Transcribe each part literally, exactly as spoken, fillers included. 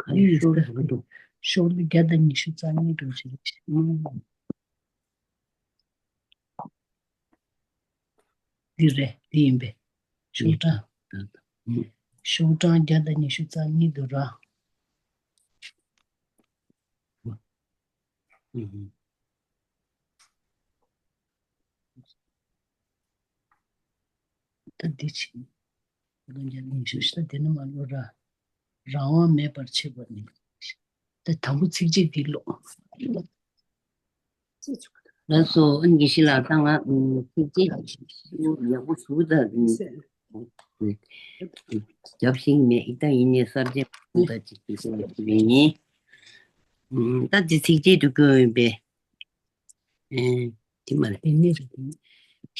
ཨ་ནི་ཤོག་བུ་འདུག་ཤོག་བུ་བརྒྱ་དང་ཉི་ཤུ་རྩ་གཉིས་འགྲོ་ཞིག་རེད། འདི་རེད། འདི་ཡིན་པས། ཤོག་གྲངས། ཤོག་གྲངས་བརྒྱ་དང་ཉི་ཤུ་རྩ་གཉིས་འདུག་ར། ད་འདི་ཕྱིན། ལོ་བརྒྱ་ཉི་ཤུ་ཞེ་དེ་ནི་མ་ལོ་ར། རང་དབང་མེད་པར་བྱེད་པ་ནི། ད་དང་པོ་ཚིགས་བཅད་འདི་ཀློག་ལགས་སོ། ཨ་ནི་དགེ་བཤེས་ལགས། ད་ང་ཚིགས་བཅད་ཡག་པོ་ཞུ་ད། རྒྱབ་ཤིང་མེད་ད་ཡིན་ནའི་གསར་བརྗེ་ད་ཅིག་དགེ་བཤེས་ལགས་ཡིན། ད་འདི་ཚིགས་བཅད་དུ་བཀོད་ཡོད་པས། ཨེ། དེ་མ་རེད། དེ་ནི་རེད།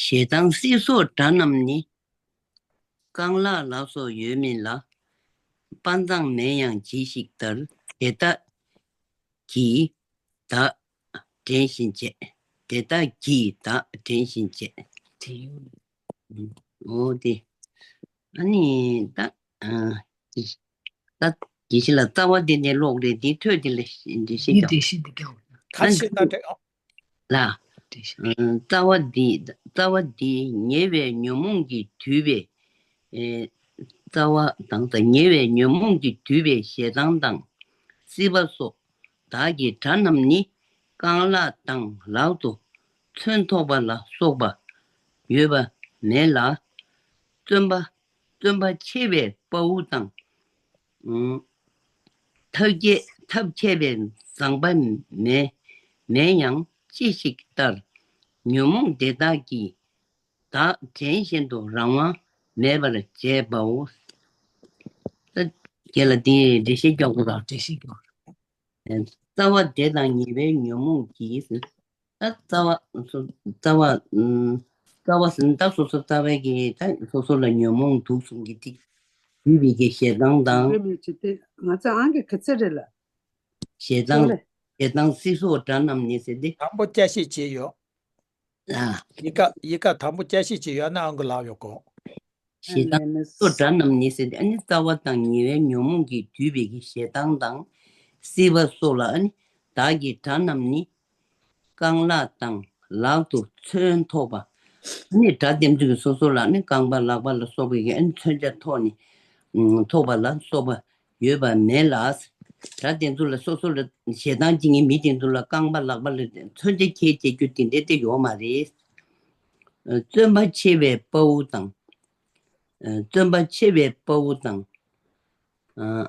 ཞེ་སྡང་སྲིད་སོགས་དགྲ་རྣམས་ནི། རྐང་ལག་ལ་སོགས་ཡོད་མིན་ལ། དཔའ་མཛངས་མེད་ཡང་ཇི་ཞིག་ལྟར། དེ་དག་གིས་བདག་བྲན་བཞིན་བྱེད། དེ་དག་གིས་བདག་བྲན་བཞིན་བྱེད། དེ་ཡོད། འོ་དེ། ཨ་ནི་ད། ཨ། ད་དགེ་བཤེས་ལགས། རྩ་བ་འདི་ནས་ཀློག་རེད། འདི་ཐོས་འདི་ལ་འགྲེལ་བཤད་རྒྱག་འདི་འགྲེལ་བཤད་འདི་རྒྱག་ག་ཤེད་ན་འགྲིག་ཨ། ལ། འགྲེལ་བཤད། ཨ། རྩ་བ་འདི། རྩ་བ་འདི་ཉེ་བའི་ཉོན་མོངས་ཀྱིས་བསྡུས་པའི། ཨེ། རྩ་བ་དང་། ད་ཉེ་བའི་ཉོན་མོངས་ཀྱིས་བསྡུས་པའི་ཞེ་སྡང་དང་། སྲིད་པ་སོགས་བདག་གི་དགྲ་རྣམས་ནི། རྐང་ལག་དང་ལག་ཏུ་མཚོན་ཐོགས་པ་ལ་སོགས་པ་ཡོད་པ་མེད་ལ། བརྩོན་པ། བརྩོན་པ་ཆེ་བའི་དཔའ་བོ་དང་། ཨུམ། ཐབས་མཁས། ཐབས་མཁས་པའི་མཛངས་པ་མེད། མེད་ཡང་ཅི་ཞིག་ལྟར། ཉོན་མོངས་དེ་དག་གིས་བདག་བྲན་བཞིན་དུ་རང་དབང་མེད་པར་བྱེད་པའོ། ད་རྒན་ལགས་འདི་འགྲེལ་བཤད་རྒྱག་དགོས་ར། འགྲེལ་བཤད་རྒྱག་ར། རྩ་བ་དེ་དང་ཉེ་བའི་ཉོན་མོངས་ཀྱིས། ད་རྩ་བ། རྩ་བ། ཨུམ། རྩ་བ་ཟིན་ད་སོ་སོ་རྩ་བའི་གི་ད་སོ་སོ་ལ་ཉོན་མོངས་དུག་གསུམ་གྱི་ཏིག་བུད་པའི་གི་ཞེ་སྡང་དང་། རེད་མི་ཅི་སྟེ་ང་ཚོ་ཨང་གི་ག་ཚད་རེད་ལ། ཞེ་སྡང་། ཅོག་ལེ། ཞེ་སྡང་སྲིད་སོགས་དགྲ་རྣམས་ནི་ཟེར་ཏེ། དང་པོ་བསྐྱར་བཤད་བྱས་ཡོད། ལ། ཡི་ག་ཡི་ག་དང་པོ་བསྐྱར་བཤད་བྱས་ཡོད་ན་ཨང་གི་ལག་ཡོད་གོ། ཞེ་སྡང་སོགས་དགྲ་རྣམས་ནི་ཟེར་ཏེ། ཨ་ནི་རྩ་བ་དང་ཉེ་བའི་ཉོན་མོངས་ཀྱིས་བསྡུས་པའི་གི་ཞེ་སྡང་དང་། སྲིད་པ་སོགས་ལ། ཨ་ནི་བདག་གི་དགྲ་རྣམས་ནི། རྐང་ལག་དང་ལག་ཏུ་མཚོན་ཐོགས་པ། ཨ་ནི་དགྲ་དེ་ཚོ་གི་སོ་སོ་ལ་ནི་རྐང་པ་ལག་པ་ལ་སོགས་པའི་གི་ཨ་ནི་མཚོན་ཆ་ཐོགས་ནས། ཨུམ། ཐོགས་པ་ལ་སོགས་པ་ཡོད་པ་མེད་ལ། དགྲ་དེ་ཚོ་ལ་སོ་སོ་ལ་ཞེ་སྡང་སྐྱེ་མཁན་མི་དེ་ཚོ་ལ་རྐང་པ་ལག་པ་ལ་མཚོན་ཆ་ཁྱེར་བྱེད་རྒྱུ་དེ་འདྲ་དེ་ཡོད་མ་རེད། ཨ། བརྩོན་པ་ཆེ་བའི་དཔའ་བོ་དང་། ཨ། བརྩོན་པ་ཆེ་བའི་དཔའ་བོ་དང་། ཨ།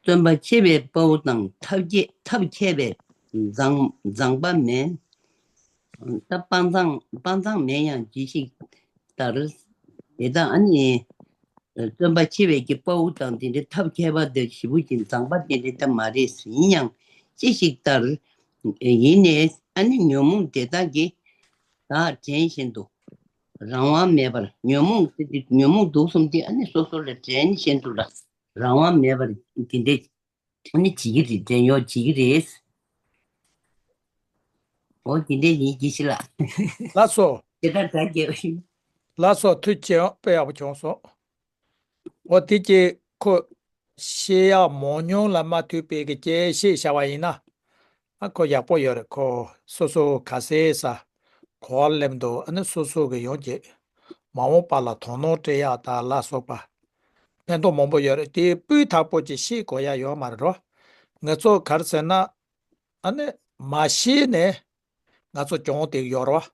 བརྩོན་པ་ཆེ་བའི་དཔའ་བོ་དང་། ཐབས་མཁས། ཐབས་མཁས་པའི་མཛངས། མཛངས་པ་མེད། ད་དཔའ་མཛངས། དཔའ་མཛངས་མེད་ཡང་ཇི་ཞིག་ལྟར། དེ་དག་ཨ་ནི། བརྩོན་པ་ཆེ་བའི་གི་དཔའ་བོ་དང་དེ་འདྲའི་ཐབས་མཁས་པ་དེ་ཞེ་པོ་ཅིག་མཛངས་པ་དེ་འདྲ་ད་མ་རེད། ཡིན་ཡང་ཅི་ཞིག་ལྟར། ཡིན་ནའི་ཨ་ནི་ཉོན་མོངས་དེ་དག་གིས་བདག་བྲན་བཞིན་དུ་རང་དབང་མེད་པར། ཉོན་མོངས་དེ། ཉོན་མོངས་དུག་གསུམ་དེ་ཨ་ནི་སོ་སོ་ལ་བྲན་བཞིན་དུ་ལ་རང་དབང་མེད་པར་དེ་འདྲ་ཨ་ནི་བྱེད་ཀྱི་རེད། བྲན་གཡོག་བྱེད་ཀྱི་རེད། འོ་དེ་འདྲ་ཡིན། དགེ་བཤེས་ལགས། ལགས་སོ། དེ་ལྟར་དྲ་རྒྱ། ལགས་སོ། ཐུགས་རྗེ་ཆེ། དཔེ་ཡག་པོ་བྱུང་སོང་། འོ་དེ་ཀྱི་ཁོ་བཤད་ཡག་མང་ཉུང་ལ་མ་ལྟོས་པའི་གི་དཔྱད་བཤད་བྱ་བ་ཡིན་ན། ཨ་ཁོ་ཡག་པོ་ཡོད་རེད། ཁོ་སོ་སོ་ག་ཚད་ས་གོ་བ་སླེབས་འདུག་ཨ་ནི་སོ་སོ་གི་ཡོང་གི་མ་འོངས་པ་ལ་དོ་སྣང་སྤྲད་ཡག་དང་ལ་སོགས་པ་ཕན་ཐོགས་མང་པོ་ཡོད་རེད། དེ་སྤུས་དག་པོ་ཅིག་ཤེས་དགོས་ཡག་ཡོད་མ་རེད་རོ། ང་ཚོ་ག་རེ་ཟེར་ན། ཨ་ནི་མ་ཤེས་ནས་ང་ཚོ་གྱོང་དེ་ཡོད་རེད་བ།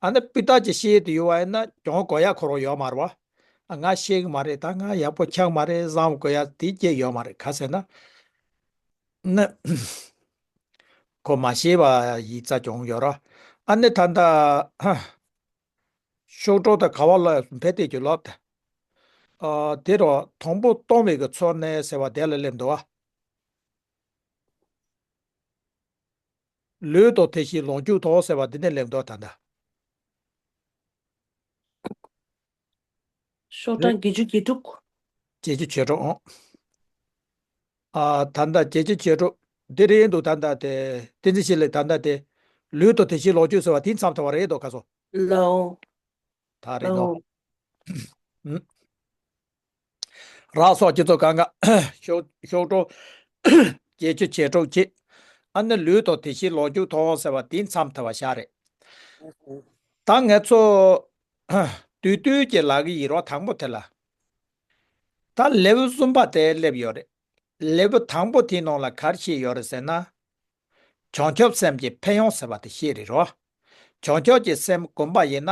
ཨ་ནི་སྤུས་དག་ཅིག་ཤེས་དེ་ཡོད་བ་ཡིན་ན་གྱོང་གོ་ཡག་ཁོ་རང་ཡོད་མ་རེད་བ། ཨ་ང་ཤེས་གི་མ་རེད། ད་ང་ཡག་པོ་ཆགས་མ་རེད་བསམ་དགོས་ཡག་དེ་སྐྱེ་ཡོད་མ་རེད། ག་ཟེར་ན། ནི། ཁོ་མ་ཤེས་པ་ཡིག་ཚ་གྱོང་ཡོད་ར། ཨ་ནི་ད་ལྟ་ཤོག་གྲོགས་དང་ག་བ་ལ་ཕེ་ཏེ་གྱི་ལོབ་ད། ཨ་དེ་རོ་དང་པོ་སྟོང་པའི་གི་ཚོར་གནས་ཟེར་བ་དེ་ལ་སླེབས་འདུག་ཨ། ལུས་དང་དེ་བཞིན་ལོངས་སྤྱོད་དོ་ཟེར་བ་འདི་ནས་སླེབས་འདུག་ད་ལྟ། ཤོག་གྲངས་བརྒྱད་ཅུ་གྱ་དྲུག་བརྒྱད་ཅུ་གྱ་དྲུག་ཨང་། ཨ་ད་ལྟ་བརྒྱད་ཅུ་གྱ་དྲུག་འདི་རེད་འདུག་ད་ལྟ་དེ་བསྟན་འཛིན་ཆོས་ལེགས། ད་ལྟ་དེ་ལུས་དང་དེ་བཞིན་ལོངས་སྤྱོད་ཟེར་བ་དེ་མཚམས་ཐོག་པ་རེད་འདུག་ག་སོ། ལའོ། ད་རེད་འདུག་ལའོ། ཨུ། རག་སོགས་ཀྱི་ཚོ་གང་ག་ཤོག་ཤོག་གྲོགས་བརྒྱད་ཅུ་བྱེ་དྲུག་བྱེད། ཨ་ནི་ལུས་དང་དེ་བཞིན་ལོ་རྒྱུས་མཐོང་ཟེར་བ་དེ་མཚམས་ཐལ་བ་ཤ་རེད། ད་ང་ཚོ་དུས་དུས་ཀྱི་ལག་གི་ཡིག་རོགས་དང་པོ་དེ་ལ། ད་ལེའུ་གསུམ་པ་དེ་སླེབས་ཡོད་རེད། ལེའུ་དང་པོ་དེའི་ནང་ལ་ག་རེ་བཤད་ཡོད་རེད་ཟེར་ན། བྱང་ཆུབ་སེམས་ཀྱི་ཕན་ཡོན་ཟེར་བ་དེ་བཤད་རེད་རོ། བྱང་ཆུབ་ཀྱི་སེམས་བསྒོམ་པ་ཡིན་ན་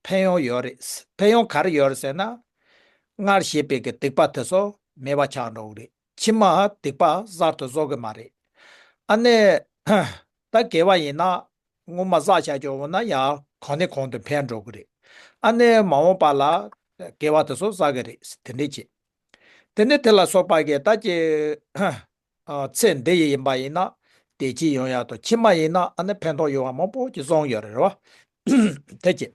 ཕན་ཡོན་ཡོད་རེད། ཕན་ཡོན་ག་རེ་ཡོད་རེད་ཟེར་ན། སྔར་བྱས་པའི་གི་སྡིག་པ་དེ་ཚོ་མེད་པ་ཆགས་འགྲོ་གི་རེད། ཕྱི་མ་སྡིག་པ་གསར་དུ་བཟོ་གི་མ་རེད། ཨ་ནི། ད་དགེ་བ་ཡིན་ན། སྔོན་མ་བསགས་བཞག་རྒྱུ་འོ་ན་ཡང་གང་ནས་གང་དུ་འཕེལ་འགྲོ་གི་རེད། ཨ་ནི་མ་འོངས་པ་ལ་དགེ་བ་དེ་ཚོ་བསགས་གི་རེད་དེ་འདྲས་བྱེད། དེ་ནི་དེ་ལ་སོགས་པ་གི་ད་ཀྱི་ཚེ་འདི་ཡི་ཡིན་པ་ཡིན་ན་བདེ་སྐྱིད་ཡོང་ཡག་དང་ཕྱི་མ་ཡིན་ན་ཨ་ནི་ཕན་ཐོགས་ཡོང་བ་མང་པོ་ཅིག་གསུངས་ཡོད་རེད་རོ། དེ་ཀྱི་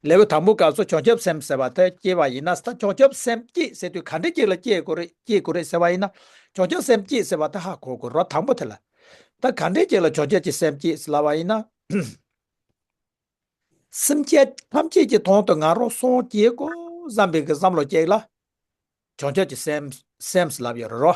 ལེའུ་དང་པོའི་སྐབས་སུ་བྱང་ཆུབ་སེམས་ཟེར་བ་དེ་སྐྱེ་བ་ཡིན་ན་ད་བྱང་ཆུབ་སེམས་བསྐྱེད་ཟེར་དུས་ག་འདྲས་ཅིག་ལ་སྐྱེ་དགོས་རེད་སྐྱེ་དགོས་རེད་ཟེར་བ་ཡིན་ན། བྱང་ཆུབ་སེམས་བསྐྱེད་ཟེར་བ་དེ་ཧ་གོ་དགོས་རོ་དང་པོ་དེ་ལ། ད་ག་འདྲས་ཅིག་ལ་བྱང་ཆུབ་ཀྱི་སེམས་བསྐྱེད་ཟེར་ལབ་པ་ཡིན་ན། སེམས་ཅན་ཐམས་ཅད་ཀྱི་དོན་དུ་ང་རང་སངས་རྒྱས་དགོས་བསམ་པའི་གི་བསམ་བློ་སྐྱེས་ལ། བྱང་ཆུབ་ཀྱི་སེམས་སེམས་ལབ་ཡོད་རེད་རོ།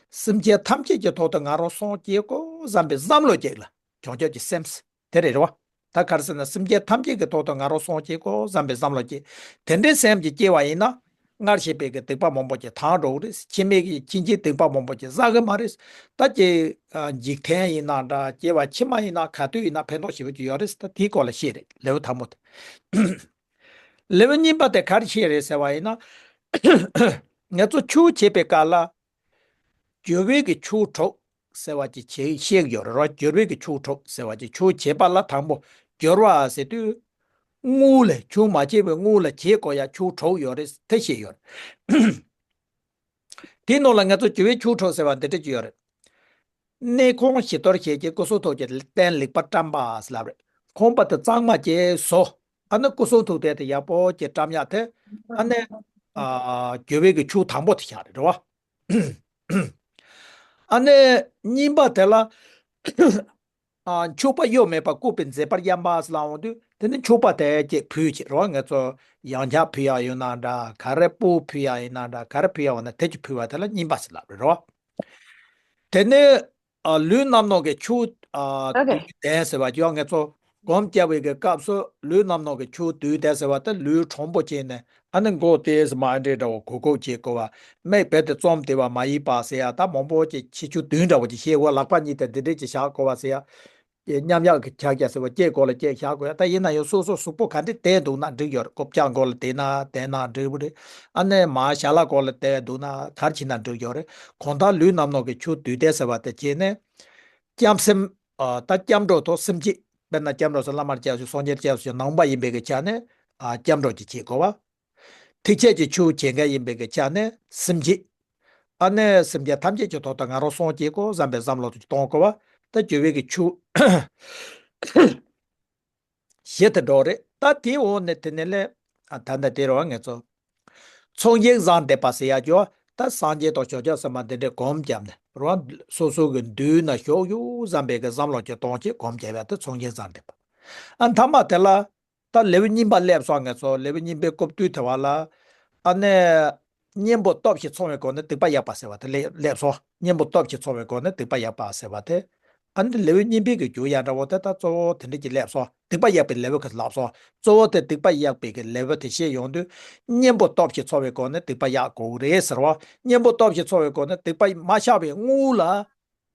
སེམས་ཅན་ཐམས་ཅད་ཀྱི་དོན་དུ་ང་རང་སངས་རྒྱས་དགོས་བསམ་པའི་བསམ་བློ་སྐྱེས་ལ་བྱང་ཆུབ་ཀྱི་སེམས་དེ་རེད་རོ། ད་ག་རེ་ཟེར་ན་སེམས་ཅན་ཐམས་ཅད་ཀྱི་དོན་དུ་ང་རང་སངས་རྒྱས་དགོས་བསམ་པའི་བསམ་བློ་སྐྱེས། དེ་འདྲའི་སེམས་ཀྱི་སྐྱེ་བ་ཡིན་ན། སྔར་བྱས་པའི་གི་སྡིག་པ་མང་པོ་ཅིག་དག་འགྲོ་གི་རེད། ཕྱི་མའི་གི་ཕྱིན་ཆད་སྡིག་པ་མང་པོ་ཅིག་བསགས་གི་མ་རེད། ད་ཀྱི་འཇིག་རྟེན་ཡིན་ན་འདྲ་སྐྱེ་བ་ཕྱི་མ་ཡིན་ན་ག་དུས་ཡིན་ན་ཕན་ཐོགས་ཞེ་པོ་ཅིག་ཡོད་རེད། ད་དེའི་སྐོར་ལ་བཤད་རེད་ལེའུ་དང་པོ་དེ། ལེའུ་གཉིས་པ་དེ་ག་རེ་བཤད་རེད་ཟེར་བ་ཡིན་ན། ང་ཚོ་ཆོས་བྱེད་པའི་སྐབས་ལ། སྦྱོར་བའི་གི་ཆོས་དྲུག་ཟེར་བ་ཅིག་བྱེད་བཤད་ཀྱི་ཡོད་རེད་རོ། སྦྱོར་བའི་གི་ཆོས་དྲུག་ཟེར་བ་ཅིག་ཆོས་བྱེད་པ་ལ་དང་པོ་སྦྱོར་བ་ཟེར་དུས། སྔོན་ལ་ཆོས་མ་བྱས་པའི་སྔོན་ལ་བྱེད་དགོས་ཡ་ཆོས་དྲུག་ཡོད་རེད་དེ་བཤད་ཡོད་རེད། དེའི་ནང་ལ་ང་ཚོ་སྦྱོར་བའི་ཆོས་དྲུག་ཟེར་བ་འདི་འདྲ་ཅིག་ཡོད་རེད། གནས་ཁང་བཞི་གཏོར་ཞལ་གྱི་སྐུ་གསུང་ཐུགས་ཀྱི་རྟེན་ལེགས་པར་བཀྲམ་པ་ཟེར་ལབ་རེད། ཁང་པ་དེ་གཙང་མ་བྱས་བཟོ། ཨ་ནི་སྐུ་གསུང་ཐུགས་རྟེན་དེ་ཡག་པོ་ཅིག་བཀྲམ་ཡག་དེ། ཨ་ནི། ཨ། སྦྱོར་བའི་གི་ཆོས་དང་པོ་དེ་ཤག་རེད་རེད་བ། ཨ་ནི་གཉིས་པ་དེ་ལ། ཨ། མཆོད་པ་གཡོ་མེད་པར་བཀོད་པའི་མཛེས་པར་གཡམ་པ་ཟེར་ལབ་འོང་དུས་དེ་ནི་མཆོད་པ་དེ་ཅིག་ཕུལ་བྱེད་རོགས། ང་ཚོ་ཡང་ཆག་ཕུལ་ཡག་ཡོད་ན་འདྲ་ག་རེ་སྤོས་ཕུལ་ཡག་ཡིན་ན་འདྲ་ག་རེ་ཕུལ་ཡག་འོང་ན་དེ་ཅིག་ཕུལ་བ་དེ་ལ་གཉིས་པ་ཟེར་ལབ་རེད་རོགས། དེ་ནི། ཨ། ལུས་རྣམ་སྣང་གི་ཆོས། ཨ། ཨོ་ཀེ། དུས་ལྡན་ཟེར་བ་ཅིག་ཡང་ང་ཚོ་སྒོམ་རྒྱབ་པའི་གི་སྐབས་སུ་ལུས་རྣམ་སྣང་གི་ཆོས་དུས་ལྡན་ཟེར་བ་དེ་ལུས་དྲང་པོ་བྱས་ནས། ཨ་ནི་མགོ་དེ་མ་འདྲེ་འདྲ་བོ་གུག་གུག་བྱེད་དགོས་པ། མིག་རྦད་དེ་བཙུམ་བསྡད་པ་མ་ཡིན་པ་ཟེར་ཡ་ད་མང་པོ་ཅིག་ཁྱད་ཆོས་བདུན་འདྲ་བོ་ཅིག་བཤད་འོ་ལག་པ་གཉིས་དེ་འདི་འདྲས་ཅིག་བཞག་དགོས་པ་ཟེར་ཡ། མཉམ་ཡག་གི་ཆ་རྐྱེན་ཟེར་བ་སྐྱེ་དགོས་ལ་སྐྱེ་བཞག་དགོས་ཡ་ད་ཡིན་ན་ཡང་སོ་སོ་གཟུགས་པོ་ག་འདྲས་བསྡད་འདུག་ན་འགྲིག་ཡོད་རེད། རྐུབ་བཀྱག་མགོ་ལ་བསྡད་ན་བསྡད་ན་འགྲིག་བ་རེད། ཨ་ནི་མར་ཞལ་ལག་མགོ་ལ་བསྡད་འདུག་ན་ག་རེ་བྱས་ན་འགྲིག་ཡོད་རེད། གང་ལྟར་ལུས་རྣམ་སྣང་གི་ཆོས་དུས་ལྡན་ཟེར་བ་དེ་བྱས་ནས། སྐྱབས་སེམས། ཨ། ད་སྐྱབས་འགྲོ་དང་སེམས་བསྐྱེད། དཔེར་ན་སྐྱབས་འགྲོ་ཟེར་བླ་མར་སྐྱབས་སུ་སངས་རྒྱས་སྐྱབས་སུ་ནང་པ་ཡིན་པའི་གི་ཆ་ནས། ཨ། སྐྱབས་འགྲོ་ཅིག་བྱེད་དགོས་པ། ཐེག་ཆད་ཀྱི་ཆོས་བྱེད་མཁན་ཡིན་པའི་གི་ཆ་ནས་སེམས་བསྐྱེད། ཨ་ནི་སེམས་ཅན་ཐམས་ཅད་ཀྱི་ཐོག་ཏུ་ང་རང་སངས་རྒྱས་དགོས་བསམ་པའི་བསམ་བློ་དེ་གཏོང་དགོས་པ། ད་སྦྱོར་བའི་གི་ཆོས་བཞི་དེ་འགྲོ་རེད། ད་དེའི་འོག་ནས་དེ་ནས་ལས། ཨ། ད་ལྟ་དེ་རུ་ང་ཚོ། ཚངས་ཞིང་བཟང་འདོད་པ་ཟེར་ཡ་ཅོ། ད་སངས་རྒྱས་དང་བྱང་ཆུབ་སེམས་དཔའ་འདི་འདྲའི་སྒོམ་བརྒྱབ་ནས་རང་སོ་སོ་གི་མདུན་ན་བཞུགས་ཡོད་བསམ་པའི་གི་བསམ་བློ་ཅིག་གཏོང་བྱེད་སྒོམ་བརྒྱབ་ཡ་དེ་ཚངས་ཞིང་བཟང་འདོད་པ། ཨ། མཐའ་མ་དེ་ལ། ད་ལེའུ་གཉིས་པ་སླེབས་སོང་ང་ཚོ་ལེའུ་གཉིས་པའི་སྐབས་དུས་དེ་བ་ལ། ཨ་ནི། གཉེན་པོ་སྟོབས་ཀྱིས་ཚང་བའི་སྒོ་ནས་སྡིག་པ་ཡག་པ་ཟེར་བ་དེ་སླེབས་སླེབས་སོང་། གཉེན་པོ་སྟོབས་ཀྱིས་ཚང་བའི་སྒོ་ནས་སྡིག་པ་ཡག་པ་ཟེར་བ་དེ། ཨ་ནི་ལེའུ་གཉིས་པའི་གི་རྒྱུ་ཡང་འདྲ་བོ་དེ་ད་གཙོ་བོ་དེ་འདྲ་ཅིག་སླེབས་སོང་། སྡིག་པ་ཡག་པའི་ལེའུ་གི་ལབ་སོང་། གཙོ་བོ་དེ་སྡིག་པ་ཡག་པའི་གི་ལེའུ་དེ་བཤད་ཡོང་དུས། གཉེན་པོ་སྟོབས་ཀྱིས་ཚང་བའི་སྒོ་ནས་སྡིག་པ་ཡག་དགོས་རེད་ཟེར་བ། གཉེན་པོ་སྟོབས་ཀྱིས་ཚང་བའི་སྒོ་ནས་སྡིག་པ་མ་བཤགས་པའི་སྔོན་ལ།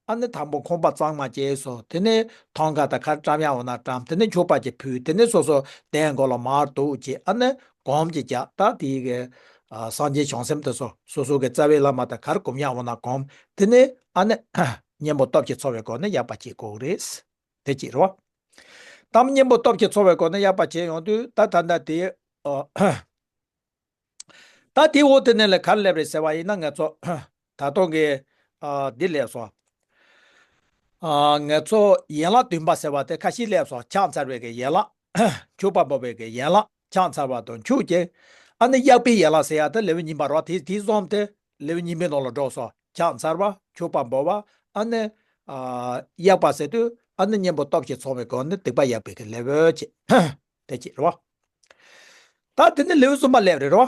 ཨ་ནི་དང་པོ་ཁང་པ་གཙང་མ་བྱས་སོ། དེ་ནས་ཐང་ག་དང་ཁར་བཀྲམ་ཡག་འོ་ན་བཀྲམ། དེ་ནས་མཆོད་པ་ཅིག་ཕུལ། དེ་ནས་སོ་སོ་གདན་མགོ་ལ་མར་འདུག་བྱས། ཨ་ནི་སྒོམ་ཅིག་རྒྱག་ད་དེའི་གི། ཨ། སངས་རྒྱས་བྱང་སེམས་དེ་ཚོ་སོ་སོ་གི་རྩ་བའི་བླ་མ་དང་གར་སྒོམ་ཡག་འོ་ན་སྒོམ། དེ་ནས་ཨ་ནི་གཉེན་པོ་སྟོབས་ཀྱིས་ཚང་བའི་སྒོ་ནས་ཡག་པ་བྱེད་དགོས་རེད། དེ་གཅིག་རེད་བ། ད་གཉེན་པོ་སྟོབས་ཀྱིས་ཚང་བའི་སྒོ་ནས་ཡག་པ་བྱས་ཡོང་དུས་ད་ད་ལྟ་དེ། ཨ། ད་དེའི་འོག་དེ་ནས་ལས་ག་རེ་སླེབས་རེད་ཟེར་བ་ཡིན་ན་ང་ཚོ་ད་དུང་གི། ཨ། འདི་སླེབས་སོང་། ཨ། ང་ཚོ་ཡན་ལག་བདུན་པ་ཟེར་བ་དེ་ཁ་ཤས་སླེབས་སོང་། ཕྱག་འཚལ་བའི་གི་ཡན་ལག་མཆོད་པ་འབུལ་བའི་གི་ཡན་ལག་ཕྱག་འཚལ་བ་དང་མཆོད་ཅིང་། ཨ་ནི་གཡག་པའི་ཡན་ལག་ཟེར་ཡ་དེ་ལེའུ་གཉིས་པ་རོ། དེ་དེ་བཟུང་སྟེ་ལེའུ་གཉིས་པའི་ནང་ལ་འགྲོ་སོང་། ཕྱག་འཚལ་བ། མཆོད་པ་འབུལ་བ། ཨ་ནི། ཨ། གཡག་པ་ཟེར་དུས་ཨ་ནི་གཉེན་པོ་སྟོབས་ཀྱིས་ཚང་བའི་སྒོ་ནས་སྡིག་པ་ཡག་པའི་གི་ལེའུ་བྱེད། དེ་གཅིག་རེད་བ། ད་དེ་ནི་ལེའུ་གསུམ་པ་སླེབས་རེད་རོ།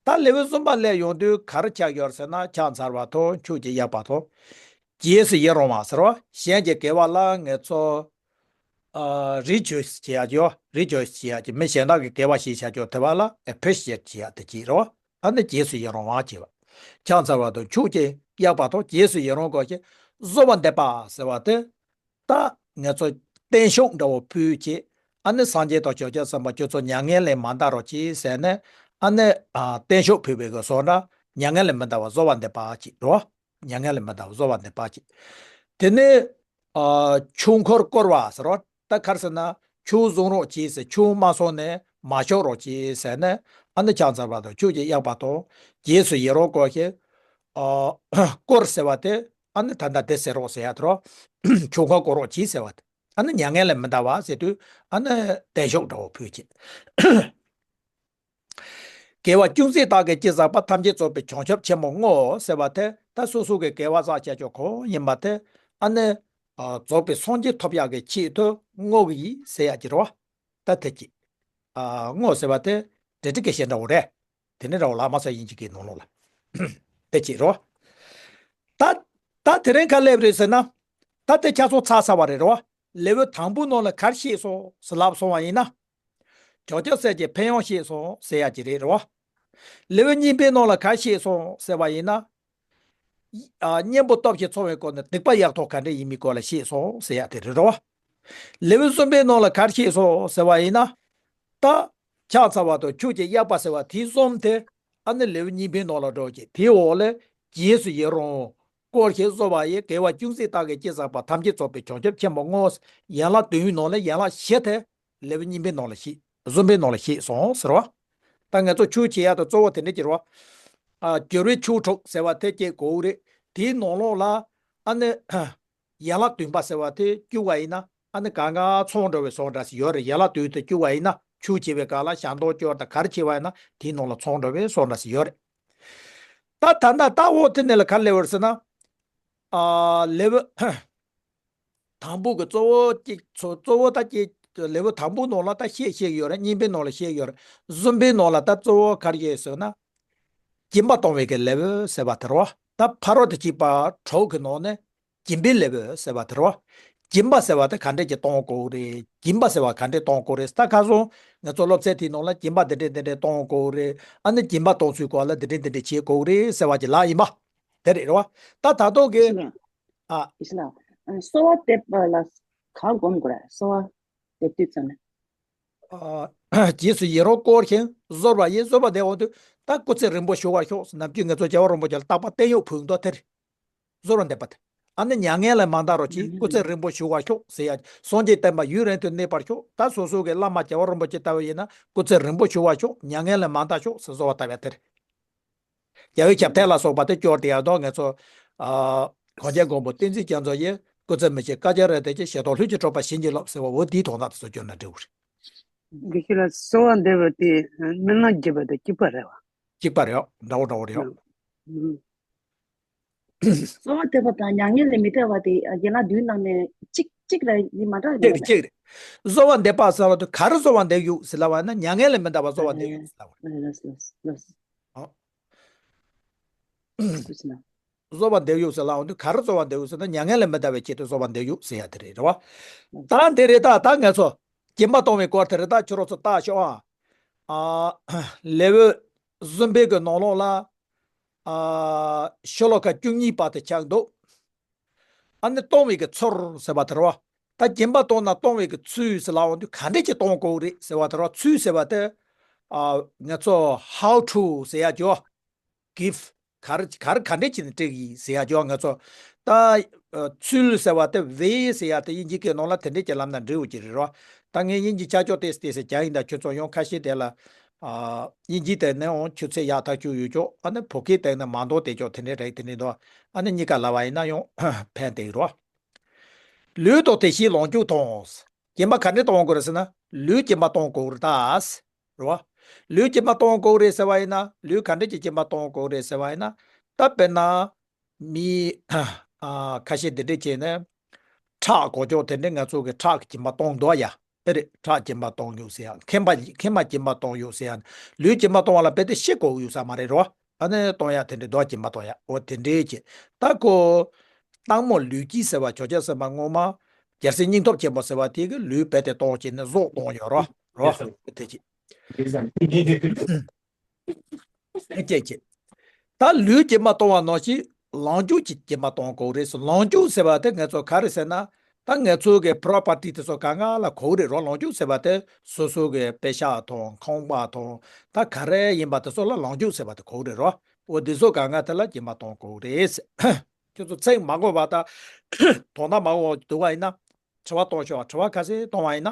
ད་ལེའུ་གསུམ་པ་སླེབས་ཡོང་དུས་ག་རེ་ཆགས་ཡོད་ཟེར་ན། ཕྱག་འཚལ་བ་དང་ཆོས་ཀྱི་གཡག་པ་དང་། རྗེས་སུ་ཡི་རང་བ་ཟེར་བ། གཞན་གྱི་དགེ་བ་ལ་ངས་ཚོ། ཨ། རི་ཇོའི་སི་བྱེད་ཡག་ཅིག་ཡོད། རི་ཇོའི་སི་བྱེད་ཡག་ཅིག་མི་གཞན་དག་གི་དགེ་བ་ཞིག་བྱ་ཆོག་དེ་བ་ལ་ཨེ་པི་རི་ཤི་ཨེཊ་བྱེད་ཡག་དེ་ཅིག་རེད་བ། ཨ་ནི་རྗེས་སུ་ཡི་རང་བ་བྱེད་པ། ཕྱག་འཚལ་བ་དང་ཆོས་ཀྱི་གཡག་པ་དང་། རྗེས་སུ་ཡི་རང་དགོས་ཀྱི། གསོལ་བ་འདེབས་པ་ཟེར་བ་དེ། ད་ངས་ཚོ་བརྟན་བཞུགས་འདྲ་བོ་ཕུལ་བྱས། ཨ་ནི་སངས་རྒྱས་དང་བྱང་ཆུབ་སེམས་དཔའ་ཁྱོད་ཚོ་མྱ་ངན་ལས་མ་འདའ་རོགས་གྱིས་ཟེར་ནས། ཨ་ནི་ཨ་བརྟན་བཞུགས་ཕུལ་བའི་གི་བཟོ་འདྲ། མྱ་ངན་ལས་མི་འདའ་བར་གསོལ་བ་འདེབས་པ་ཅིག་རོ། མྱ་ངན་ལས་མི་འདའ་བར་གསོལ་བ་འདེབས་པ་ཅིག་དེ་ནས་ཨ་ཆོས་འཁོར་བསྐོར་བ་ཟེར་རོ། ད་ག་རེ་ཟེར་ན། ཆོས་བཟུང་རོགས་གྱིས་ཟེར། ཆོས་མ་བཟུང་ནས་མ་ཤོར་རོགས་གྱིས་ཟེར་ནས། ཨ་ནི་ཕྱག་འཚལ་བ་དང་ཆོས་ཀྱི་གཡག་པ་དང་། རྗེས་སུ་ཡི་རང་དགོས་ཀྱི། ཨ་བསྐོར་ཟེར་བ་དེ། ཨ་ནི་ད་ལྟ་དེ་ཟེར་རོགས་ཟེར་ཡག་དེ་རོ། ཆོས་འཁོར་བསྐོར་རོགས་གྱིས་ཟེར་བ་དེ། ཨ་ནི་མྱ་ངན་ལས་མི་འདའ་བ་ཟེར་དུས། ཨ་ནི་བརྟན་བཞུགས་འདྲ་བོ་ཕུལ་གྱི། དགེ་བ་ཅུང་ཟད་བདག་གིས་ཅི་བསགས་པ། ཐམས་ཅད་རྫོགས་པའི་བྱང་ཆུབ་ཆེན་པོར་བསྔོ་ཟེར་བ་དེ། ད་སོ་སོ་གི་དགེ་བ་བསགས་བྱས་ཆོག་གང་ཡིན་པ་དེ། ཨ་ནི་ཨ་རྫོགས་པའི་སངས་རྒྱས་ཐོབ་ཡག་གི་ཆེད་དུ་བསྔོ་གི་ཡིན་ཟེར་ཡག་གི་རོ། ད་དེ་ཅིག་ཨ་བསྔོ་ཟེར་བ་དེ་འབྲེལ་སྒྲ་སྐད་བཤད་འདྲ་བོ་རེད། དེ་ནི་ར་བ་ལ་མ་ས་དབྱིན་ཇི་སྐད་ནང་ལོགས་ལ། དེ་ཅིག་རོ། ད་ད་དེ་རིང་ག་སླེབས་རེད་ཟེར་ན། ད་དེ་ཆ་ཚང་ཚར་ཚར་བ་རེད་རོ། ལེའུ་དང་པོའི་ནང་ལ་ག་རེ་བཤད་སོང་ཟེར་ལབ་སོང་བ་ཡིན་ན། བྱང་ཆུབ་སེམས་ཀྱི་ཕན་ཡོན་བཤད་སོང་ཟེར་ཡག་ཅིག་རེད་རོ། ལེའུ་གཉིས་པའི་ནང་ལ་ག་རེ་བཤད་སོང་ཟེར་བ་ཡིན་ན། ཨ་གཉེན་པོ་སྟོབས་ཆེ་ཚོར་བའི་སྒོ་ནས་སྡིག་པ་ཡག་ཐོག་ག་འདྲ་ཡིན་མིན་སྐོར་ལ་བཤད་སོང་ཟེར་ཡག་དེ་རེད་རོ། ལེའུ་གསུམ་པའི་ནང་ལ་ག་རེ་བཤད་སོང་ཟེར་བ་ཡིན་ན། ད་ཕྱག་འཚལ་བ་དང་ཆོས་ཀྱི་གཡག་པ་ཟེར་བ་དེ་གསུམ་དེ། ཨ་ནི་ལེའུ་གཉིས་པའི་ནང་ལ་འགྲོ་གི། དེའི་འོག་ལ་རྗེས་སུ་ཡི་རང་བསྐོར་ཞིང་གསོལ་བ་ཡི། དགེ་བ་ཅུང་ཟད་བདག་གིས་ཅི་བསགས་པ། ཐམས་ཅད་རྫོགས་པའི་བྱང་ཆུབ་ཆེན་པོར་བསྔོ། ཡན་ལག་བདུན་ནང་ལ་ཡན་ལག་བཞི་དེ་ལེའུ་གཉིས་པའི་ནང་ལ་བཤད། གསུམ་པའི་ནང་ལ་བཤད་སོང་ཟེར་བ། ད་ང་ཚོ་ཆོས་བྱེད་ཡག་དང་གཙོ་བོ་དེ་འདྲ་ཅིག་རེད་བ། ཨ་སྦྱོར་བའི་ཆོས་དྲུག་ཟེར་བ་དེ་སྐྱེ་དགོས་རེད། དེའི་ནང་ལོགས་ལ་ཨ་ནི་ཡན་ལག་བདུན་པ་ཟེར་བ་དེ་བཅུག་པ་ཡིན་ན། ཨ་ནི་གང་ག་ཚང་འགྲོ་བའི་བཟོ་འདྲ་ཞིག་ཡོད་རེད། ཡན་ལག་བདུན་དེ་བཅུག་པ་ཡིན་ན། ཆོས་བྱེད་པའི་སྐབས་ལ་ཞལ་མདོག་སྐྱོར་དང་ག་རེ་བྱེད་པ་ཡིན་ན། དེའི་ནང་ལ་ཚང་འགྲོ་བའི་བཟོ་འདྲ་ཞིག་ཡོད་རེད། ད་ད་ལྟ་ད་འོ་དེ་ནས་ལ་ག་རེ་སླེབས་པ་རེད་ཟེར་ན། ཨ་ལེའུ་དང་པོ་གི་གཙོ་བོ་གཅིག་གཙོ་གཙོ་བོ་ད་ཅིག་ལེའུ་དང་པོའི་ནང་ལ་ད་བཤད་བཤད་ཡོད་རེད། གཉིས་པའི་ནང་ལ་བཤད་ཡོད་རེད། གསུམ་པའི་ནང་ལ་ད་གཙོ་བོ་ག་རེ་ཡོད་ཟེར་ན། སྦྱིན་པ་གཏོང་བའི་གི་ལེའུ་ཟེར་བ་དེ་རེད་བ། ད་ཕ་རོལ་ཏུ་ཕྱིན་པ་དྲུག་གི་ནང་ནས་སྦྱིན་པའི་ལེའུ་ཟེར་བ་དེ་རེད་བ། སྦྱིན་པ་ཟེར་བ་དེ་ག་འདྲས་ཀྱི་གཏོང་དགོས་རེད། སྦྱིན་པ་ཟེར་བ་ག་འདྲས་གཏོང་དགོས་རེད། ད་ཁ་སང་ང་ཚོ་སློབ་ཚན་དེའི་ནང་ལ་སྦྱིན་པ་འདི་འདྲས་འདི་འདྲས་གཏོང་དགོས་རེད། ཨ་ནི་སྦྱིན་པ་གཏོང་ཚུལ་སྐོར་ལ་འདི་འདྲས་འདི་འདྲས་བྱེད་དགོས་རེད་ཟེར་བ་ཅིག་ལབ་ཡིན་པ། དེ་རེད་རེད་བ། ད་ད་དུང་གི། ཡིན་ན། ཨ། ཡིན་ན། ཨ་གསོལ་བ་འདེབས་པ་ལ་ག་སྒོམ་དགོས་རེད། གསོལ་བ་འདེབས་དུས་ཙམ་ནས། ཨ་རྗེས་སུ་ཡི་རང་བསྐོར་ཞིང་གསོལ་བ་ཡི། གསོལ་བ་འདེབས་འོང་དུས་ད་སྐུ་ཚེ་རིང་པོ་བཞུགས་པར་ཤོག་ཟེར། ནམ་རྒྱུན་ང་ཚོ་རྒྱལ་བ་རིན་པོ་ཆེ་ལ་རྟག་པར་བརྟན་གཡོག་ཕུལ་འདུག་དེ་རེད། གསོལ་བ་འདེབས་པ་དེ། ཨ་ནི་མྱ་ངན་ལས་མ་འདའ་རོགས་གྱིས། སྐུ་ཚེ་རིང་པོ་བཞུགས་པར་ཤོག་ཟེར་ཡ། སངས་རྒྱས་བསྟན་པ་ཡུན་རིང་དུ་གནས་པར་ཤོག་ད་སོ་སོ་གི་བླ་མ་རྒྱལ་བ་རིན་པོ་ཆེ་ལྟ་བུ་ཡིན་ན་སྐུ་ཚེ་རིང་པོ་བཞུགས་པར་ཤོག་མྱ་ངན་ལས་མ་འདའ་ཤོག་ཟེར་གསོལ་བ་བཏབ་ཡ་དེ་རེད། རྒྱལ་བའི་ཞབས་བརྟན་ལ་སོགས་པ་དེ་སྐྱོར་ཏེ་ཡ་དོ་ང་ཚོ། ཨ་གངས་ཅན་མགོན་པོ་བསྟན་འཛིན་རྒྱ་མཚོ་ཡི། སྐུ་ཚེ་མི་ཤིགས་བསྐལ་བརྒྱར་བརྟན་ཅིང་། ཞལ་ཐང་ལྷུན་གྱིས་གྲུབ་པ་བཞིན་གྱི་སློབ་ཟེར་བ་འོ་དེའི་དོན་དག་དེ་ཚོ་སྐྱོར་ན་འགྲིག་གི་རེད། དགེ་བཤེས་ལགས། གསོལ་བ་འདེབས་པ་དེ་སྨོན་ལམ་རྒྱག་པ་དང་གཅིག་པ་རེད་བ། གཅིག་པ་རེད། འདྲ་བོ་འདྲ་བོ་རེད། ཨ། ཨུ། གསོལ་བ་འདེབས་པ་དང་མྱ་ངན་ལས་མི་འདའ་བ་དེ་ཡན་ལག་བདུན་ནང་ནས་གཅིག་གཅིག་རེད། ཡིན་མ་འདྲ་གཅིག་རེད་རེད། གཅིག་རེད། གསོལ་བ་འདེབས་པ་ཟེར་བ་དེ་ག་རེ་གསོལ་བ་འདེབས་ཡོད་ཟེར་ལབ་པ་ན། མྱ་ངན་ལས་མི་འདའ་བ་གསོལ་བ་འདེབས་ཡོད་ཟེར་ལབ་པ་རེད། ལགས་ལགས་ལགས། ཨ། གསོལ་བ་འདེབས་ཡོད་ཟེར་ལབ་པ་དེ་ག་རེ་གསོལ་བ་འདེབས་ཡོད་ཟེར་ན། མྱ་ངན་ལས་མི་འདའ་བའི་ཆེད་དུ་གསོལ་བ་འདེབས་ཡོད་ཟེར་ཡ་དེ་རེད། རེད་བ། ད་འདི་རེད། ད་ད་ང་ཚོ་སྦྱིན་པ་གཏོང་བའི་སྐོར་དེ་རེད། ད་ཁྱོད་རང་ཚོ་ལྟ་ཤོག་ཨ། ཨ་ལེའུ་གསུམ་པའི་གི་ནང་ལོགས་ལ། ཨ་ཤོ་ལོ་ཀ་བཅུ་གཉིས་པ་དེ་ཆགས་འདུག་ཨ་ནི་གཏོང་བའི་གི་ཚུལ་ཟེར་བ་དེ་རེད་བ། ད་སྦྱིན་པ་གཏོང་ན་གཏོང་བའི་གི་ཚུལ་ཟེར་ལབ་འོང་དུས་ག་འདྲས་ཀྱིས་གཏོང་དགོས་རེད་ཟེར་བ་དེ་རེད་བ། ཚུལ་ཟེར་བ་དེ། ཨ་ང་ཚོ་how to ཟེར་ཡ་ཅིག་ཡོད། གིབ། ག་རེ་ག་རེ་ག་འདྲས་བྱས་ནས་སྤྲད་ཀྱི་ཡིན་ཟེར་ཡ་ཅིག་ཡོད། ང་ཚོ་ད་ཨ་ཚུལ་ཟེར་བ་དེ་ཝེ་ཟེར་ཡ་དེ་དབྱིན་ཇིའི་སྐད་ནང་ལ་དེ་འདྲས་ཀྱི་ལབ་ན་འགྲིག་འོ་ཅིག་རེད་རོ། ད་ངས་དབྱིན་ཇི་ཆ་ཆོག་ཏོག་ཙམ་ཏོག་ཙམ་སྦྱངས་ཡིན། ད་ཁྱོད་ཚོ་ཡང་ཁ་ཤས་དེ་ལ་ཨ་དབྱིན་ཇི་དེ་ནས་འོང་ཆུ་ཚོད་ཡག་ཐག་ཆོད་ཡོད་ཅོག་ཨ་ནི་བོད་སྐད་དེ་ནས་མ་འདང་དེ་ཅོག་དེ་འདྲས་རེད། དེ་འདྲས་འདུག་ཨ་ནི་གཉིས་ཀ་ལབ་པ་ཡིན་ན་ཡང་ཕན་བདེ་རོ། ལུས་དང་དེ་བཞིན་ལོངས་སྤྱོད་དང་། སྦྱིན་པ་ག་འདྲས་གཏོང་དགོས་རེད་ཟེར་ན། ལུས་སྦྱིན་པ་གཏོང་དགོས་རེད་ད། རེད་བ། ལུས་སྦྱིན་པ་གཏོང་དགོས་རེད་ཟེར་བ་ཡིན་ན། ལུས་ག་འདྲས་ཀྱི་སྦྱིན་པ་གཏོང་དགོས་རེད་ཟེར་བ་ཡིན་ན། ད་དཔེར་ན། མི་ཨ་ཁ་ཤས་འདི་འདྲས་བྱས་ནས། ཁྲག་དགོས་ཅོག་དེ་འདྲས་ང་ཚོ་གི་ཁྲག་གི་སྦྱིན་པ་གཏོང་འདུག་ཡ། ཨེ་རེད། ཁྲག་སྦྱིན་པ་གཏོང་ཡོད་ཟེར་ཡ། མཁན་པ་མཁལ་མ་སྦྱིན་པ་གཏོང་ཡོད་ཟེར་ཡ། ལུས་སྦྱིན་པ་གཏོང་བ་ལ་རྦད་དེ་ཤི་དགོས་ཡོད་ས་མ་རེད་རོ། ཨ་ནི་གཏོང་ཡ་དེ་འདྲའི་རྡོ་སྦྱིན་པ་གཏོང་ཡ། འོ་དེ་འདྲའི་ཅིག་ད་ཁོ། སྟག་མོ་ལུས་དཀྱིལ་ཟེར་བ་ཇོ་རྗེ་སེམས་དཔའ་སྔོན་མ། རྒྱལ་སྲས་སྙིང་སྟོབས་ཆེན་པོ་ཟེར་བ་དེ་གི་ལུས་རྦད་དེ་གཏོང་བྱས་ནས་བཟོ་གཏོང་ཡོད་རོ། རོ། དེ་ཅིག་ཨེ་ཅེ་ཅེ། ད་ལུས་སྦྱིན་པ་གཏོང་བ་ནང་བཞིན་ལོངས་སྤྱོད་ཀྱི་སྦྱིན་པ་གཏོང་དགོས་རེད་ཟེར། ལོངས་སྤྱོད་ཟེར་བ་དེ་ང་ཚོ་ག་རེ་ཟེར་ན། ད་ང་ཚོ་གི་པོ་རོ་པར་ཊི་དེ་ཚོ་གང་ག་ལ་གོ་གི་རེད་རོ། ལོངས་སྤྱོད་ཟེར་བ་དེ་སོ་སོ་གི་པེ་ཤག་དང་ཁང་པ་དང་ད་ག་རེ་ཡིན་པ་དེ་ཚོ་ལ་ལོངས་སྤྱོད་ཟེར་བ་དེ་གོ་གི་རེད་རོ། འོ་དེ་ཚོ་གང་ག་དེ་ལ་སྦྱིན་པ་གཏོང་དགོས་རེད་ཟེར། ཁྱོད་ཚོ་ཚིག་མ་གོ་བ་དང་དོན་དག་མ་གོ་བ་འདུག་པ་ཡིན་ན། དྲི་བ་གཏོང་ཤོག་དྲི་བ་ག་ཚོད་གཏོང་བ་ཡིན་ན།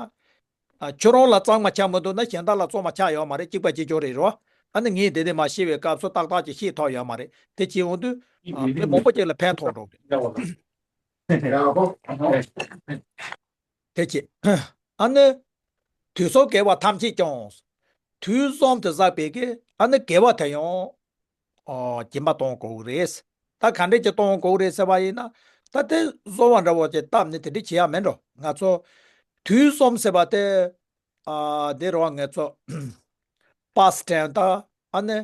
ཨ། ཁྱོད་རང་ལ་གཙང་མ་ཆགས་མི་འདུག་ན་གཞན་དག་ལ་གཙང་མ་ཆགས་ཡོད་མ་རེད། གཅིག་པ་གཅིག་རྐྱང་རེད་རོ། ཨ་ནི་ངས་དེ་ནས་མ་ཤེས་པའི་སྐབས་སུ་ཏག་ཏག་ཅིག་ཤེས་ཐུབ་ཡོད་མ་རེད། དེ་བྱེད་འོང་དུས། ཨ། མི་མང་པོ་ཅིག་ལ་ཕན་ཐོགས་འགྲོ་གི། དེ་བྱེད། ཨ་ནི། དུས་གསུམ་དགེ་བ་ཐམས་ཅད་ཀྱང་། དུས་གསུམ་དུ་བསགས་པའི་གི་ཨ་ནི་དགེ་བ་དེ་ཡང་། ཨོ། སྦྱིན་པ་གཏོང་དགོས་ཀྱི་རེད། ད་ག་འདྲས་ཀྱི་གཏོང་དགོས་ཀྱི་རེད་ཟེར་བ་ཡིན་ན། ད་དེ་བཟོ་བ་འདྲ་བོ་ཅིག་བཏབ་ནས་དེ་འདྲས་བྱེད་ཡ་མེད་འགྲོ། ང་ཚོ་དུས་གསུམ་ཟེར་བ་དེ། ཨ། དེ་རུ་ང་ཚོ་past tense ད་ཨ་ནི་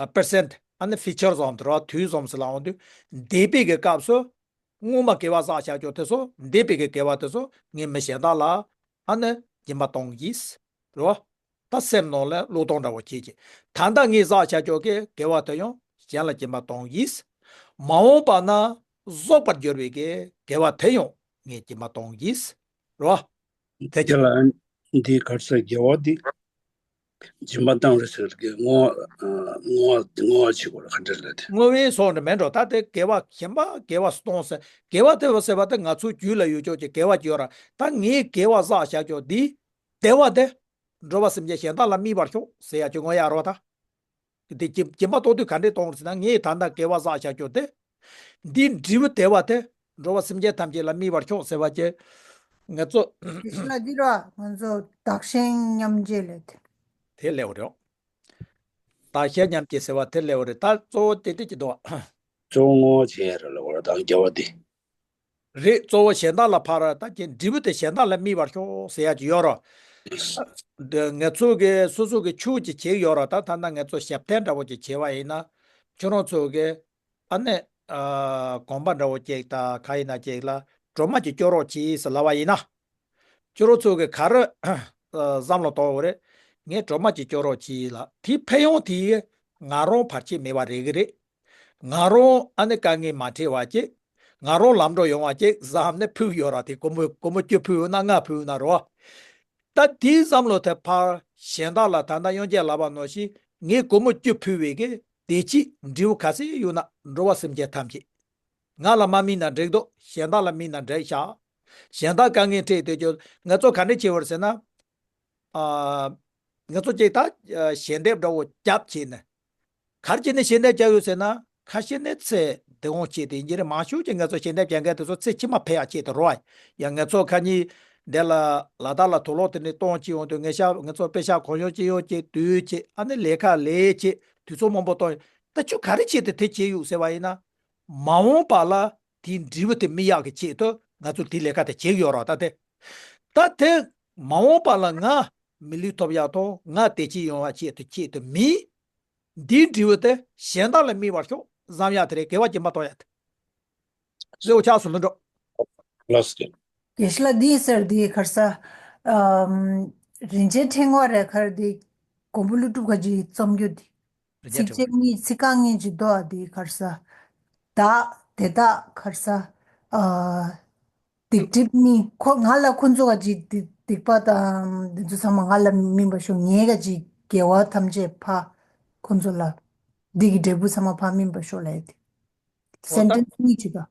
ཨ་present ཨ་ནི་future གསུམ་དེ་རུ་དུས་གསུམ་ཟེར་ལ་འོང་དུས། འདས་པའི་གི་སྐབས་སུ་སྔོན་མ་དགེ་བ་བསགས་བཞག་ཀྱོག་དེ་ཚོ། འདས་པའི་གི་དགེ་བ་དེ་ཚོ་ངས་མི་གཞན་དག་ལ་ཨ་ནི་སྦྱིན་པ་གཏོང་གི་ཡིན། རེད་བ། ད་སེམས་ནང་ལ་བློས་གཏོང་འདྲ་བོ་བྱེད་ཀྱི། ད་ལྟ་ངས་བསགས་བྱ་ཆོག་གི་དགེ་བ་དེ་ཡང་གཞན་ལ་སྦྱིན་པ་གཏོང་གི་ཡིན། མ་འོངས་པ་ན་རྫོགས་པར་འགྱུར་བའི་གི་དགེ་བ་དེ་ཡང་ངས་སྦྱིན་པ་གཏོང་གི་ཡིན། རེད་བ། དེ་ཁྱེད་ལ་འདི་གར་ས་དགེ་བ་འདི་སྦྱིན་པ་གཏོང་རེད་ཟེར་གི་བསྔོ་བ་བསྔོ་བ་བསྔོ་བ་བྱེད་དགོས་རེད། ག་འདྲ་རེད་དེ། བསྔོ་བའི་སོགས་འདྲ་མེད་འགྲོ། ད་དེ་དགེ་བ་གཞན་པ་དགེ་བ་གཏོང་ཟེར། དགེ་བ་དེ་བ་ཟེར་བ་དེ་ང་ཚོའི་རྒྱུད་ལ་ཡོད་ཆོག་གི་དགེ་བ་ཡོད་ར། ད་ངས་དགེ་བ་བསགས་བྱ་ཆོག་འདི། དེ་བ་དེ། འགྲོ་བ་སེམས་ཅན་གཞན་དག་ལ་སྨིན་པར་ཤོག་ཟེར་ཡ་ཅིག་བསྔོ་ཡ་རོ་ད། དེ་སྦྱིན་སྦྱིན་པ་གཏོང་དུས་ག་འདྲས་གཏོང་རེད་ཟེར་ན། ངས་ད་ལྟ་དགེ་བ་བསགས་བྱ་ཆོག་དེ། འདིའི་འབྲས་བུ་དེ་བ་དེ། འགྲོ་བ་སེམས་ཅན་ཐམས་ཅད་ལ་སྨིན་པར་ཤོག་ཟེར་བ་ཅིག་ང་ཚོ། དེ་ལ་འདི་ར་ང་ཚོ་བདག་གཞན་མཉམ་བརྗེ་ལས་དེ། དེ་ལེའུ་རེད། བདག་གཞན་མཉམ་བརྗེ་ཟེར་བ་དེ་ལེའུ་རེད། ད་གཙོ་བོ་དེ་དེ་ཅིག་འདུག་གཙོ་བོ་བསྔོ་བ་བྱེད་ཡ་རེད་ལ་བར་དང་རྒྱལ་བ་དེ། རེད། གཙོ་བོ་གཞན་དག་ལ་ཕར་ད་ཀྱི་འབྲས་བུ་དེ་གཞན་དག་ལ་སྨིན་པར་ཤོག་ཟེར་ཡ་ཅིག་ཡོད་ར། འདི་ང་ཚོ་གི་སོ་སོ་གི་ཆོས་ཅིག་བྱེད་ཡོད་ར། ད་ད་ལྟ་ང་ཚོ་ཞབས་བརྟན་འདྲ་བོ་ཅིག་བྱེད་པ་ཡིན་ན། ཁྱོད་རང་ཚོ་གི་ཨ་ནི། ཨ། དགོན་པ་འདྲ་བོ་ཅིག་ད་ག་ཡིན་ན་ཅིག་ལ་སྒྲོལ་མ་ཅིག་སྐྱོར་རོགས་གྱིས་ཟེར་ལབ་པ་ཡིན་ན། ཁྱོད་རང་ཚོ་གི་ག་རེ་བསམ་བློ་གཏོང་དགོས་རེད། ངས་སྒྲོལ་མ་ཅིག་སྐྱོར་རོགས་གྱིས་ལ། དེའི་ཕན་ཡོན་དེ་ང་རང་བར་ཆད་མེད་པ་རེད་གི་རེད། ང་རང་ཨ་ནི་དཀའ་ངལ་མ་འཕྲད་པ་ཅིག་ང་རང་ལམ་འགྲོ་ཡོང་བ་ཅིག་བསམ་ནས་ཕུལ་ཡོད་ར། དེ་སྒོར་མོ་སྒོར་མོ་བཅུ་ཕུལ་ཡོད་ན་ལྔ་ཕུལ་ཡོད་ན་རོ། ད་དེའི་བསམ་བློ་དེ་ཕར་གཞན་དག་ལ་ད་ལྟ་དབྱངས་ཅན་ལབ་པ་ནང་བཞིན་ངས་སྒོར་མོ་བཅུ་ཕུལ་བའི་གི་དེ་ཅིག་འབྲས་བུ་ག་ཚོད་ཡོད་ན་འགྲོ་བ་སེམས་ཅན་ཐམས་ཅད། ང་ལ་མ་སྨིན་ན་འགྲིག་འདུག་གཞན་དག་ལ་སྨིན་ན་འགྲིག་ཤག་གཞན་དག་དཀའ་ངལ་འཕྲད་དུས་ཀྱང་ང་ཚོ་ག་འདྲ་བྱེད་དགོས་རེད་ཟེར་ན། ཨ། ང་ཚོ་ཅིག་ད་ཞལ་འདེབས་འདྲ་བོ་རྒྱབ་བྱས་ནས། ག་རེ་བྱས་ནས་ཞལ་འདེབས་རྒྱག་ཡོད་ཟེར་ན། ཁ་ཤས་ནས་ཚེ་འདི་འོང་ཆེད་དུ་ཡིན་གྱི་རེད། མང་ཤོས་ཀྱིས་ང་ཚོ་ཞལ་འདེབས་རྒྱག་མཁན་དེ་ཚོ་ཚེ་ཕྱི་མ་ཕན་ཡག་ཆེད་དུ་རེད་བ། ཡང་ང་ཚོ་ཁ་ཉིན་འདི་ལ་ལ་དྭགས་ལ་དུག་ལོག་དེ་འདྲ་གཏོང་བྱེད་ཡོང་དུས། ང་ཤ་ང་ཚོ་པེ་ཤག་གང་བྱུང་ཅིག་ཡོང་བྱེད་དུས་བྱེད། ཨ་ནི་ལས་ཀ་ལས་བྱེད། དུས་ཚོད་མང་པོ་གཏོང་། ད་ཁྱོད་ག་རེ་ཆེད་དུ་དེ་བྱེད་ཡོད་ཟེར་བ་ཡིན་ན། མ་འོངས་པ་ལ་དེའི་འབྲས་བུ་དེ་སྨིན་ཡག་གི་ཆེད་དུ་ང་ཚོ་དེ་ལས་ཀ་དེ་བྱེད་ཀྱི་ཡོད་རེད། ད་དེ། ད་དེ་མ་འོངས་པ་ལ་ང་མི་ལུས་ཐོབ་ཡག་དང་ང་བདེ་སྐྱིད་ཡོང་བ་ཆེད་དུ་ཆེད་དུ་མིན། འདིའི་འབྲས་བུ་དེ་གཞན་དག་ལ་སྨིན་པར་ཤོག་བསམ་ཡག་དེ་རེད། དགེ་བ་སྦྱིན་པ་གཏོང་ཡག་དེ། ལེའུ་ཆགས་སོང་ལོ་འགྲོ། ལགས་སོ། དགེ་བཤེས་ལགས། འདི་ཟེར་འདི་ག་རེ་ཟ། ཨམ། རིན་ཆེན་ཕྲེང་བ་རེད། ག་རེ་འདི་མགོན་པོ་ཀླུ་སྒྲུབ་ཁ་ཅིག་རྩོམ་རྒྱུ་འདི། རིན་ཆེན་ཚིགས་བཅད་ཕྲེང་བ། གཉིས་ཚིག་རྐང་གཉིས་ཅིག་འདུག་ཨ། འདི་ག་རེ་ཟ། བདག་དེ་དག་ག་རེ་ཟ། ཨ། སྡིག་སྒྲིབ་གཉིས། ཁོ་ང་ལ་ཁོ་ཚོ་ག་ཅིག་སྡིག་སྡིག་པ་དང་འདི་ཚོ་ཚང་མ་ང་ལ་སྨིན་པར་ཤོག་ངའི་ག་ཅིག་དགེ་བ་ཐམས་ཅད་ཕ་ཁོ་ཚོ་ལ། འདི་གི་འབྲས་བུ་ཚང་མ་ཕ་སྨིན་པར་ཤོག་ལབ་ཡ་དེ། ཨོ་ད། སེན་ཊེན་སི་གཉིས་ཅིག་དང་།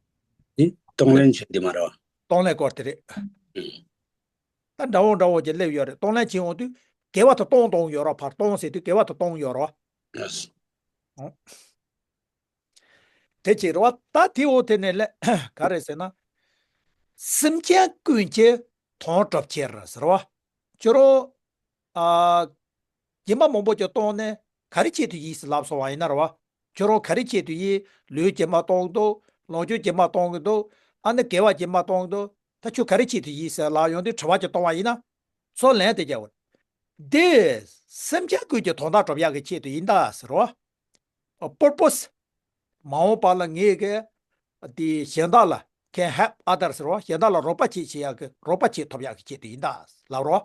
འདི་གཏོང་ལེན་བྱེད་འདི་མ་རེད་བ། གཏོང་ལེན་སྐོར་དེ་རེད། ཨུ། ད་འདྲ་བོ་འདྲ་བོ་ཅིག་སླེབས་ཡོད་རེད། གཏོང་ལེན་བྱེད་འོང་དུས་དགེ་བ་དེ་གཏོང་གཏོང་ཡོད་རེད། ཕར་གཏོང་ཟེར་དུས་དགེ་བ་དེ་གཏོང་ཡོད་རེད། ལགས་སོ། ཨོ། དེ་བྱེད་རེད་བ། ད་དེ་འོ་དེ་ནས་ལས་ག་རེ་ཟེར་ན། སེམས་ཅན་ཀུན་གྱི་དོན་སྒྲུབ་ཕྱིར་ཟེར་བ། ཁྱོད་རང་། ཨ། སྦྱིན་པ་མང་པོ་ཅིག་གཏོང་ནས་ག་རེ་ཆེད་དུ་ཡིན་ཟེར་ལབ་སོང་བ་ཡིན་ན་རེད་བ། ཁྱོད་རང་ག་རེ་ཆེད་དུ་ཡིན། ལུས་སྦྱིན་པ་གཏོང་གི་འདུག་ལོངས་སྤྱོད་སྦྱིན་པ་གཏོང་གི་འདུག་ཨ་ནི་དགེ་བ་སྦྱིན་པ་གཏོང་གི་འདུག་ད་ཁྱོད་ག་རེ་ཆེད་དུ་ཡིན་ཟེར་ལབ་ཡོང་དུས་དྲི་བ་ཅིག་གཏོང་བ་ཡིན་ན། ཚོ་ལན་དེ་རྒྱག་པ་རེད། འདི་སེམས་ཅན་ཀུན་གྱི་དོན་དག་སྒྲུབ་ཡག་གི་ཆེད་དུ་ཡིན་ད་ཟེར་རོ། purpose། མ་འོངས་པ་ལ་ངེད་ཀྱིས་དེ་གཞན་དག་ལ་can help others ཟེར་རོ། གཞན་དག་ལ་རོགས་པ་བྱེད་བྱེད་ཡག་གི་རོགས་པ་བྱེད་ཐུབ་ཡག་གི་ཆེད་དུ་ཡིན་ད་ལབ་རོ།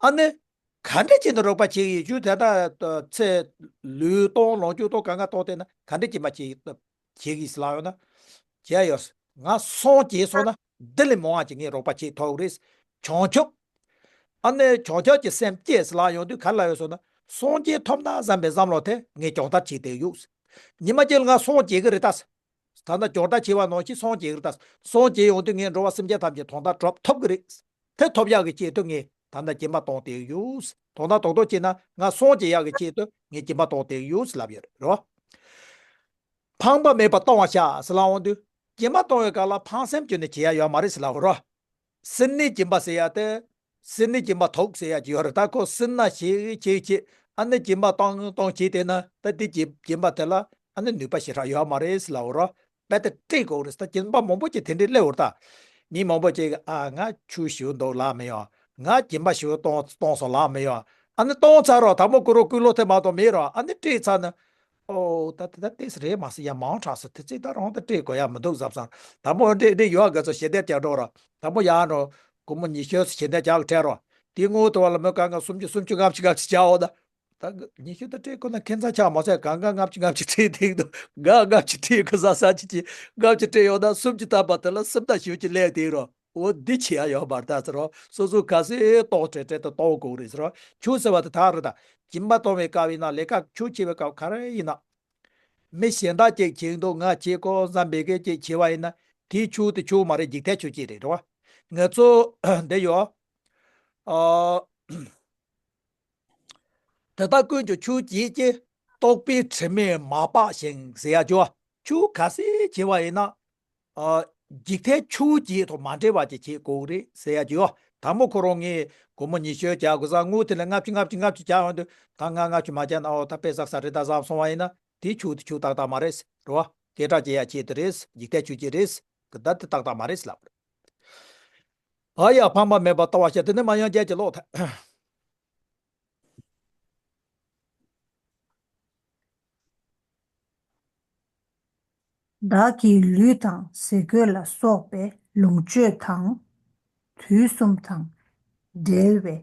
ཨ་ནི། ག་འདྲ་བྱས་ནས་རོགས་པ་བྱེད་ཀྱི་ཡོད་རྒྱུ་དེ་ད་ཚེ་ལུས་གཏོང་ལོངས་སྤྱོད་གཏོང་གང་ག་གཏོང་དེ་ན་ག་འདྲ་སྦྱིན་པ་བྱེད་བྱེད་ཀྱི་ཟེར་ལབ་ཡོང་ན། བྱས་ཡོད། ང་སངས་རྒྱས་སོང་ན་འདི་ལས་མང་བ་ཅིག་ངས་རོགས་པ་བྱེད་ཐུབ་ཀྱི་རེད། བྱང་ཆུབ། ཨ་ནི་བྱང་ཆུབ་ཀྱི་སེམས་བསྐྱེད་ཟེར་ལབ་ཡོང་དུས་ག་ལ་ཡོད་སོང་ན་སངས་རྒྱས་ཐོབ་ན་བསམ་པའི་བསམ་བློ་དེ་ངས་སྦྱོང་བརྡར་བྱེད་བསྡད་ཡོད། ཉི་མ་གཅིག་ལ་ང་སངས་རྒྱས་ཀྱི་རེད་ད། ད་ལྟ་སྦྱོང་བརྡར་བྱས་པ་ནང་བཞིན་སངས་རྒྱས་ཀྱི་རེད་ད། སངས་རྒྱས་ཡོང་དུས་ངས་འགྲོ་བ་སེམས་ཅན་ཐམས་ཅད་དོན་དག་སྒྲུབ་ཐུབ་ཀྱི་རེད། དེ་ཐོབ་ཡག་གི་ཆེད་དུ་ངས་ད་ལྟ་སྦྱིན་པ་གཏོང་བསྡད་ཡོད། དོན་དག་རྡོག་རྡོག་བྱས་ན་ང་སངས་རྒྱས་ཡག་གི་ཆེད་དུ་ངས་སྦྱིན་པ་གཏོང་བསྡད་ཡོད་ལབ་ཡོད་རེད་རོ། ཕངས་པ་མེད་པར་གཏོང་བར་བྱ་ཟེར་ལབ་འོང་དུས་སྦྱིན་པ་གཏོང་བའི་སྐབས་ལ་ཕངས་སེམས་བཅོས་ནས་བྱེད་ཡ་ཡོད་མ་རེད་ཟེར་ལབ་རོ། སེར་སྣའི་སྦྱིན་པ་ཟེར་ཡ་དེ། སེར་སྣའི་སྦྱིན་པ་ཐོགས་ཟེར་ཡ་ཅིག་ཡོད་རེད། ད་ཁོ་སེར་སྣ་ཞིག་ཅིག་ཅིག་ཨ་ནི་སྦྱིན་པ་གཏོང་གཏོང་བྱེད་དེ་ན་ད་དེ་སྦྱིན་སྦྱིན་པ་དེ་ལ་ཨ་ནི་ནུས་པ་ཞེ་དྲག་ཡོད་མ་རེད་ཟེར་ལབ་རོ། དཔེ་དེ་སྤྲད་དགོས་རེད། ད་སྦྱིན་པ་མང་པོ་ཅིག་དེ་འདྲའི་སླེབས་ཡོད་རེད་ད། མི་མང་པོ་ཅིག་ཨ་ང་ཆུ་ཞེ་པོ་འདུག་ལབ་མི་ཡོང་། ང་སྦྱིན་པ་ཞེ་པོ་གཏོང་གཏོང་སོང་ལབ་མི་ཡོང་། ཨ་ནི་གཏོང་ཚར་རོ། དང་པོ་ཁོ་རང་སྐུ་ལོ་དེ་མ་གཏོགས་མེད་རོ། ཨ་ནི་སྤྲད་ཚར་ན། ཨོ་ད་ད་ད་ཏོག་ཙམ་རེད་མ་ཟད་ཡ་མང་དྲགས་སོང་། དེ་ཚོ་ད་རང་ད་སྤྲད་དགོས་ཡ་མི་འདུག་བསམ་སོང་། དང་པོ་འདྲེ་འདྲེ་ཡོད་དགོས་ཚོ་ཞལ་འདེབས་རྒྱག་འགྲོ་རོ། དང་པོ་ཡར་འགྲོ། སྒོར་མོ་ཉི་ཤུ་ཞལ་འདེབས་རྒྱག་སྤྲད་རོ། དེ་སྔོན་དུ་བ་ལ་མོས་གང་ག་སུམ་ཅུ་སུམ་ཅུ་ལྔ་བཅུ་ལྔ་བཅུ་རྒྱག་འོ་ད། ད་ཉི་ཤུ་ད་སྤྲད་དགོས་ན་ཁྱད་མཚར་ཆགས་མ་སོང་། གང་ག་ལྔ་བཅུ་ལྔ་བཅུ་སྤྲད་ཐིག་འདུག་ང་ལྔ་བཅུ་སྤྲད་དགོས་ས་ས་ཅི་ཅི་ལྔ་བཅུ་སྤྲད་ཡོང་ན་སུམ་ཅུ་ཐམ་པ་དེ་ལ་སུམ་སྟོང་ཞེ་ཅིག་སླེབས་དེ་རོ། འོ་འདི་བྱེད་ཡ་ཡོད་མ་རེད་ད་ཟེར་རོ། སོ་སོ་ག་ཚོད་གཏོང་སྤྲད་སྤྲད་དུ་གཏོང་དགོས་རེད་ཟེར་རོ། ཆུ་ཟེར་བ་དེ་ཐག་རེད་ད། སྦྱིན་པ་གཏོང་བའི་སྐབས་ཡིན་ན་ལས་ཀ་ཆུ་བྱེད་པའི་སྐབས་ག་རེ་ཡིན་ན། མི་གཞན་དག་ཅིག་བྱེད་འདུག་ང་བྱེད་དགོས་བསམ་པའི་སྐད་ཅིག་བྱེད་པ་ཡིན་ན་དེའི་ཆུ་དེ་ཆུ་མ་རེད། འཇིག་རྟེན་ཆུ་ཅིག་རེད་རོ། ང་ཚོ་འདི་ཡོད། ཨ། དེ་དག་ཀུན་གྱི་ཆུ་སྐྱེས་ཀྱི། རྟོག་པའི་དྲི་མས་མ་སྦགས་ཤིང་ཟེར་ཡ་ཅོ། ཆུ་ག་ཚོད་བྱེད་པ་ཡིན་ན། ཨ། འཇིག་རྟེན་ཆུ་སྐྱེས་དང་མ་འདྲེས་པ་ཅིག་བྱེད་དགོས་རེད་ཟེར་ཡ་ཅོ། དང་པོ་ཁོ་རང་ངས་སྒོར་མོ་ཉི་ཤུ་རྒྱག་དགོས་ས་དངུལ་དེ་ལ་ལྔ་བཅུ་ལྔ་བཅུ་ལྔ་བཅུ་རྒྱག་ཡོང་དུས་ད་ང་ལྔ་བཅུ་མ་རྒྱག་ན་ཨོ་ད་དཔེ་བསགས་ས་རེད་ད་བསམ་སོང་བ་ཡིན་ན་དེ་ཆུ་དེ་ཆུ་ཏག་ཏག་མ་རེད་རོ། སྐད་གྲགས་ཅན་ཡ་ཆེད་དུ་རེད། འཇིག་རྟེན་ཆུ་སྐྱེས་རེད། གི་ད་དེ་ཏག་ཏག་མ་རེད་ལབ། ཨ་ཡ་ཕངས་པ་མེད་པར་ལྟ་བར་བྱ། དེ་ནས་མ་ཡང་རྒྱལ་གྱི་ལོག་ཐལ། བདག་གི་ལུས་དང་ཟས་གོས་ལ་སོགས་པའི་ལོངས་སྤྱོད་དང་། དུས་གསུམ་དང་འབྲེལ་བའི་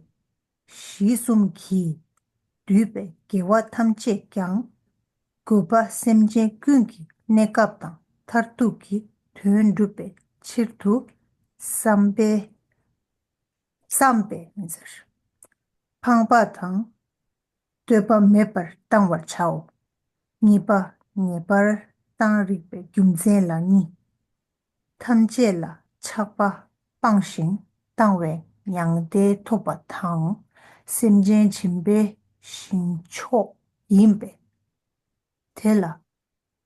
གཞི་གསུམ་གྱིས་བསྡུས་པའི་དགེ་བ་ཐམས་ཅད་ཀྱང་། གུས་པ་སེམས་ཅན་ཀུན་གྱི་གནས་སྐབས་དང་མཐར་ཐུག་གི་དོན་སྒྲུབ་པའི་ཕྱིར་དུ་བསམ་པས། བསམ་པས་མི་ཟེར། ཕངས་པ་དང་། བསྟོད་པ་མེད་པར་བཏང་བར་བྱའོ། གཉིས་པ་ངེས་པར་བཏང་རིགས་པའི་རྒྱུ་མཚན་ལ་གཉིས། ཐམས་ཅད་ལ་ཆགས་པ་སྤངས་ཤིང་བཏང་བའི་མྱང་འདས་ཐོབ་པ་དང་། སེམས་ཅན་སྦྱིན་པའི་ཞིང་མཆོག་ཡིན་པས། དེ་ལ་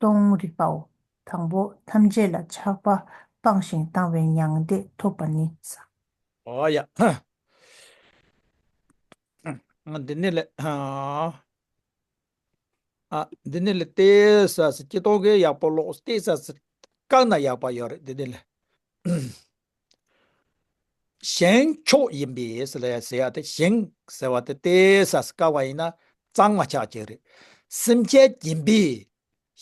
གཏོང་རིགས་པའོ། དང་པོ་ཐམས་ཅད་ལ་ཆགས་པ་སྤངས་ཤིང་བཏང་བའི་མྱང་འདས་ཐོབ་པ་ནི་ས། ཨོ་ཡ། འདི་ནས་ལས། ཨ། འདི་ནས་ལས་ཏེ་ས་སི་སྤྱི་གཏོང་གི་ཡག་པོ་ལོག་ཏེ་ས་སི་བཀག་ན་ཡག་པ་ཡོད་རེད། འདི་ནས་ལས། ཞིང་མཆོག་ཡིན་པས་ཟེར་ལ་ཟེར་ཡ་དེ་ཞིང་ཟེར་བ་དེ་ཏེ་ས་སི་བཀག་པ་ཡིན་ན་གཙང་མ་ཆགས་ཀྱི་རེད། སེམས་ཅན་སྦྱིན་པའི་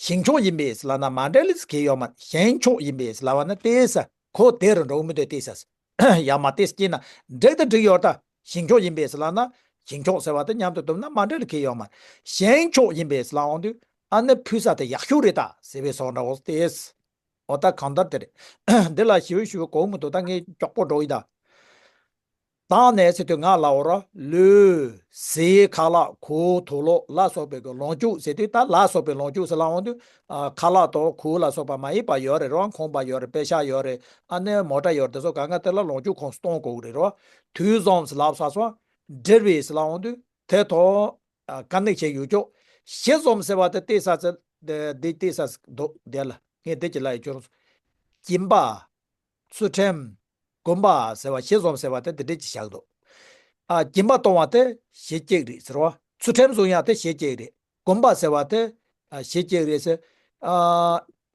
ཞིང་མཆོག་ཡིན་པས་ལབ་ན་མ་འདྲ་ལི་ཁེ་ཡོད་མ། ཞིང་མཆོག་ཡིན་པས་ལབ་པ་ན་ཏེ་ས་ཁོ་དེ་རུ་འགྲོ་མི་འདོད་ཏེ་ས། ཡ་མ་ཏེ་ས་སྐྱེས་ན་འགྲིག་ད་འགྲིག་ཡོད་ད། ཞིང་མཆོག་ཡིན་པས་ལབ་ན་ཞིང་མཆོག་ཟེར་བ་དེ་མཉམ་དུ་བསྡོམས་ན་མ་འདྲ་ལི་ཁེ་ཡོད་མ། ཞིང་མཆོག་ཡིན་པས་ལབ་འོང་དུས་ཨ་ནི་ཕུལ་ས་དེ་ཡག་ཤོས་རེད་ད་ཟེར་བའི་སོགས་འདྲ་བོ་ཏེ་ས། འོ་ད་གང་ལྟར་དེ་རེད། འདི་ལ་ཞིབ་ཞིབ་གོ་མི་འདུག་ད་ངས་མགྱོགས་པོ་འགྲོ་ཡི་ད། དང་ནས་ཟེར་དུས་ང་ལ་འོ་ར་ལུས་ཟས་ཁ་ལག་གོས་དུག་ལོག་ལ་སོགས་པའི་གི་ལོངས་སྤྱོད་ཟེར་དུས་ད་ལ་སོགས་པའི་ལོངས་སྤྱོད་ཟེར་ལ་འོང་དུས་ཨ་ཁ་ལག་དང་གོས་ལ་སོགས་པ་མ་ཡིན་པ་ཡོད་རེད་རོ། ཁང་པ་ཡོད་རེད། པེ་ཤག་ཡོད་རེད། ཨ་ནི་མོ་ཊ་ཡོད་རེད། དེ་ཚོ་གང་ག་དེ་ལ་ལོངས་སྤྱོད་ཁོངས་སུ་གཏོང་དགོས་ཀྱི་རེད་རོ། དུས་འཛོམས་ཟེར་ལབ་ས་སོ་འབྲེལ་བའི་ཟེར་ལ་འོང་དུས་དེ་ཐོག་ཨ་དཀའ་གནད་ཆེ་ཡོད་ཅོག་གཞི་འཛོམས་ཟེར་བ་དེ་ལྟས་ས་ཚེ་འདི་ལྟས་ས་འདུག་དེ་ལ་ངས་དེ་ཅི་ལ་ཡི་ཅོར་སྦྱིན་པ། ཚུལ་ཁྲིམས། སྒོམ་པ་ཟེར་བ་གཞི་འཛོམས་ཟེར་བ་དེ་དེ་འདྲས་ཀྱི་བཞག་འདུག་ཨ་སྦྱིན་པ་གཏོང་བ་དེ་གཞི་གཅིག་རེད་ཟེར་བ། ཚུལ་ཁྲིམས་བཟུང་ཡ་དེ་གཞི་གཅིག་རེད། སྒོམ་པ་ཟེར་བ་དེ་ཨ་གཞི་གཅིག་རེད་ཟེར། ཨ་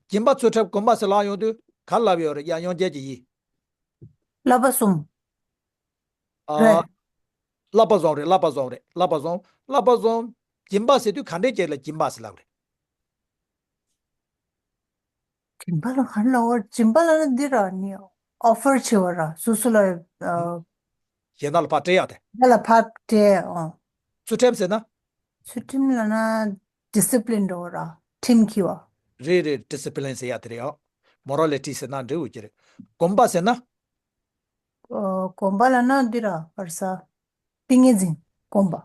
སྦྱིན་པ་ཚུལ་ཁྲིམས་སྒོམ་པ་ཟེར་ལབ་ཡོང་དུས་ག་ལབ་ཡོད་རེད། ཡ་དབྱངས་ཅན་གྱི་ཡིན། བསླབ་པ་གསུམ། ཨ་རེད། བསླབ་པ་བཟང་རེད། བསླབ་པ་བཟང་རེད། བསླབ་པ་བཟང་། བསླབ་པ་བཟང་། སྦྱིན་པ་ཟེར་དུས་ག་འདྲའི་རྗེས་ལ་སྦྱིན་པ་ཟེར་ལབ་རེད། སྦྱིན་པ་ལ་ག་རེ་ལབ་པ། སྦྱིན་པ་ལབ་ན་འདི་ར་ནི་ཨོ་ཕར་བྱེད་པ་ར། སོ་སོ་ལ་ཨ། གཞན་དག་ལ་ཕར་སྤྲད་ཡག་དེ། གཞན་ལ་ཕར་སྤྲད་ཨ། ཚུལ་ཁྲིམས་ཟེར་ན། ཚུལ་ཁྲིམས་ལབ་ན་ཌི་སི་པི་ལིན་འདྲ་བོ་ར། ཁྲིམས་འཁྱེར་བ། རེད་རེད། ཌི་སི་པི་ལིན་ཟེར་ཡག་དེ་རེད་ཨ། མོ་རལ་ཊི་ཟེར་ན་འགྲིག་གི་རེད། གོམས་པ་ཟེར་ན། ཨོ། གོམས་པ་ལབ་ན་འདི་ར་བར་ས། ཏིང་ངེ་འཛིན་སྒོམ་པ།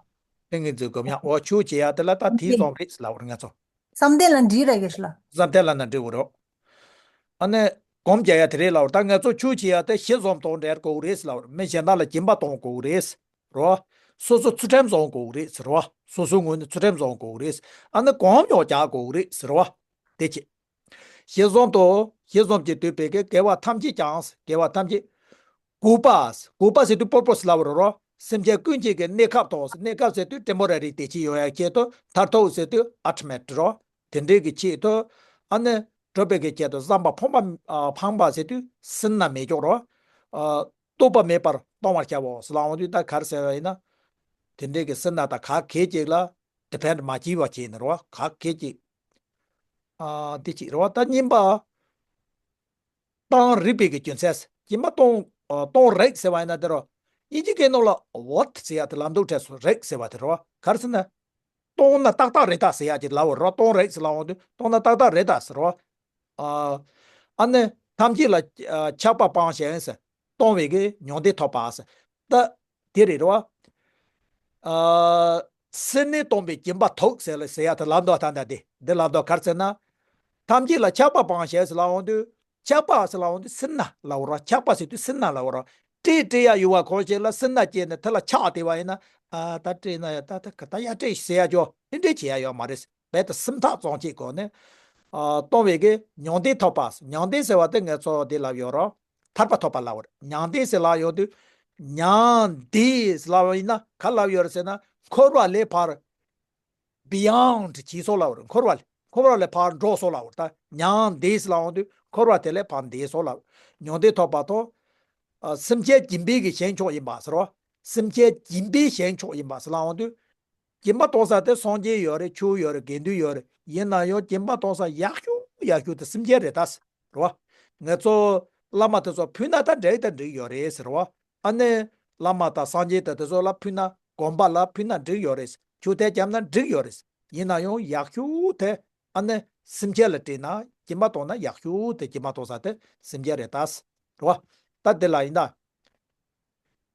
ཏིང་ངེ་འཛིན་སྒོམ་ཡག་འོ་ཆོས་བྱེད་ཡག་དེ་ལ་ད་དེའི་བཟང་རེད་ལབ་པ་རེད་ང་ཚོ། བསམ་གཏན་ལ་འགྲིག་ར་གེ་ཤི་ལ། བསམ་གཏན་ལ་ན་འགྲིག་གི་རེད། ཨ་ནི་སྒོམ་རྒྱག་ཡག་དེ་རེད་ལབ་པ་རེད། ད་ང་ཚོ་ཆོས་བྱེད་ཡག་དེ་ཞི་འཇམ་དང་འབྲེལ་དགོས་རེད་ལབ་པ་རེད། མི་གཞན་དག་ལ་སྦྱིན་པ་གཏོང་དགོས་རེད། རེད་བ། སོ་སོ་ཚུལ་ཁྲིམས་བཟང་དགོས་རེད་ཟེར་བ། སོ་སོའི་ངོས་ནས་ཚུལ་ཁྲིམས་བཟང་དགོས་རེད། ཨ་ནི་སྒོམ་ཡང་རྒྱག་དགོས་རེད་ཟེར་བ། དེ་བྱེད། ཞི་འཇམ་དང་། ཞི་འཇམ་གྱིས་བསྡུས་པའི་གི་དགེ་བ་ཐམས་ཅད་ཀྱང་། དགེ་བ་ཐམས་ཅད། གུས་པ། གུས་པ་ཟེར་དུས་པོར་པོ་ཟེར་ལབ་པ་རེད་རོ། སེམས་ཅན་ཀུན་གྱི་གི་གནས་སྐབས་དང་། གནས་སྐབས་ཟེར་དུས་ཊེམ་པོ་ར་རི་བདེ་སྐྱིད་ཡོང་ཡག་ཆེད་དུ། མཐར་ཐུག་ཟེར་དུས་ཨལ་ཊི་མེཊ་རོ། དེ་འདྲའི་གི་ཆེད་དུ། ཨ་ནི་གྲུབ་པའི་གི་ཆེད་དུ་བསམ་པ་ཕངས་པ། ཨ། ཕངས་པ་ཟེར་དུས་སེར་སྣ་མེད་ཀྱོག་རོ། ཨ། རྟོག་པ་མེད་པར་གཏོང་བར་བྱའོ་ཟེར་ལབ་འོང་དུས་ད་ག་རེ་ཟེར་བ་ཡིན་ན། དེ་འདྲའི་གི་སེར་སྣ་དང་ག་གེ་ཅིག་ལ་ཌི་པེན་ཌི་མ་བྱེད་པ་བྱས་ནས་རོ། ག་གེ་ཅིག་ཨ། འདི་གཅིག་རེད་བ། ད་གཉིས་པ། གཏོང་རིགས་པའི་གི་རྒྱུ་མཚན། སྦྱིན་པ་གཏོང་། ཨ། གཏོང་རིགས་ཟེར་བ་ཡིན་ན་དེ་རོ། དབྱིན་ཇི་སྐད་ནང་ལ་ཝར་ཐི་ཟེར་ཡག་དེ་ལ་འདུག་དྲན་སོང་། རིགས་ཟེར་བ་དེ་རོ། ག་རེ་ཟེར་ན། གཏོང་ན་ཏག་ཏག་རེད་ད་ཟེར་ཡག་ཅིག་ལབ་པ་རོ། གཏོང་རིགས་ཟེར་ལབ་འོང་དུས་གཏོང་ན་ཏག་ཏག་རེད་ད་ཟེར་རོ། ཨ། ཨ་ནི་ཐམས་ཅད་ལ། ཨ། ཆགས་པ་སྤངས་ཤིང་ཟེར། གཏོང་བའི་གི་མྱང་འདས་ཐོབ་པ་ཟེར། ད་དེ་རེད་རོ། ཨ། སེར་སྣས་གཏོང་བའི་སྦྱིན་པ་ཐོབ་ཟེར་ལ་ཟེར་ཡག་དེ་ལབ་འདུག་ད་ལྟ་དེ་འདི་ལབ་འདུག་ག་རེ་ཟེར་ན། ཐམས་ཅད་ལ་ཆགས་པ་སྤངས་ཤིང་ཟེར་ལབ་འོང་དུས། ཆགས་པ་ཟེར་ལབ་འོང་དུས་སེར་སྣ་ལབ་པ་རོ། ཆགས་པ་ཟེར་དུས་སེར་སྣ་ལབ་པ་རོ། སྤྲད་སྤྲད་ཡག་ཡོད་པ་གང་ཞིག་ལ་སེར་སྣ་སྐྱེས་ནས་དེ་ལ་ཆགས་བསྡད་པ་ཡིན་ན། ཨ། ད་སྤྲད་ན་ཡག་ད་ད་ག་ད་ཡར་སྤྲད་ཟེར་ཡག་ཅོ་དེ་འདྲས་བྱེད་ཡག་ཡོད་མ་རེད། རྦད་དེ་སེམས་ཐག་གཙང་བཅད་དགོས་ནས། ཨ། གཏོང་བའི་གི་མྱང་འདས་ཐོབ་པ། མྱང་འདས་ཟེར་བ་དེ་ངས་ཚོ་འདི་ལབ་ཡོད་རོ། ཐར་པ་ཐོབ་པ་ལབ་པ་རེད། མྱང་འདས་ཟེར་ལབ་ཡོང་དུས། མྱང་འདས་ལབ་པ་ཡིན་ན་ག་ལབ་ཡོད་རེད་ཟེར་ན། འཁོར་བ་ལས་ཕར་བི་ཡོན་ཌི་ཕྱིན་སོང་ལབ་པ་རེད། འཁོར་བ་ལས། འཁོར་བ་ལས་ཕར་འགྲོ་སོང་ལབ་པ་རེད། ད་མྱང་འདས་ལབ་ཡོང་དུས་འཁོར་བ་དེ་ལས་ཕར་འདས་སོང་ལབ། མྱང་འདས་ཐོབ་པ་དང་། ཨ། སེམས་ཅན་སྦྱིན་པའི་གི་ཞེན་ཆོག་ཡིན་པ་ཟེར་རོ། སེམས་ཅན་སྦྱིན་པའི་ཞེན་ཆོག་ཡིན་པ་ཟེར་ལབ་ཡོང་དུས། སྦྱིན་པ་གཏོང་ས་དེ་སངས་རྒྱས་ཡོད་རེད། ཆོས་ཡོད་རེད། དགེ་འདུན་ཡོད་རེད། ཡིན་ན་ཡང་སྦྱིན་པ་གཏོང་ས་ཡག་ཤོས་ཡག་ཤོས་དེ་སེམས་ཅན་རེད་ད་ཟེར་རོ། ངེད་ཚོ་བླ་མ་དེ་ཚོ་ཕུལ་ན་ད་འགྲིག་ད་འགྲིག་ཡོད་རེད་ཟེར་རོ། ཨ་ནི་བླ་མ་དང་སངས་རྒྱས་དང་དེ་ཚོ་ལ་ཕུལ་ན། དགོན་པ་ལ་ཕུལ་ན་འགྲིག་ཡོད་རེད། ཆོས་དད་བརྒྱབ་ན་འགྲིག་ཡོད་རེད། ཡིན་ན་ཡང་ཡག་ཤོས་དེ། ཨ་ནི་སེམས་ཅན་ལ་སྤྲད་ན། སྦྱིན་པ་གཏོང་ན་ཡག་ཤོས་དེ་སྦྱིན་པ་གཏོང་ས་དེ་སེམས་ཅན་རེད་ད་ཟེར་རོ། ད་དེ་ལ་ཡིན་ད།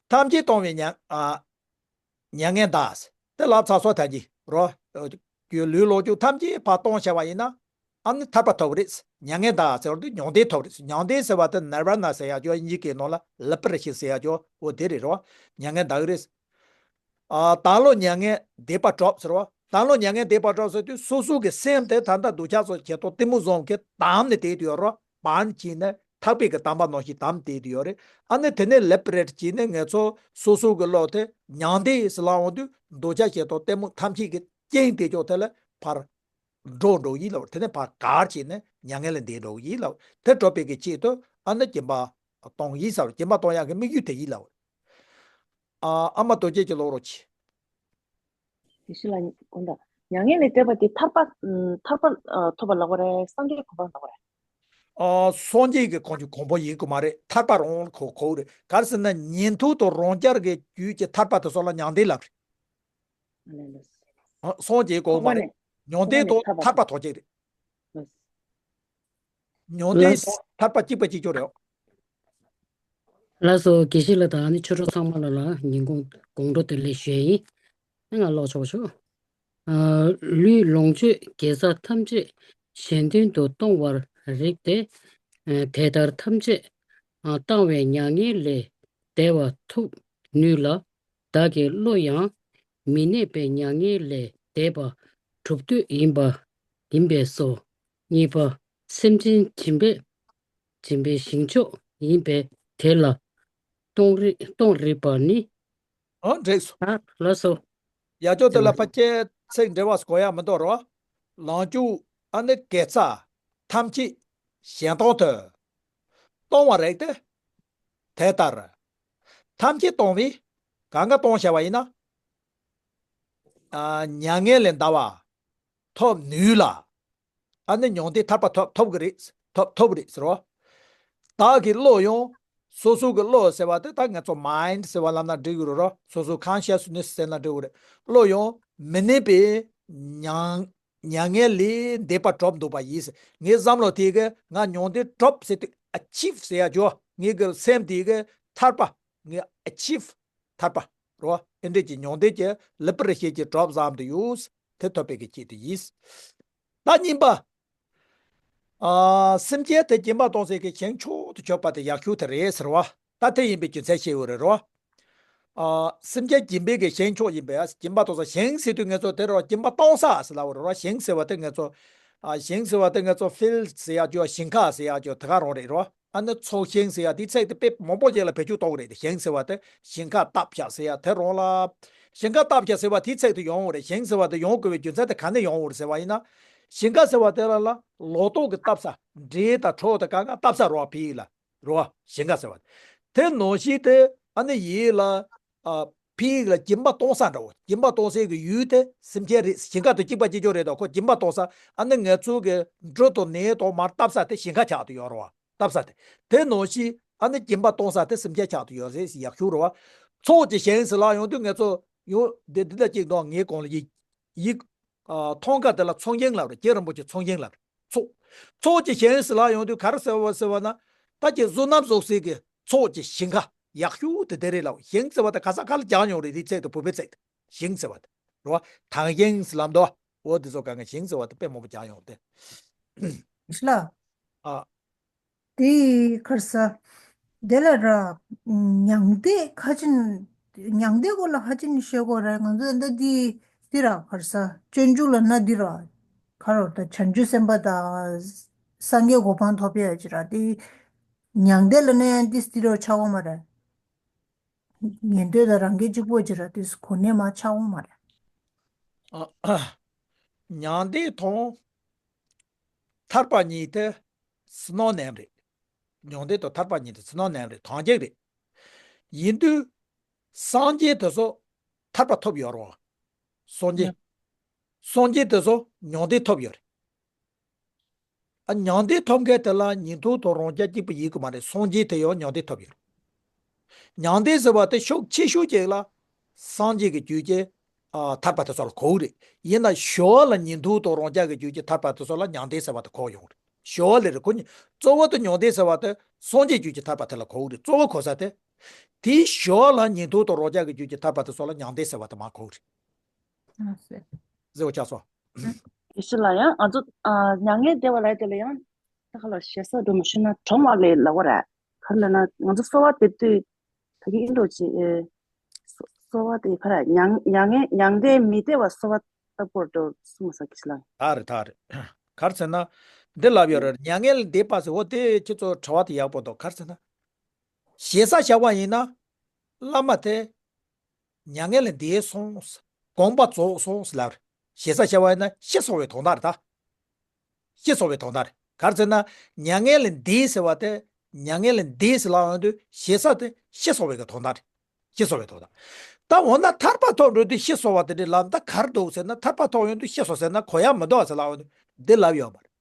ཐམས་ཅད་གཏོང་བའི་མྱ། ཨ། མྱ་ངན་འདའ། དེ་ལབ་ཚར་སོང་ད་གི་རོ། རྒྱུ་ལུས་ལོངས་སྤྱོད་ཐམས་ཅད་ཕར་གཏོང་བྱས་པ་ཡིན་ན། ཨ་ནི་ཐར་པ་ཐོབ་རེད། མྱ་ངན་འདའ་ཟེར་བ་དེ་མྱང་འདས་ཐོབ་རེད། མྱང་འདས་ཟེར་བ་དེ་ནིར་ཝ་ན་ཟེར་ཡག་ཅོ། དབྱིན་ཇི་སྐད་ནང་ལ་ལི་པ་རེ་ཤན་ཟེར་ཡག་ཅོ། འོ་དེ་རེད་རོ། མྱ་ངན་འདའ་གི་རེད། ཨ། དག་སློང་མྱ་ངན་འདས་པ་གྲུབ་ཟེར་བ། དག་སློང་མྱ་ངན་འདས་པ་གྲུབ་ཟེར་དུས་སོ་སོ་གི་སེམས་དེ་ད་ལྟ་འདོད་ཆགས་སོགས་བྱེད་དོ་གཏི་མུག་གསུམ་གྱིས་བསྡམས་ནས་བསྡད་དུ་ཡོད་རོ། བར་བྱས་ནས་ཐག་པའི་གི་དམ་པ་ནང་བཞིན་བསྡམས་བསྡད་དུ་ཡོད་རེད། ཨ་ནི་དེ་ནས་ལི་པ་རེ་ཊི་བྱས་ནས་ངེད་ཚོ་སོ་སོ་གི་བློ་དེ་མྱང་འདས་ཟེར་ལབ་འོང་དུས་འདོད་ཆགས་བྱེད་དོ་གཏི་མུག་ཐམས་ཅད་ཀྱི་རྐྱེན་དེ་ཅོག་དེ་ལས་ཕར་འགྲོ་འགྲོ་ཡིན་ལབ། དེ་ནས་ཕར་བཀག་བྱས་ནས་མྱ་ངན་ལས་འདས་འགྲོ་ཡིན་ལབ། དེ་གྲུབ་པའི་གི་ཆེད་དུ་ཨ་ནི་སྦྱིན་པ་གཏོང་ཡིན་ཟེར། སྦྱིན་པ་གཏོང་ཡག་གི་དམིགས་ཡུལ་དེ་ཡིན་ལབ། ཨ། ཨ་མ་རྡོ་རྗེ་གི་ལོག་རོགས་གྱིས། དེ་ཤི་ལ་དགོངས་དག་མྱ་ངན་ལས་འདས་པ་དེ་ཐར་པ། ཨ། ཐར་པ། ཨ། ཐོབ་པ་ལབ་པ་རེད། སངས་རྒྱས་གོ་འཕང་ལབ་པ་རེད། ཨ། སངས་རྒྱས་ཀྱི་གོ་འཕང་གོ་འཕང་ཡིན་དགོས་མ་རེད། ཐར་པ་རང་ལ་གོ་གོ་རེད། ག་རེ་ཟེར་ན་ཉན་ཐོས་དང་རང་རྒྱལ་གྱི་རྒྱུད་ཀྱི་ཐར་པ་དེ་ཚོ་ལ་མྱང་འདས་ལབ་རེད། ཨ་ལས་ལས། ཨ། སངས་རྒྱས་གོ་འཕང་མ་རེད། མྱང་འདས་དང་ཐར་པ་ཐོབ་ཅིག་རེད། མྱང་འདས་དང་ཐར་པ་གཅིག་པ་གཅིག་རྐྱང་རེད། ལགས་སོ། དགེ་བཤེས་ལགས་དང་ཨ་ནི་ཆོས་གྲོགས་ཚང་མ་ལ་ལ་ཉིན་གུང་དགོང་དྲོ་བདེ་ལེགས་ཞུ་ཡ་ཡིན། ཨ། ང་ཀློག་ཆོག་ཆོག་ཨ། ལུས་ལོངས་སྤྱོད་དགེ་རྩ་ཐམས་ཅད་གཞན་དོན་དུ་གཏོང་བར་རིགས་ཏེ། ཨ། དེ་ལྟར་ཐམས་ཅད་ཨ། བཏང་བས་མྱ་ངན་ལས་འདས་པ་ཐོབ་ནུས་ལ། བདག་གི་བློ་ཡང་མི་གནས་པའི་མྱ་ངན་ལས་འདས་པ་སྒྲུབ་འདོད་ཡིན་པ་ཡིན་པས་སོ། གཉིས་པ། སེམས་ཅན་སྦྱིན་པས་སྦྱིན་པའི་ཞིང་མཆོག་ཡིན་པས་དེ་ལ་གཏོང་རིགས་གཏོང་རིགས་པ་ནི། ཨ། འགྲིག་སོང་། ཨ། ལགས་སོ། ཡ་ཅོ་དེ་ལ་ཕ་ཁྱེད་ཚིག་འབྲི་བ་གོ་ཡ་མི་འདུག་རོ། ལོངས་སྤྱོད་ཨ་ནི་དགེ་རྩ་ཐམས་ཅད་གཞན་དོན་དུ་གཏོང་བར་རིགས་ཏེ། དེ་ལྟར་ཐམས་ཅད་གཏོང་བས། གང་ག་གཏོང་བྱ་བ་ཡིན་ན། ཨ། མྱ་ངན་ལས་འདའ་བ་ཐོབ་ནུས་ལ། ཨ་ནི་མྱང་འདས་ཐར་པ་ཐོབ་ཐོབ་གི་རེད། ཐོབ་ཐོབ་རེད་ཟེར་བ། བདག་གི་བློ་ཡང་། སོ་སོ་གི་བློ་ཟེར་བ་དེ་ད་ང་ཚོ་mind ཟེར་བ་ལབ་ན་འགྲིག་གི་རེད་རོ། སོ་སོ་consciousness ཟེར་ན་འགྲིག་གི་རེད། བློ་ཡང་མི་གནས་པའི་མྱ་མྱ་ངན་ལས་འདས་པ་གྲུབ་འདུག་པ་ཡིན། ངའི་བསམ་བློ་དེ་གི་ང་མྱང་འདས་གྲུབ་ཟེར་དུས་achieve ཟེར་ཡ་ཅོ། ངའི་གི་སེམས་དེ་གི་ཐར་པ། ངའི་achieve ཐར་པ་རོ། ཨེ་འདྲས་ཀྱི་མྱང་འདས་ཀྱི་ལེགས་པར་ཤེས་ཀྱི་གྲུབ་ཙམ་དུ་ཡོད། དེ་ཐོབ་པའི་གི་ཆེད་དུ་ཡིན། ད་གཉིས་པ། ཨ། སེམས་ཅན་དེ་སྦྱིན་པ་གཏོང་སའི་གི་ཞིང་མཆོག་ཏུ་གྱུར་པ་དེ་ཡག་ཤོས་དེ་རེད་ཟེར་བ། ད་དེ་ཡིན་པའི་རྒྱུ་མཚན་ཤེས་ཡོད་རེད་རོ། ཨ། སེམས་ཅན་སྦྱིན་པའི་གི་ཞིང་མཆོག་ཡིན་པས། སྦྱིན་པ་གཏོང་ས། ཞིང་ཟེར་དུས་ང་ཚོ་དེ་རོ། སྦྱིན་པ་གཏོང་ས་ཟེར་ལབ་པ་རེད་རོ། ཞིང་ཟེར་བ་དེ་ང་ཚོ། ཨ། ཞིང་ཟེར་བ་དེ་ང་ཚོ་field ཟེར་ཡག་ཅོ། ཞིང་ཁ་ཟེར་ཡག་ཅོ། དེ་ག་རང་རེད་རོ། ཨ་ནི་ཚོགས་ཞིང་ཟེར་ཡག་དེའི་ཚིག་དེ་དཔེ་མང་པོ་ཅིག་ལ་བེད་སྤྱོད་གཏོང་གི་རེད། དེ་ཞིང་ཟེར་བ་དེ་ཞིང་ཁ་བཏབ་བཞག་ཟེར་ཡག་དེ་རང་ལ། ཞིང་ཁ་བཏབ་བཞག་ཟེར་བ་དེའི་ཚིག་དེ་ཡོང་བ་རེད། ཞིང་ཟེར་བ་དེ་ཡོང་དགོས་པའི་རྒྱུ་མཚན་དེ་ག་ནས་ཡོང་བ་རེད་ཟེར་བ་ཡིན་ན། ཞིང་ཁ་ཟེར་བ་དེ་ལ་ལ་ལོ་ཏོག་གི་བཏབ་ས། འབྲས་དང་གྲོ་དང་གང་ག་བཏབ་ས་རོ། ཕི་ཡིག་ལ་རོ། ཞིང་ཁ་ཟེར་བ་དེ་ནང་བཞིན་དེ། ཨ་ནི་ཡིད་ལ། ཨ། ཕི་ཡིག་ལ་སྦྱིན་པ་གཏོང་ས་འདྲ་བོ། སྦྱིན་པ་གཏོང་སའི་གི་ཡུལ་དེ་སེམས་ཅན་རེད། ཞིང་ཁ་དང་གཅིག་པ་གཅིག་རྐྱང་རེད་དོ། ཁོ་སྦྱིན་པ་གཏོང་ས། ཨ་ནི་ང་ཚོ་གི་འབྲུ་དང་ནས་དང་མར་བཏབ་ས་དེ་ཞིང་ཁ་ཆགས་དུ་ཡོད་རེད་བ། བཏབ་ས་དེ། དེ་ནང་བཞིན་ཨ་ནི་སྦྱིན་པ་གཏོང་ས་དེ་སེམས་ཅན་ཆགས་དུ་ཡོད་རེད་ཟེར་ཡག་ཤོས་རེད་བ། ཚོགས་ཀྱི་ཞིང་ཟེར་ལབ་ཡོང་དུས་ང་ཚོ་ཡང་འདི་འདི་ལ་གཅིག་འདུག་ངའི་གོང་ལ་ཡིག་ཡིག་ཨ། མཐོང་ཁ་དེ་ལ་ཚོགས་ཞིང་ལབ་རེད། རྗེ་རིན་པོ་ཆེ་ཚོགས་ཞིང་ལབ་རེད། ཚོགས། ཚོགས་ཀྱི་ཞིང་ཟེར་ལབ་ཡོང་དུས་ག་རེ་ཟེར་བ་ཟེར་བ་ན། ད་ཀྱི་བསོད་ནམས་གསོག་སའི་གི་ཚོགས་ཀྱི་ཞིང་ཁ་ཡག་ཤོས་དེ་དེ་རེད་ལབ། ཞིང་ཟེར་བ་དེ་ག་ས་ག་ལ་སྦྱར་མྱོང་རེད། དེའི་ཚིག་དེ་བོད་པའི་ཚིག་དེ། ཞིང་ཟེར་བ་དེ་རེད་བ། ཐང་ཞིང་ཟེར་ལབ་འདུག་འོ་དེ་ཚོ་གང་ག་ཞིང་ཟེར་བ་དེ་དཔེ་མང་པོ་སྦྱར་ཡོང་དེ། ལ། ཨ། དེ་ག་རེ་ཟ། དེ་ལ་ར། མྱང་འདས་ཁ་ཅིག་མྱང་འདས་སྐོར་ལ་ཁ་ཅིག་བཤད་དགོས་རེད། ང་ཚོ་འདི་འདི་འདི་ར་ག་རེ་ཟ། སྤྱོད་འཇུག་ལ་ན་འདི་ར། ག་རེ་ད་བྱང་ཆུབ་སེམས་དཔའ་དང་སངས་རྒྱས་གོ་འཕང་ཐོབ་ཡ་ཅི་ར་དེ། མྱང་འདས་ལ་ན་ཡང་འདི་འདི་ར་ཆགས་འོང་མ་རེད། ཉན་ཐོས་དང་རང་རྒྱལ་གཅིག་པོ་ཅི་ར་དེ་གོ་གནས་མ་ཆགས་འོང་མ་རེད། ཨ། མྱང་འདས་དང་ཐར་པ་གཉིས་དེ་སི་ནོ་ནིམ་རེད། མྱང་འདས་དང་ཐར་པ་གཉིས་དེ་སི་ནོ་ནིམ་རེད། དོན་གཅིག་རེད། ཡིན་དུས་སངས་རྒྱས་དེ་ཚོ་ཐར་པ་ཐོབ་ཡོད་རེད་བ། སངས་རྒྱས། སངས་རྒྱས་དེ་ཚོ་མྱང་འདས་ཐོབ་ཡོད་རེད། ཨ། མྱང་འདས་ཐོབ་མཁན་དེ་ལ་ཉན་ཐོས་དང་རང་རྒྱལ་གཅིག་པུ་ཡིན་གྱི་མ་རེད། སངས་རྒྱས་དེ་ཡང་མྱང་འདས་ཐོབ་ཡོད་རེད། མྱང་འདས་ཟེར་བ་དེ་ཕྱོགས་ཆེ་ཤོས་ཅིག་ལ་སངས་རྒྱས་ཀྱི་རྒྱུད་ཀྱི། ཨ། ཐར་པ་དེ་ཚོ་ལ་གོ་གི་རེད། ཡིན་ན་ཞི་བ་ལྷ་ཉན་ཐོས་དང་རང་རྒྱལ་གྱི་རྒྱུད་ཀྱི་ཐར་པ་དེ་ཚོ་ལ་མྱང་འདས་ཟེར་བ་དེ་གོ་ཡོང་རེད། ཞི་བ་ལྷ་རེད། ཁོ་གཉིས་གཙོ་བོ་དེ་མྱང་འདས་ཟེར་བ་དེ་སངས་རྒྱས་རྒྱུད་ཀྱི་ཐར་པ་དེ་ལ་གོ་གི་རེད། གཙོ་བོ་གོ་ས་དེ། དེའི་ཞི་བ་ལྷ་ཉན་ཐོས་དང་རང་རྒྱལ་གྱི་རྒྱུད་ཀྱི་ཐར་པ་དེ་ཚོ་ལ་མྱང་འདས་ཟེར་བ་དེ་མ་གོ་གི་རེད། ཨ་སེ། ཟེར་བ་ཆགས་སོང་། དེ་ཕྱི་ལ་ཡང་ང་ཚོ་ཨ་མྱ་ངན་འདས་པ་ལ་དེ་ལ་ཡང་ད་ག་ལ་ཞེ་ས་སྒྲོལ་མ་ཤི་ན་གྲོང་བ་ལས་ལ་བ་ར་ག་རེ་ལ་ན་ང་ཚོ་གསོལ་བ་འདེབས་དུས་ད་གི་ཨིན་འགྲོ་ཅི་ཨེ་གསོལ་བ་དེ་ག་ར་མྱ་མྱ་ངན་མྱང་འདས་མི་འདས་པ་གསོལ་བ་བཏབ་པོ་འགྲོ་གསུངས་ས་གི་ཤི་ལ། ད་རེད་ད་རེད། ག་རེ་ཟེར་ན། འདི་ལབ་ཡོད་རེད། མྱ་ངན་ལས་འདས་པ་ཟེར་འོ་དེ་ཁྱེད་ཚོ་དྲི་བ་དེ་ཡག་པོ་འདུག་ག་རེ་ཟེར་ན། ཞེ་ས་བྱ་བ་ཡིན་ན། བླ་མ་དེ། མྱ་ངན་ལས་འདས་སོང་། དགོངས་པ་རྫོགས་སོང་ལབ་རེད། ཞེ་ས་བྱ་བ་ཡིན་ན་ཤི་སོང་བའི་དོན་དག་རེད་ད། ཤི་སོང་བའི་དོན་དག་རེད། ག་རེ་ཟེར་ན། མྱ་ངན་ལས་འདས་ཟེར་བ་དེ། མྱ་ངན་ལས་འདས་ཟེར་ལབ་ཡོང་དུས་ཞེ་ས་དེ་ཤི་སོང་བའི་གི་དོན་དག་རེད། ཤི་སོང་བའི་དོན་དག་ད་འོ་ན་ཐར་པ་ཐོབ་འགྲོ་དུས་ཤི་སོང་བ་དེ་འདྲའི་ལམ་ད་ག་རེ་འདུག་ཟེར་ན། ཐར་པ་ཐོབ་ཡོང་དུས་ཤི་སོང་ཟེར་ན་གོ་ཡ་མི་འདུག་ཟེར་ལབ་ཡོང་དུས་འདི་ལབ་ཡོད་མ་རེད།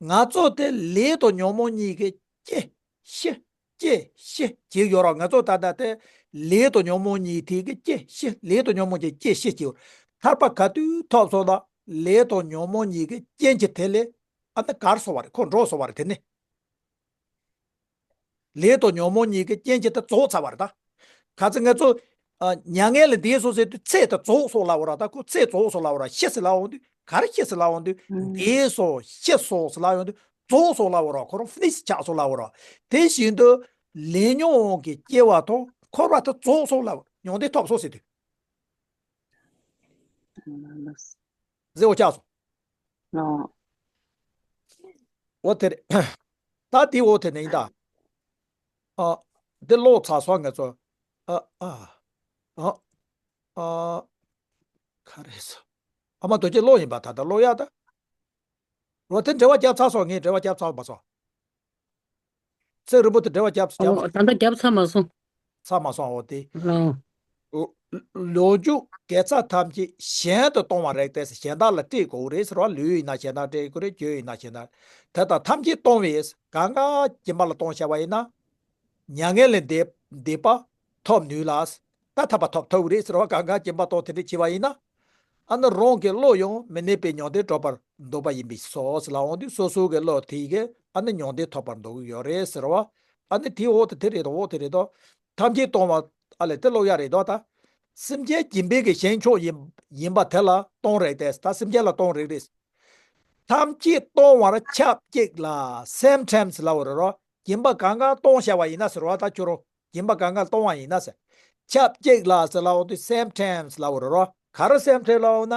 ང་ཚོ་དེ་ལས་དང་ཉོན་མོངས་གཉིས་ཀྱི་སྐྱེ། ཤི། སྐྱེ། ཤི་བྱེད་ཡོད་ར། ང་ཚོ་ད་ལྟ་དེ་ལས་དང་ཉོན་མོངས་གཉིས་དེ་གི་སྐྱེ་ཤི། ལས་དང་ཉོན་མོངས་ཀྱི་སྐྱེ་ཤི་བྱེད་ཡོད། ཐར་པ་ག་དུས་ཐོབ་སོང་ན་ལས་དང་ཉོན་མོངས་གཉིས་ཀྱི་རྐྱེན་གྱི་དེ་ལས་ཨ་ནི་གར་སོང་བ་རེད། ཁོ་འགྲོ་སོང་བ་རེད། དེ་ནི་ལས་དང་ཉོན་མོངས་གཉིས་ཀྱི་རྐྱེན་གྱི་དེ་རྫོགས་ཚར་བ་རེད་ད། ག་ཚོད་ང་ཚོ་ཨ་མྱ་ངན་ལས་འདས་སོང་ཟེར་དུས་ཚེ་དེ་རྫོགས་སོང་ལབ་པ་ར། ད་ཁོ་ཚེ་རྫོགས་སོང་ལབ་པ་ར། ཤི་ཟེར་ལབ་འོང་དུས་ག་རེ་ཤི་ཟེར་ལབ་འོང་དུས་ཨུམ། འདས་སོང་ཤི་སོང་ཟེར་ལབ་འོང་དུས་རྫོགས་སོང་ལབ་པ་ར། ཁོ་རང་ཕི་ནིཤ་ཆགས་སོང་ལབ་པ་ར། དེ་བཞིན་དུ་ལས་ཉོན་གྱི་སྐྱེ་བ་དང་འཁོར་བ་དེ་རྫོགས་སོང་ལབ་པ་ར། མྱང་འདས་ཐོབ་སོང་ཟེར་དུས། ཨ་ཟེར་འོ་ཆགས་སོང་། ཨོ། འོ་དེ་རེད། ད་དེ་འོ་དེ་ནས་ཡིན་ད། ཨ། འདི་ཀློག་ཚར་སོང་ང་ཚོ། ཨ་ཨ། ཨ་ཨ། ག་རེ་ཟེར། ཨ་མ་རྡོ་རྗེ་ཀློག་ཡིན་པ་ད་ལྟ་ཀློག་ཡག་ད། འོ་དེ་འགྲེལ་བ་བརྒྱབ་ཚར་སོང་། ངས་འགྲེལ་བ་བརྒྱབ་ཚར་མ་སོང་། ཚེ་རིང་པོ་དེ་འགྲེལ་བ་བརྒྱབ་བརྒྱབ་ཨོ། ད་ལྟ་བརྒྱབ་ཚར་མ་སོང་། ཚར་མ་སོང་། འོ་དེ། ཨོ། ལོ་རྒྱུས་དགེ་རྩ་ཐམས་ཅད་གཞན་དུ་གཏོང་བ་རེད་དེ། གཞན་དག་ལ་སྤྲད་དགོས་རེད་ཟེར་བ། ལུས་ཡིན་ན་གཞན་དག་སྤྲད་དགོས་རེད། རྒྱུ་ཡིན་ན་གཞན་དག་དེ་དག་ཐམས་ཅད་གཏོང་བས་གང་ག་སྦྱིན་པ་ལ་གཏོང་བྱ་བ་ཡིན་ན། མྱ་ངན་ལས་འདས་འདས་པ་ཐོབ་ནུས་ལ། ད་ཐར་པ་ཐོབ་ཐུབ་རེད་ཟེར་བ། གང་ག་སྦྱིན་པ་གཏོང་དེ་འདྲ་བྱས་པ་ཡིན་ན། ཨ་ནི་རང་གི་བློ་ཡང་མི་གནས་པའི་མྱང་འདས་ཐོབ་པར་འདོད་པ་ཡིན་པས་སོ་ཟེར་ལ་འོང་དུས། སོ་སོ་གི་བློ་དེ་གིས་ཨ་ནི་མྱང་འདས་ཐོབ་པར་འདོད་ཀྱི་ཡོད་རེད་ཟེར་བ། ཨ་ནི་དེའི་འོག་ཏུ་དེ་རེད་དོ། འོག་དེ་རེད་དོ། ཐམས་ཅད་གཏོང་བ། ཨ་ལས་དེ་ཀློག་ཡ་རེད་དོ། ད་སེམས་ཅན་སྦྱིན་པའི་གི་གཞན་མཆོག་ཡིན་ཡིན་པ་དེ་ལ་གཏོང་རེད་དེ། ད་སེམས་ཅན་ལ་གཏོང་རེད་རེད། ཐམས་ཅད་གཏོང་བར་ཆབས་གཅིག་ལ། same time ལབ་པ་རེད་རོ། སྦྱིན་པ་གང་ག་གཏོང་བྱ་བ་ཡིན་ན་ཟེར་བ། ད་ཁྱོད་རང་སྦྱིན་པ་གང་ག་གཏོང་བ་ཡིན་ན་ཟེར། ཆབས་གཅིག་ལ་ཟེར་ལབ་པ་དུས་same time ལབ་པ་རེད་རོ། ག་རེ་same time ལབ་པ་ན།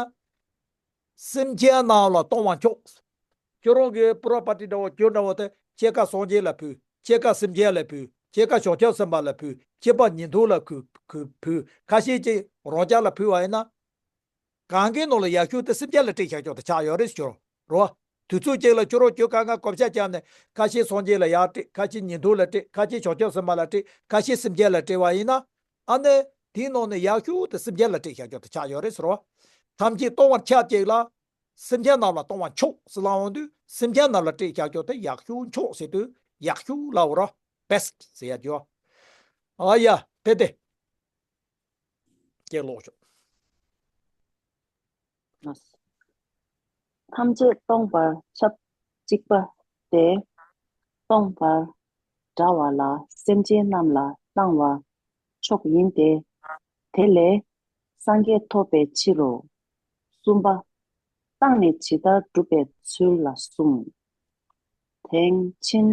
སེམས་ཅན་རྣམས་ལ་གཏོང་བ་མཆོག་ཁྱོད་རང་གི་པོ་རོ་པར་ཊི་འདྲ་བོ་རྒྱུ་འདྲ་བོ་དེ་གཅིག་ཁ་སངས་རྒྱས་ལ་ཕུལ། གཅིག་ཁ་སེམས་ཅན་ལ་ཕུལ། གཅིག་ཁ་བྱང་ཆུབ་སེམས་དཔའ་ལ་ཕུལ། གཅིག་པ་ཉན་ཐོས་ལ་ཕུལ། ཕུལ། ཕུལ། ཁ་ཤས་ཀྱིས་རང་རྒྱལ་ལ་ཕུལ་བ་ཡིན་ན། གང་གའི་ནང་ལ་ཡག་ཤོས་དེ་སེམས་ཅན་ལ་སྤྲད་བཞག་ཆོག་དེ་ཆགས་ཡོད་རེད་ཟེར་རོ། དུས་ཚོད་གཅིག་ལ་ཁྱོད་རང་རྒྱུ་གང་ག་བགོ་བཤའ་བརྒྱབ་ནས། ཁ་ཤས་སངས་རྒྱས་ལ་ཡར་སྤྲད། ཁ་ཤས་ཉན་ཐོས་ལ་སྤྲད། ཁ་ཤས་བྱང་ཆུབ་སེམས་དཔའ་ལ་སྤྲད། ཁ་ཤས་སེམས་ཅན་ལ་སྤྲད་པ་ཡིན་ན། ཨ་ནི་དེའི་ནང་ནས་ཡག་ཤོས་དེ་སེམས་ཅན་ལ་སྤྲད་བཞག་ཆོག་དེ་ཆགས་ཡོད་རེད་ཟེར་རོ། ཐམས་ཅད་གཏོང་བར་ཆབས་གཅིག་ལ། སེམས་ཅན་རྣམས་ལ་གཏོང་བ་མཆོག་ཟེར་ལབ་འོང་དུས། སེམས་ཅན་རྣམས་ལ་སྤྲད་བཞག་ཆོག་དེ་ཡག་ཤོས། མཆོག་ཟེར་དུས་ཡག་ཤོས་ལབ་པ་རོ། best ཟེར་ཡ་ཅོ། ཨ་ཡ་དེ་དེ། སྐྱེ་ལོག་ཤོག་ཐམས་ཅད་གཏོང་བར་ཆབས་གཅིག་པ་སྟེ། གཏོང་བར་འདྲ་བ་ལ་སེམས་ཅན་རྣམས་ལ་བཏང་བ་མཆོག་ཡིན་ཏེ། དེ་ལས་སངས་རྒྱས་ཐོབ་པའི་ཕྱིར་རོ། གསུམ་པ། བཏང་ནས་ཇི་ལྟར་སྒྲུབ་པའི་ཚུལ་ལ་གསུམ། དེང་ཕྱིན།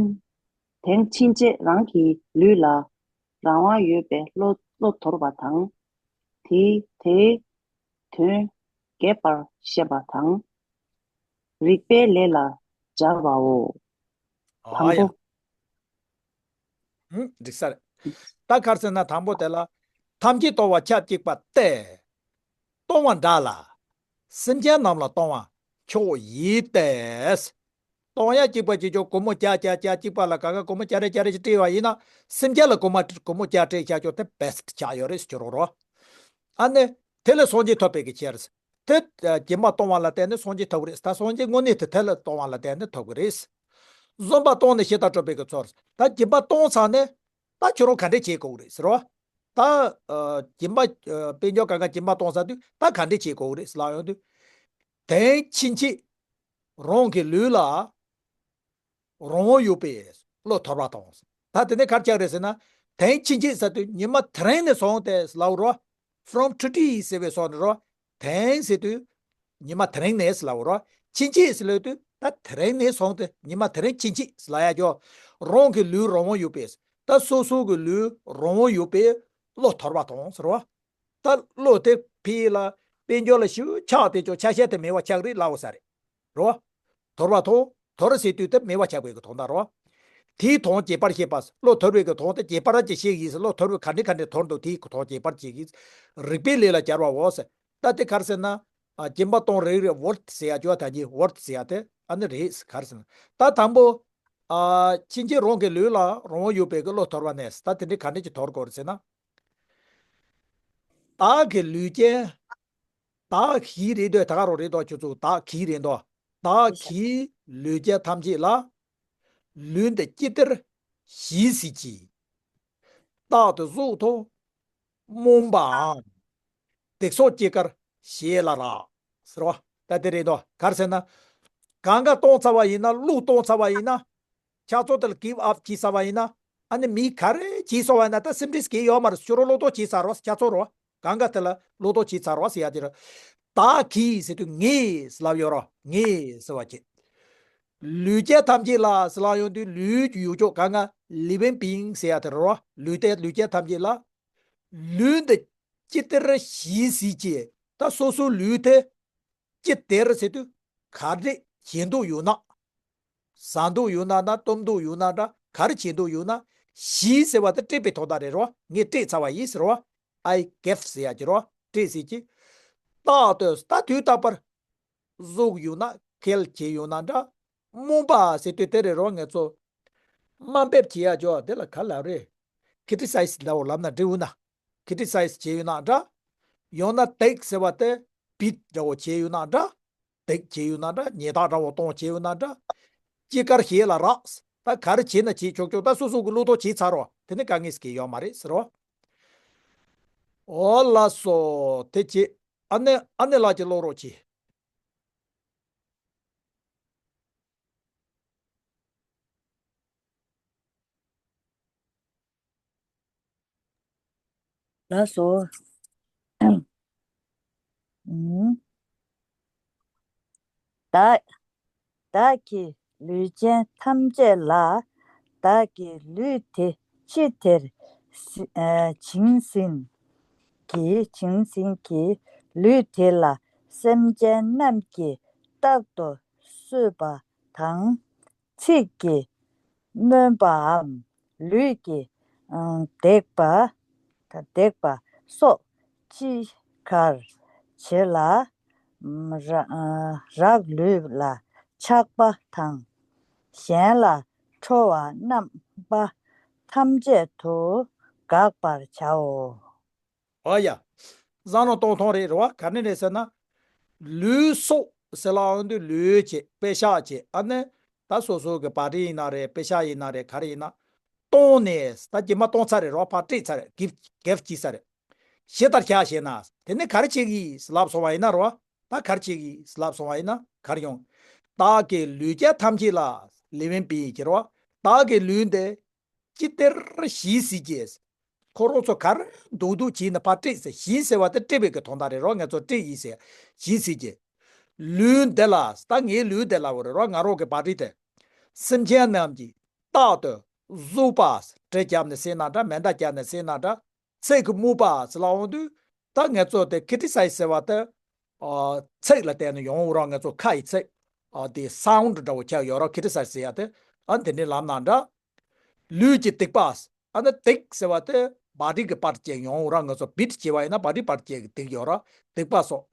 དེང་ཕྱིན་ཆད་རང་གི་ལུས་ལ་རང་དབང་ཡོད་པའི་བློ། བློ་དོར་བ་དང་། དེ་དེའི་དོན་རྒྱས་པར་བཤད་པ་དང་། རིགས་པའི་ལས་ལ་སྦྱར་བའོ། དང་པོ། ཧུམ། འགྲིག་ས་རེད། ད་ག་རེ་ཟེར་ན། དང་པོ་དེ་ལ། ཐམས་ཅད་གཏོང་བ་ཆབས་གཅིག་པ་སྟེ། གཏོང་བ་འདྲ་ལ། སེམས་ཅན་རྣམས་ལ་གཏོང་བ་མཆོག་ཡིན་ཏེ། གཏོང་ཡ་གཅིག་པ་གཅིག་ཆོག་སྒོར་མོ་བརྒྱ་བརྒྱ་བརྒྱ། གཅིག་པ་ལ་གང་ག་སྒོར་མོ་བརྒྱ་རེ་བརྒྱ་རེ་ཞིག་སྤྲད་པ་ཡིན་ན། སེམས་ཅན་ལ་སྒོར་མོ་སྒོར་མོ་བརྒྱ་སྤྲད་བཞག་ཆོག་དེ་best ཆགས་ཡོད་རེད་ཟེར་རོ། ཨ་ནི། དེ་ལས་སངས་རྒྱས་ཐོབ་པའི་གི་ཕྱིར། དེ་སྦྱིན་པ་གཏོང་བ་ལ་བརྟེན་ནས་སངས་རྒྱས་ཐོབ་ཀྱི་རེད། ད་སངས་རྒྱས་དངོས་གནས་དེ་དེ་ལ་གཏོང་བ་ལ་བརྟེན་ནས་ཐོབ་ཀྱི་རེད། བཟོད་པ་བཏང་ནས་ཞི་དང་སྤྲོ་བའི་གི་ཚོར། ད་སྦྱིན་པ་གཏོང་ཚར་ནས། ད་ཁྱོད་རང་ག་འདྲས་བྱེད་དགོས་རེད་ཟེར་བ། ད་ཨ་སྦྱིན་པ་ཨ་དཔལ་འབྱོར་གང་ག་སྦྱིན་པ་གཏོང་ཚར་དུས་ད་ག་འདྲས་བྱེད་དགོས་རེད་ཟེར་ལབ་ཡོང་དུས། དེང་ཕྱིན་ཆད་རང་གི་ལུས་ལ་རང་དབང་ཡོད་པའི་བློ་དོར་བ་དང་། ད་དེ་ནས་ག་རེ་ཆགས་རེད་ཟེར་ན། དེང་ཕྱིན་ཆད་ཟེར་དུས་ཉི་མ་དེ་རིང་ནས་བཟུང་སྟེ་ལབ་རོ། From today ཟེར་བའི་སོགས་ནས་རོ། དེང་ཟེར་དུས་ཉི་མ་དེ་རིང་ནས་ལབ་རོ། ཕྱིན་ཆད་ཟེར་ལབ་དུས་ད་དེ་རིང་ནས་བཟུང་སྟེ་ཉི་མ་དེ་རིང་ཕྱིན་ཆད་ལབ་ཡ་ཅོ། རང་གི་ལུས་རང་དབང་ཡོད་པའི། ད་སོ་སོ་གི་ལུས་རང་དབང་ཡོད་པའི་བློ་དོར་བ་དང་ཟེར་བ། ད་བློ་དེ་ཕི་ལ་དཔལ་འབྱོར་ལ་ཞུ་ཆགས་དེ་ཅོ། ཆ་ཤས་དེ་མེད་པ་ཆགས་རེད་ལབ་ས་རེད། རོ། དོར་བ་དང་། དོར་ཟེར་དུས་དེ་མེད་པ་ཆགས་པའི་གི་དོན་དག་རོ། དེའི་དོན་རྒྱས་པར་བཤད་པ། བློ་དོར་བའི་གི་དོན་དེ་རྒྱས་པར་ཅིག་བཤད་ཀྱི་ཡིན་ཟེར། བློ་དོར་བའི་ག་འདྲ་ག་འདྲ་དོར་འདུག་དེའི་གི་དོན་རྒྱས་པར་བཤད་ཀྱི་ཡིན། རིགས་པའི་ལས་ལ་སྦྱར་བའོ་ཟེར། ད་དེ་ག་རེ་ཟེར་ན། ཨ་སྦྱིན་པ་གཏོང་རེས་རེས་ཝོར་ཐི་ཟེར་ཡ་ཅོ། ད་གིན་ཝོར་ཐི་ཟེར་ཡ་དེ་ཨ་ནི་རེད། ག་རེ་ཟེར་ན། ད་དང་པོ། ཨ་ཕྱིན་ཆད་རང་གི་ལུས་ལ་རང་དབང་ཡོད་པའི་གི་བློ་དོར་བ་ནས། ད་དེ་འདྲ་ག་འདྲ་ཅིག་དོར་དགོས་རེད་ཟེར་ན། བདག་གི་ལུས་ཅན། བདག་གི་རེད་འདོད། ད་ག་རང་རེད་འདོད། ཁྱོད་ཚོ་བདག་གི་རེད་འདོད། བདག་གི་ལུས་ཅན་ཐམས་ཅད་ལ། ལུས་འདི་ཅི་སྟེར་ཞེས་གཟིགས་ཀྱི། རྟག་ཏུ་གཟུགས་མཐོང་རྨོངས་པའམ། སྡིག་སོགས་སྐྱེ་ཀར་བྱེད་ལ་རག་ཟེར་བ། ད་དེ་རེད་འདོད། ག་རེ་ཟེར་ན། གང་ག་གཏོང་ཚར་བ་ཡིན་ན། བློ་གཏོང་ཚར་བ་ཡིན་ན། ཁྱེད་ཚོ་དེ་ལ་give up བྱས་ཚར་བ་ཡིན་ན། ཨ་ནི་མི་ག་རེ་བྱས་སོང་བ་ཡིན་ན། ད་སེམས་ཁྲལ་གང་ཡང་ཡོད་མ་རེད། ཁྱོད་རང་བློ་གཏོང་བྱས་ཚར་བ། ཁྱེད་ཚོ་རོ། གང་ག་དེ་ལ་བློ་གཏོང་བྱས་ཚར་བ་ཟེར་ཡ་དེ་རེད། བདག་གི་ཟེར་དུས་ངས་ལབ་ཡོད་རོ། ངས་ཟེར་བ་བྱེད། ལུས་ཅན་ཐམས་ཅད་ལ་ཟེར་ལབ་ཡོང་དུས། ལུས་ཀྱི་ཡོད་ཅོག་གང་ག་living being ཟེར་ཡ་དེ་རེད་རོ། ལུས་ཏེ་ལུས་ཅན་ཐམས་ཅད་ལ། ལུས་འདི་ཅི་སྟེར་ཞེས་གཟིགས་ཀྱི། ད་སོ་སོའི་ལུས་དེ་ཅི་སྟེར་ཟེར་དུས་ག་འདྲ་བྱེད་འདོད་ཡོད་ན། ཟ་འདོད་ཡོད་ན་འདྲ། བཏུང་འདོད་ཡོད་ན་འདྲ། ག་རེ་བྱེད་འདོད་ཡོད་ན། ཞེས་ཟེར་བ་དེ་སྤྲད་པའི་དོན་དག་རེད་རོ། ངས་སྤྲད་ཚར་བ་ཡིན་ཟེར་རོ། I give ཟེར་ཡ་ཅིག་རོ། སྤྲད་ཟེར་གྱི། རྟག་ཏུ་ད་དུས་རྟག་པར། གཟུགས་ཡོད་ན། ཁེལ་བྱེད་ཡོད་ན་འདྲ། རྨོངས་པ་ཟེར་དུས་དེ་རེད་རོ། ངེད་ཚོ་དམའ་འབེབས་བྱེད་ཡ་ཅོ། དེ་ལ་ག་ལབ་རེད། criticize ལབ་ལབ་ན་འགྲིག་འོ་ན། ཁི་ཊི་སའི་ཛི་བྱས་ཡོད་ན་འདྲ། ཡང་ན་ཏིག་ཟེར་བ་དེ་བིཊ་འདྲ་བོ་བྱས་ཡོད་ན་འདྲ། ཏིག་བྱས་ཡོད་ན་འདྲ། ཉེས་རྡུང་འདྲ་བོ་གཏོང་བྱས་ཡོད་ན་འདྲ། ཅི་དགར་བྱས་ལ་རག་ད་ག་རེ་བྱས་ན་བྱས་ཆོག་ཆོག་ད་སོ་སོ་གི་བློས་གཏོང་བྱས་ཚར་རོ། དེ་ནི་དཀའ་ངལ་ཟེར་གྱི་ཡོད་མ་རེད་ཟེར་རོ། འོ་ལགས་སོ། དེ་བྱས། ཨ་ནེ་ཨ་ནེ་ལགས་ཀྱིས་ཀློག་རོགས་གྱིས། ལགས་སོ། ཨུམ། བདག་བདག་གི་ལུས་ཅན་ཐམས་ཅད་ལ། བདག་གི་ལུས་དེ་ཕྱི་དེར་སི་ཨ་བྱིང་ཟིན་གྱིས། བྱིང་ཟིན་གྱིས། ལུས་དེ་ལ་སེམས་ཅན་རྣམས་ཀྱིས་རྟག་ཏུ་གསོད་པ་དང་། ཚིག་གིས་སྨོད་པའམ། ལུས་ཀྱིས་ཨང་བརྡེག་པ། ད་བརྡེག་པ་སོགས་ཅི་དགར་བྱེད་ལ། ཨམ་ར་ཨ་རག་ལུས་ལ་ཆགས་པ་དང་། གཞན་ལ་ཁྲོ་བ་རྣམ་པ་ཐམས་ཅད་དུ་དགག་པར་བྱའོ། ཨོ་ཡ། བཟང་ལོ་གཏོང་ཐོང་རེད་རེད་བ། ག་ནས་རེད་ཟེར་ན། ལུས་སོགས་ཟེར་ལ་འོང་དུས་ལུས་བྱེད་པེ་ཤག་བྱེད་ཨ་ནི། ད་སོ་སོ་གི་བ་དྲི་ཡིན་ན་རེད། པེ་ཤག་ཡིན་ན་རེད། ག་རེ་ཡིན་ན། གཏོང་ནས་ད་སྦྱིན་པ་གཏོང་ཚར་རེད་རོ། ཕར་སྤྲད་ཚར་རེད། གིབ་གིབ་བྱས་ཚར་རེད། ཞེ་ལྟར་ཤ་ཞེ་ན། དེ་ནི་ག་རེ་བྱེད་ཀྱི་ལབ་སོང་བ་ཡིན་ན་རོ། ད་ག་རེ་བྱེད་ཀྱི་ལབ་སོང་བ་ཡིན་ན་ག་རེ་ཡོང་། བདག་གི་ལུས་ཅན་ཐམས་ཅད་ལ་ལེ་བན་པི་ཡིན་གྱི་རོ། བདག་གི་ལུས་འདི་ཅི་སྟེར་ཞིང་སྲིད་ཀྱི། ཁོ་རང་ཚོ་གར་འདུག་འདུག་བྱས་ནས་ཕར་སྤྲད་ཟེར། ཞིང་ཟེར་བ་དེ་སྤྲད་པའི་གི་དོན་དག་རེད་རོ། ང་ཚོ་སྤྲད་ཡིན་ཟེར། ཞིང་སྲིད་ཀྱི། ལུས་འདི་ལ་ད་ངའི་ལུས་འདི་ལ་བོ་རེད་རོ། ང་རང་གི་བ་དྲི་དེ། སེམས་ཅན་རྣམས་ཀྱིས་རྟག་ཏུ་གཟུགས་པ་དྲི་བརྒྱབ་ནས་ཟེར་ན་འདྲ། མེ་མདའ་བརྒྱབ་ནས་ཟེར་ན་འདྲ། ཚིག་གི་སྨུག་པ་ཟེར་ལ་འོང་དུས། ད་ང་ཚོ་དེ་ཁི་ཊི་སའི་ཛི་ཟེར་བ་དེ། ཨ་ཚིག་ལ་བརྟེན་ནས་ཡོང་འོ་རང་ང་ཚོ་ཁ་ཡི་ཚིག་ཨ་དེ་སའུན་ཌི་འདྲ་བོ་ཆགས་ཡོད་རང་ཁི་ཊི་སའི་ཛི་ཟེར་ཡ་དེ། ཨ་དེ་འདྲའི་ལམ་ན་འདྲ། ལུས་ཀྱི་སྡིག་པ། ཨ་ནི་སྡིག་ཟེར་བ་དེ་བ་དྲི་གི་བར་བཅད་ཡོང་འོ་རང་ང་ཚོ་བིཊ་བྱས་པ་ཡིན་ན་བ་དྲི་བར་བཅད་ཀྱི་སྡིག་ཡོད་རང་སྡིག་པ་སོགས།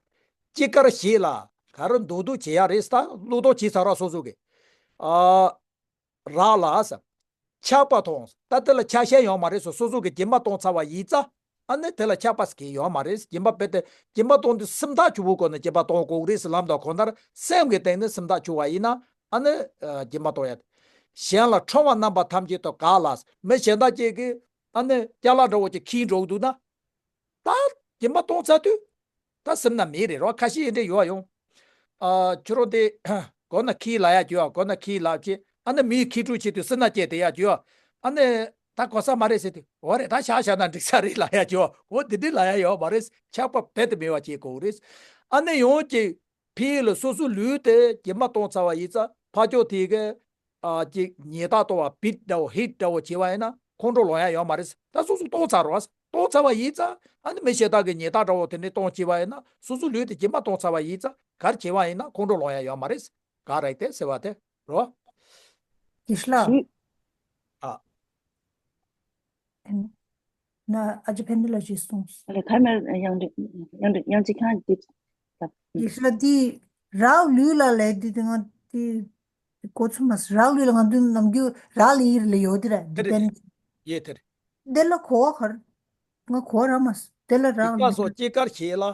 ཅི་དགར་བྱེད་ལ། ག་རེ་འདུག་འདུག་བྱེད་ཡ་རེད་ད། བློས་གཏོང་བྱས་ཚར་ར་སོ་སོ་གི། ཨ། རག་ལ་ཟེར། ཆགས་པ་དང་། ད་དེ་ལ་ཆགས་ཞེན་ཡོད་མ་རེད་ཟེར། སོ་སོ་གི་སྦྱིན་པ་གཏོང་ཚར་བ་ཡིན་ཙང་། ཨ་ནི་དེ་ལ་ཆགས་པ་ཟེར་གྱི་ཡོད་མ་རེད། སྦྱིན་པ་རྦད་དེ་སྦྱིན་པ་གཏོང་དུས་སེམས་ཐག་ཆོད་པོའི་སྒོ་ནས་སྦྱིན་པ་གཏོང་དགོས་རེད་ཟེར་ལབ་དང་། གང་ལྟར་སེམས་ཀྱི་སྟེང་ནས་སེམས་ཐག་ཆོད་པ་ཡིན་ན་ཨ་ནི་ཨ་སྦྱིན་པ་གཏོང་ཡ། གཞན་ལ་ཁྲོ་བ་རྣམ་པ་ཐམས་ཅད་དུ་དགག་ལ། མི་གཞན་དག་ཅིག་གིས་ཨ་ནི་ཅ་ལག་འདྲ་བོ་ཅིག་ཁྱེར་འགྲོ་གི་འདུག་ན། ད་སྦྱིན་པ་གཏོང་ཚར་དུས། ད་སེམས་ན་མེད་རེད་རོ། ཁ་ཤས་ཡིན་འདྲ་ཡོད་ཡོང་། ཨ་ཁྱོད་རང་དེ་གོ་ན་ཁྱེར་ལབ་ཡ་ཅིག་ཡོད། གོ་ན་ཁྱེར་ལབ་ཅིག་ཨ་ནི་མིའི་ཁྱི་ཕྲུག་ཆེད་དུ་སེམས་ན་སྐྱེས་དེ་ཡ་ཅིག་ཡོད། ཨ་ནི་ད་གོ་ས་མ་རེད་ཟེར་དུས། འོ་རེད། ད་ཤག་ཤག་ན་འགྲིག་ས་རེད་ལབ་ཡ་ཅིག་ཡོད། འོ་དེ་འདྲ་ལབ་ཡ་ཡོད་མ་རེད། ཆགས་པ་རྦད་དེ་མེད་པ་བྱེད་དགོས་རེད། ཨ་ནི་ཡང་ཅིག་ཕི་ལ་སོ་སོའི་ལུས་དེ་སྦྱིན་པ་གཏོང་ཚར་བ་ཡིན་ཙང་། ཕར་ཕྱོགས་དེ་གི་ཨ་ཅིག་ཉེས་རྡུང་གཏོང་བ། བིཊ་འདྲ་བོ་ཧིཊ་འདྲ་བོ་བྱས་པ་ཡིན་ན་ཁོང་ཁྲོ་ལངས་ཡ་ཡོད་མ་རེད། ད་སོ་སོ་གཏོང་ཚར་རོ། གཏོང་ཚར་བ་ཡིན་ཙང་། ཨ་ནི་མི་གཞན་དག་གིས་ཉེས་རྡུང་འདྲ་བོ་དེ་འདྲ་གཏོང་བྱས་པ་ཡིན་ན། སོ་སོའི་ལུས་དེ་སྦྱིན་པ་གཏོང་ཚར་བ་ཡིན་ཙང་། ག་རེ་བྱས་པ་ཡིན་ན་ཁོང་ཁྲོ་ལངས་ཡ་ཡོད་མ་རེད། ག་རེད་དེ་ཟེར་བ་དེ་རོ། ཡེ་ཤེས་ལགས། ཨ། ན་ཨ་ཅེ་ཕན་བདེ་ལགས་ཅིག་གསུངས། ཨ་ལས། ག་མེད། ཡང་འདྲི་ཡང་འདྲི་ཡང་ཅིག་ཁང་འདི་ལ། ཡེ་ཤེས་ལགས། འདི་རག་ལུས་ལ་ལས་འདི་དེ་ང་དེ་གོ་ཚོད་མ་སོང་། རག་ལུས་ལ་ང་དུ་ནམ་རྒྱུན་རག་ལས་ཡིར་ལས་ཡོད་དེ་ར། དེ་རེད། ཌི་པེན་ཌི། ཡེ་དེ་རེད། དེ་ལ་གོ་བ་ག་རེ། ང་གོ་བ་རག་མ་སོང་། དེ་ལ་རག་ལུས། སྡིག་པ་སོགས་ཅི་དགར་བྱེད་ལ།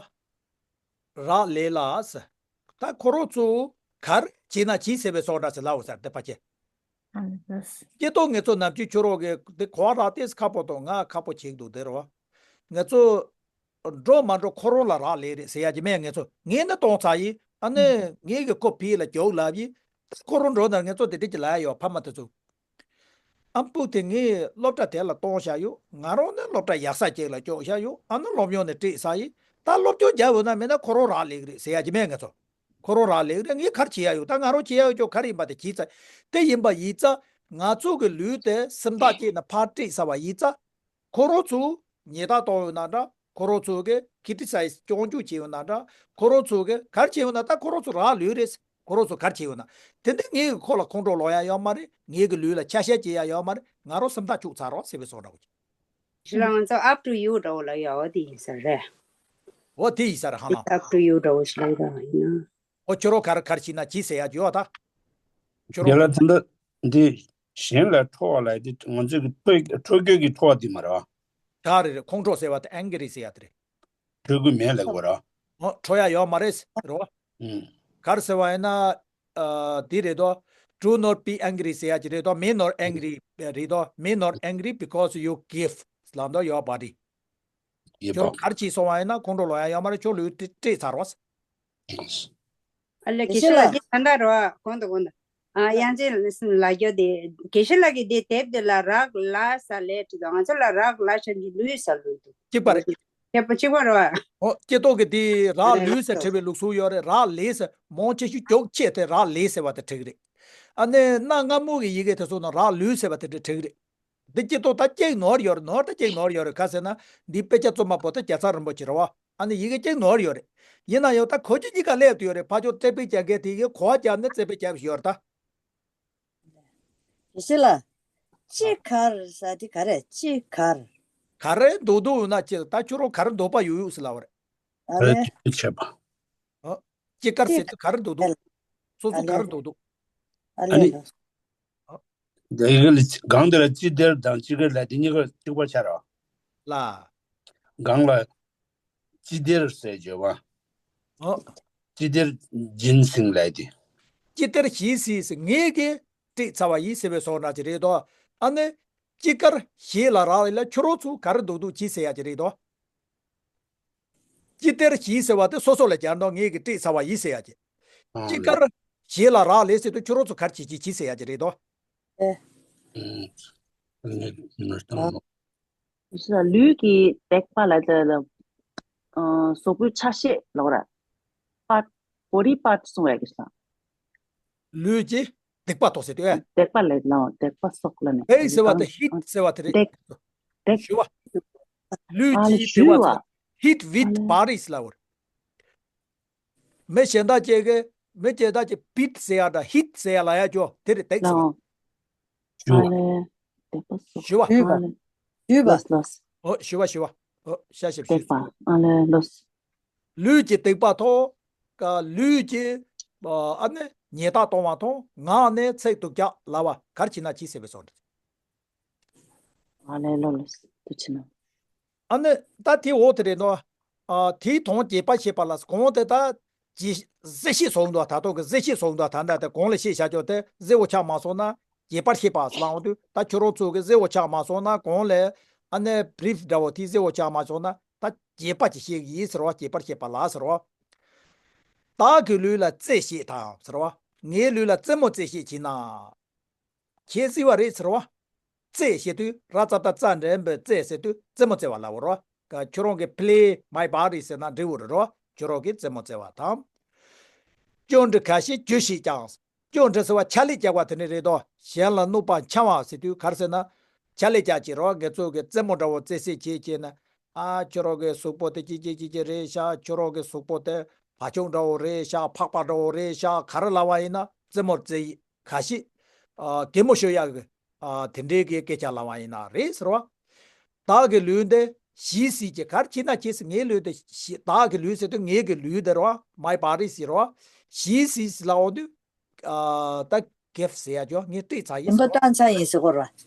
རག་ལས་ལ་ཟེར། ད་ཁོ་རང་ཚོ་ག་རེ་བྱེད་ན་བྱེད་ཟེར་བའི་སོགས་འདྲ་ཟེར་ལབ་ཟེར་དེ་ཕ་ཁྱེད། ཨ་ལས། སྐྱེ་ཏོ་ང་ཚོ་ནམ་རྒྱུན་ཁྱོད་རང་གི་དེ་གོ་བ་རག་སྟེ་ཁག་པོ་དང་ང་ཁག་པོ་བྱེད་འདུག་དེ་རེད་བ། ང་ཚོ་འགྲོ་མ་འགྲོ་ཁོ་རང་ལ་རག་ལས་རེད་ཟེར་ཡ་ཅིག་མེད། ང་ཚོ་ངས་ནི་གཏོང་ཚར་ཡིན། ཨ་ནི་ངས་གི་ཁོ་ཕི་ལ་རྒྱུགས་ལབ་ཡིན། ད་ཁོ་རང་འགྲོ་ན་ང་ཚོ་དེ་འདྲ་ཅིག་ལབ་ཡ་ཡོད། ཕ་མ་དེ་ཚོ། ཨམ་སྤུ་དེ་ངས་སློབ་གྲྭ་དེ་ལ་གཏོང་བཞག་ཡོད། ང་རང་ནི་སློབ་གྲྭ་ཡག་ས་ཅིག་ལ་སྐྱོག་བཞག་ཡོད། ཨ་ནི་སློབ་སྦྱོང་ནི་སྤྲད་ས་ཡིན། ད་སློབ་སྦྱོང་རྒྱབ་འོས་ན་མེད་ན་ཁོ་རང་རག་ལས་ཀྱི་རེད་ཟེར་ཡ་ཅིག་མེད། ང་ཚོ་ཁོ་རང་རག་ལས་ཀྱི་རེད། ངས་ག་རེ་བྱེད་ཡ་ཡོད། ད་ང་རང་བྱེད་ཡ་ཡོད་ཅོག་ག་རེ་ཡིན་པ་དེ་བྱས་ཚར། དེ་ཡིན་པ་ཡིན་ཙང་ང་ཚོ་གི་ལུས་དེ་སེམས་ཐག་བཅད་ནས་ཕར་སྤྲད་ཚར་བ་ཡིན་ཙང་། ཁོ་རང་ཚོ་ཉེས་རྡུང་གཏོང་ཡོད་ན་འདྲ། ཁོ་རང་ཚོ་གིས་ཁི་ཊི་སའི་ཛི་སྐྱོན་བརྗོད་བྱས་ཡོད་ན་འདྲ། ཁོ་རང་ཚོ་གིས་ག་རེ་བྱས་ཡོད་ན། ད་ཁོ་རང་ཚོ་རག་ལུས་རེད། ཁོ་རང་ཚོ་ག་རེ་བྱས་ཡོད་ན། དེ་འདྲ་ངའི་ཁོག་ལ་ཁོང་ཁྲོ་ལངས་ཡ་ཡོད་མ་རེད། ངའི་གི་ལུས་ལ་ཆ་ཤས་བྱེད་ཡ་ཡོད་མ་རེད། ང་རང་སེམས་ཐག་བཅད་ཚར་རོགས་ཟེར་བའི་བཟོ་འདྲ་བོ་ཅིག་ཞེ་ལ་ང་ཚོ་up to you འདྲ་བོ་ལབ་ཡ་འོ་དེ་ཡིན་ས་རེད། འོ་དེ་ཡིན་ས་རེད་ཧ་ལམ། Up to you འདྲ་བོ་ཞིག་ལབ་ཡ་ཡིན་ན། འོ་ཁྱོད་རང་ག་རེ་ག་རེ་བྱས་ན་བྱས་ཟེར་ཡ་ཅིག་ཡོད་ད། ཁྱོད་རང་། རྒན་ལགས། དེ་འདྲ་འདི་གཞན་ལ་ཁྲོ་བ་ལབ་དེ་ང་ཚོའི་གི་ཁྲོ་ཁྲོ་རྒྱུ་གི་ཁྲོ་བ་དེ་མ་རེད་བ། ད་རེད་རེད། ཁོང་ཁྲོ་ཟེར་བ་དེ་ཨེང་གི་རི་ཟེར་ཡ་དེ་རེད། ཁྲོ་གི་མེད་ལབ་དགོས་ར། ཨོ་ཁྲོ་ཡ་ཡོད་མ་རེད་རོ། ཨུམ། ག་རེ་ཟེར་བ་ཡིན་ན། ཨ་དེ་རེད་དོ། Do not be angry ཟེར་ཡ་ཅིག་རེད་དོ། Be not angry རེད་དོ། Be not angry because you give ལབ་འདུག your body། ཡོད་ཁྱོད་པ། གར་གྱིས་སོང་བ་ཡིན་ན་ཁོང་ཁྲོ་ལོག་ཡ་ཡོད་མ་རེད། ཁྱོད་ལུས་སྤྲད་ཚར་བ། ཨ་ལེ་དགེ་བཤེས་ལགས་འདི་ད་ལྟ་རོ་གོང་དུ་གོང་དུ། ཨ་དབྱངས་ཅན་ལགས་ལ་རྒྱོ་དེ་དགེ་བཤེས་ལགས་ཀྱིས་དེ་དེབ་དེ་ལ་རག་ལ་ས་ལེ་བྲིས་དང་ང་ཚོ་ལ་རག་ལ་ཤ་གི་ལུས་ས་ལུས་འདུག་གཅིག་པ་རེད། ཁྱད་པར་གཅིག་པ་རོ། ཨོ་སྐྱེ་ཏོག་གི་དེ་རག་ལུས་ས་བྲི་བའི་ལུགས་སྲོལ་ཡོད་རེད། རག་ལས་ས་མང་ཆེ་ཤོས་ཀྱོག་ཆེ་དེ་རག་ལས་ཟེར་བ་དེ་བྲི་གི་རེད། ཨ་ནི་གནའ་སྔ་མོ་གི་ཡི་གེ་དེ་ཚོ་ནང་རག་ལུས་ཟེར་བ་དེ་བྲི་བྲི་གི་རེད། འདི་སྐྱེ་ཏོག་ད་སྐྱེ་ནོར་ཡོད་རེད། ནོར་ད་སྐྱེ་ནོར་ཡོད་རེད། ག་ཟེར་ན་འདི་དཔེ་ཆ་རྩོམ་པ་པོ་ད་རྒྱལ་ཚབ་རིན་པོ་ཆེ་རེད་བ། ཨ་ནི་ཡི་གེ་སྐྱེ་ནོར་ཡོད་རེད། ཡིན་ན་ཡང་ད་གོ་རྒྱུ་གཉིས་ཀ་སླེབས་ཏེ་ཡོད་རེད། ཕ་ཆོས་རྩེ་དཔེ་རྒྱག་མཁན་དེ་གི་གོ་བ་རྒྱབ་ནས་རྩེ་དཔེ་རྒྱབ་ཡོད་རེད་ད། དགེ་བཤེས་ལགས། ཅི་གར་ཟེར་དེ་ག་རེ་ཅི་གར། ག་རེ་འདུག་འདུག་ཡོད་ན་ཅི་ད་ཁྱོད་རང་ག་རེ་འདུག་པ་ཡོད་ཡོད་ཟེར་ལབ་པ་རེད། ཨ་ལེ། ཅི་བྱེད་པ། ཨ། ཅི་གར་ཅི་ཟེར་དུས་ག་རེ་འདུག་འདུག་ཨ་སོ་སོ་ག་ལེ། རེ་འདུག་འདུག་ཨ་ཨ་ལེ་ནི། ལོ། ཨ། དེ་གི་ལ་གང་དེ་ལ་ཅི་དེར་དང་ཅི་གར་ལ་དེ་གཉིས་ཀ་གཅིག་པ་ཆགས་ར། ལ། གང་ལ། ཅི་དེར་ཟེར་བརྗོད་པ། ཨ། ཅི་དེར་སྦྱིན་སྲིང་ལས་དེ། ཅི་དེར་ཞིག་སྲིད་ཟེར་ངེད་ཀྱིས་སྤྲད་ཚར་བ་ཡིན་ཟེར་བའི་སོགས་འདྲ་ཅིག་རེད་དོ། ཨ་ནི། ཅི་གར་ཞིག་ལ་རག་ལས་ལ་ཁྱོད་རང་ཚོ་ག་རེ་འདུག་འདུག་ཅི་ཟེར་ཡ་ཅིག་རེད་དོ། ཅི་དེར་ཞིག་ཟེར་བ་དེ་སོ་སོ་ལ་སྦྱར་འདུག་ངེད་ཀྱིས་སྤྲད་ཚར་བ་ཡིན་ཟེར་ཡ་ཅིག་ཨང་ཅི་ལགས། གར་ཞིག་ལ་རག་ལས་ཟེར་དུས་ཁྱོད་རང་ཚོ་གར་བྱེད་ཀྱི་ཅི་ཟེར་ཡ་ཅིག་རེད་དོ། ཨེ། ཨང་། ཨ། ལུས་ཀྱི་སྡིག་པ་ལ་ལ་ལ། ཨ། གཟུགས་པོའི་ཆ་ཤས་ལོག་ར། པར། བོ་ཌི་པར་གསུང་བའི་གི་ས། ལུས་ཀྱི་སྡིག་པ་ཐོག་ཟེར་དུས། སྡིག་པ་ལ་ལ་སྡིག་པ་སོགས་ལ་ནི། ཨེ་ཟེར་བ་དང་ཧིཊ་ཟེར་བ་དེ་རེད། སྡིག་སྡིག་ཞུ་བ། ལུས་ཨ་ལ་ཀྱི་ཞུ་སྡིག་པ་བ། ཟེར། ཧིཊ་ཝིཐ་ཨ་ལ། བ་ཌི་ལབ་པ་རེད། མི་གཞན་དག་ཅིག་གིས་མི་གཞན་དག་ཅིག་བྷིཊ་ཟེར་ཡ་འདྲ་ཧིཊ་ཟེར་ཡ་ལ་ཡ་ཅོ་དེ་རེད་སྡིག་ཟེར་བ། ལའོ། ཞུ་ཨ་བ། ལས། སྡིག་པ་སོགས། ཞུ་བ། ཞུ་བ། ཨ་ལས། ལོས་ལོས། ཨོ་ཞུ་བ་ཞུ་བ། ཨོ་ཤ་ཞབས་ཞུ། སྡིག་པ་ཨ་ལས་ལོས། ལུས་ཀྱི་སྡིག་པ་ཐོག་ཀ་ལུས་ཀྱི་ཨ་ནི་ཉེས་དག་གཏོང་བ་དང་ངག་ནས་ཚིག་སྡུག་ཅག་ལབ་པ་གར་བྱེད་ན་ཅི་ཟེར་བའི་སོགས་རེད། ཨ་ལས་ལོས་ལོས་དུ་ཕྱིན་ནོ། ཨ་ནི་ད་དེ་འོག་དེ་རེད་ནོ། ཨ་དེའི་དོན་རྒྱས་པར་བཤད་པ་ལ་གོང་དེ་ད་ཀྱི་གཟི་བཤད་སོང་འདུག་ད་ཐོག་གི་གཟི་བཤད་སོང་འདུག་ད་ད་དེ་གོང་ལ་བཤད་བྱ་ཆོག་དེ་གཟི་འོ་ཆགས་མ་སོང་ན་རྒྱས་པར་བཤད་པ་ལའང་དུ་ད་ཁྱོད་རང་ཚོ་གི་གཟི་འོ་ཆགས་མ་སོང་ན་གོང་ལ་ཨ་ནི་བྷི་རིཕ་འདྲ་བོ་དེ་གཟི་འོ་ཆགས་མ་སོང་ན་ད་རྒྱས་པ་ཅིག་བཤད་གི་ཡིན་ཟེར་བ་རྒྱས་པར་བཤད་པ་ལ་ཟེར་བ། བདག་གི་ལུས་ལ་རྩེ་བཤད་དང་ཟེར་བ། ངའི་ལུས་ལ་རྩེད་མོ་རྩེ་བཤད་བྱེད་ན། ཁྱེད་གཟིགས་པ་རེད་ཟེར་བ། རྩེ་ཞེས་དུས་ར་ཙ་ད་ཙ་འདྲེན་པའི་རྩེ་ཟེར་དུས་རྩེད་མོ་རྩེ་བ་ལབ་པ་རོ། ཁྱོད་རང་གི་play my body ཟེར་ན་འགྲིག་པ་རེད་རོ། ཁྱོད་རང་གིས་རྩེད་མོ་རྩེ་བ་དང་། སྐྱོན་འདྲི་ཁ་ཤས་བརྗོད་ཤེས་ཀྱང་། སྐྱོན་འདྲི་ཟེར་བ་ཆ་ལེ་རྒྱག་པ་དེ་ནི་རེད་དོ། གཞན་ལ་གནོད་པ་འཆང་བ་ཟེར་དུས་ག་རེ་ཟེར་ན། ཆ་ལེ་རྒྱག་ཅིག་རོ། ངེད་ཚོ་གི་རྩེད་མོ་འདྲ་བོ་རྩེ་སྲིད་བྱེད་བྱེད་ན། ཨ་ཁྱོད་རང་གི་གཟུགས་པོ་དེ་ཅི་ཅི་ཅི་ཅི་རེད་ཤག་ཁྱོད་རང་གི་གཟུགས་པོ་དེ་བ་ཕྱུགས་འདྲ་བོ་རེད་ཤག་ཕག་པ་འདྲ་བོ་རེད་ཤག་ག་རེ་ལབ་པ་ཡིན་ན་རྩེད་མོ་རྩེ་ཡི། ཁ་ཤས། ཨ་གད་མོ་ཤོར་ཡག་གི། ཨ་དེ་འདྲའི་གི་སྐད་ཆ་ལབ་པ་ཡིན་ན་རེད་ཟེར་བ། བདག་གི་ལུས་འདི་ཞིག་སྲིད་ཀྱི་གར་བྱེད་ན་བྱེད་སྲིད་ངའི་ལུས་འདི་ཞིག་བདག་གི་ལུས་ཟེར་དུས་ངའི་གི་ལུས་འདི་རེད་བ། my body ཟེར་བ། ཞིག་སྲིད་ཟེར་ལབ་འོང་དུས། ཨ་ད་give ཟེར་ཡ་ཅོ་ངས་སྤྲད་ཚར་ཡིན་སྦྱིན་པ་ཟེར་བ། བཏང་ཚར་ཡིན་ཟེར་གོ་ར།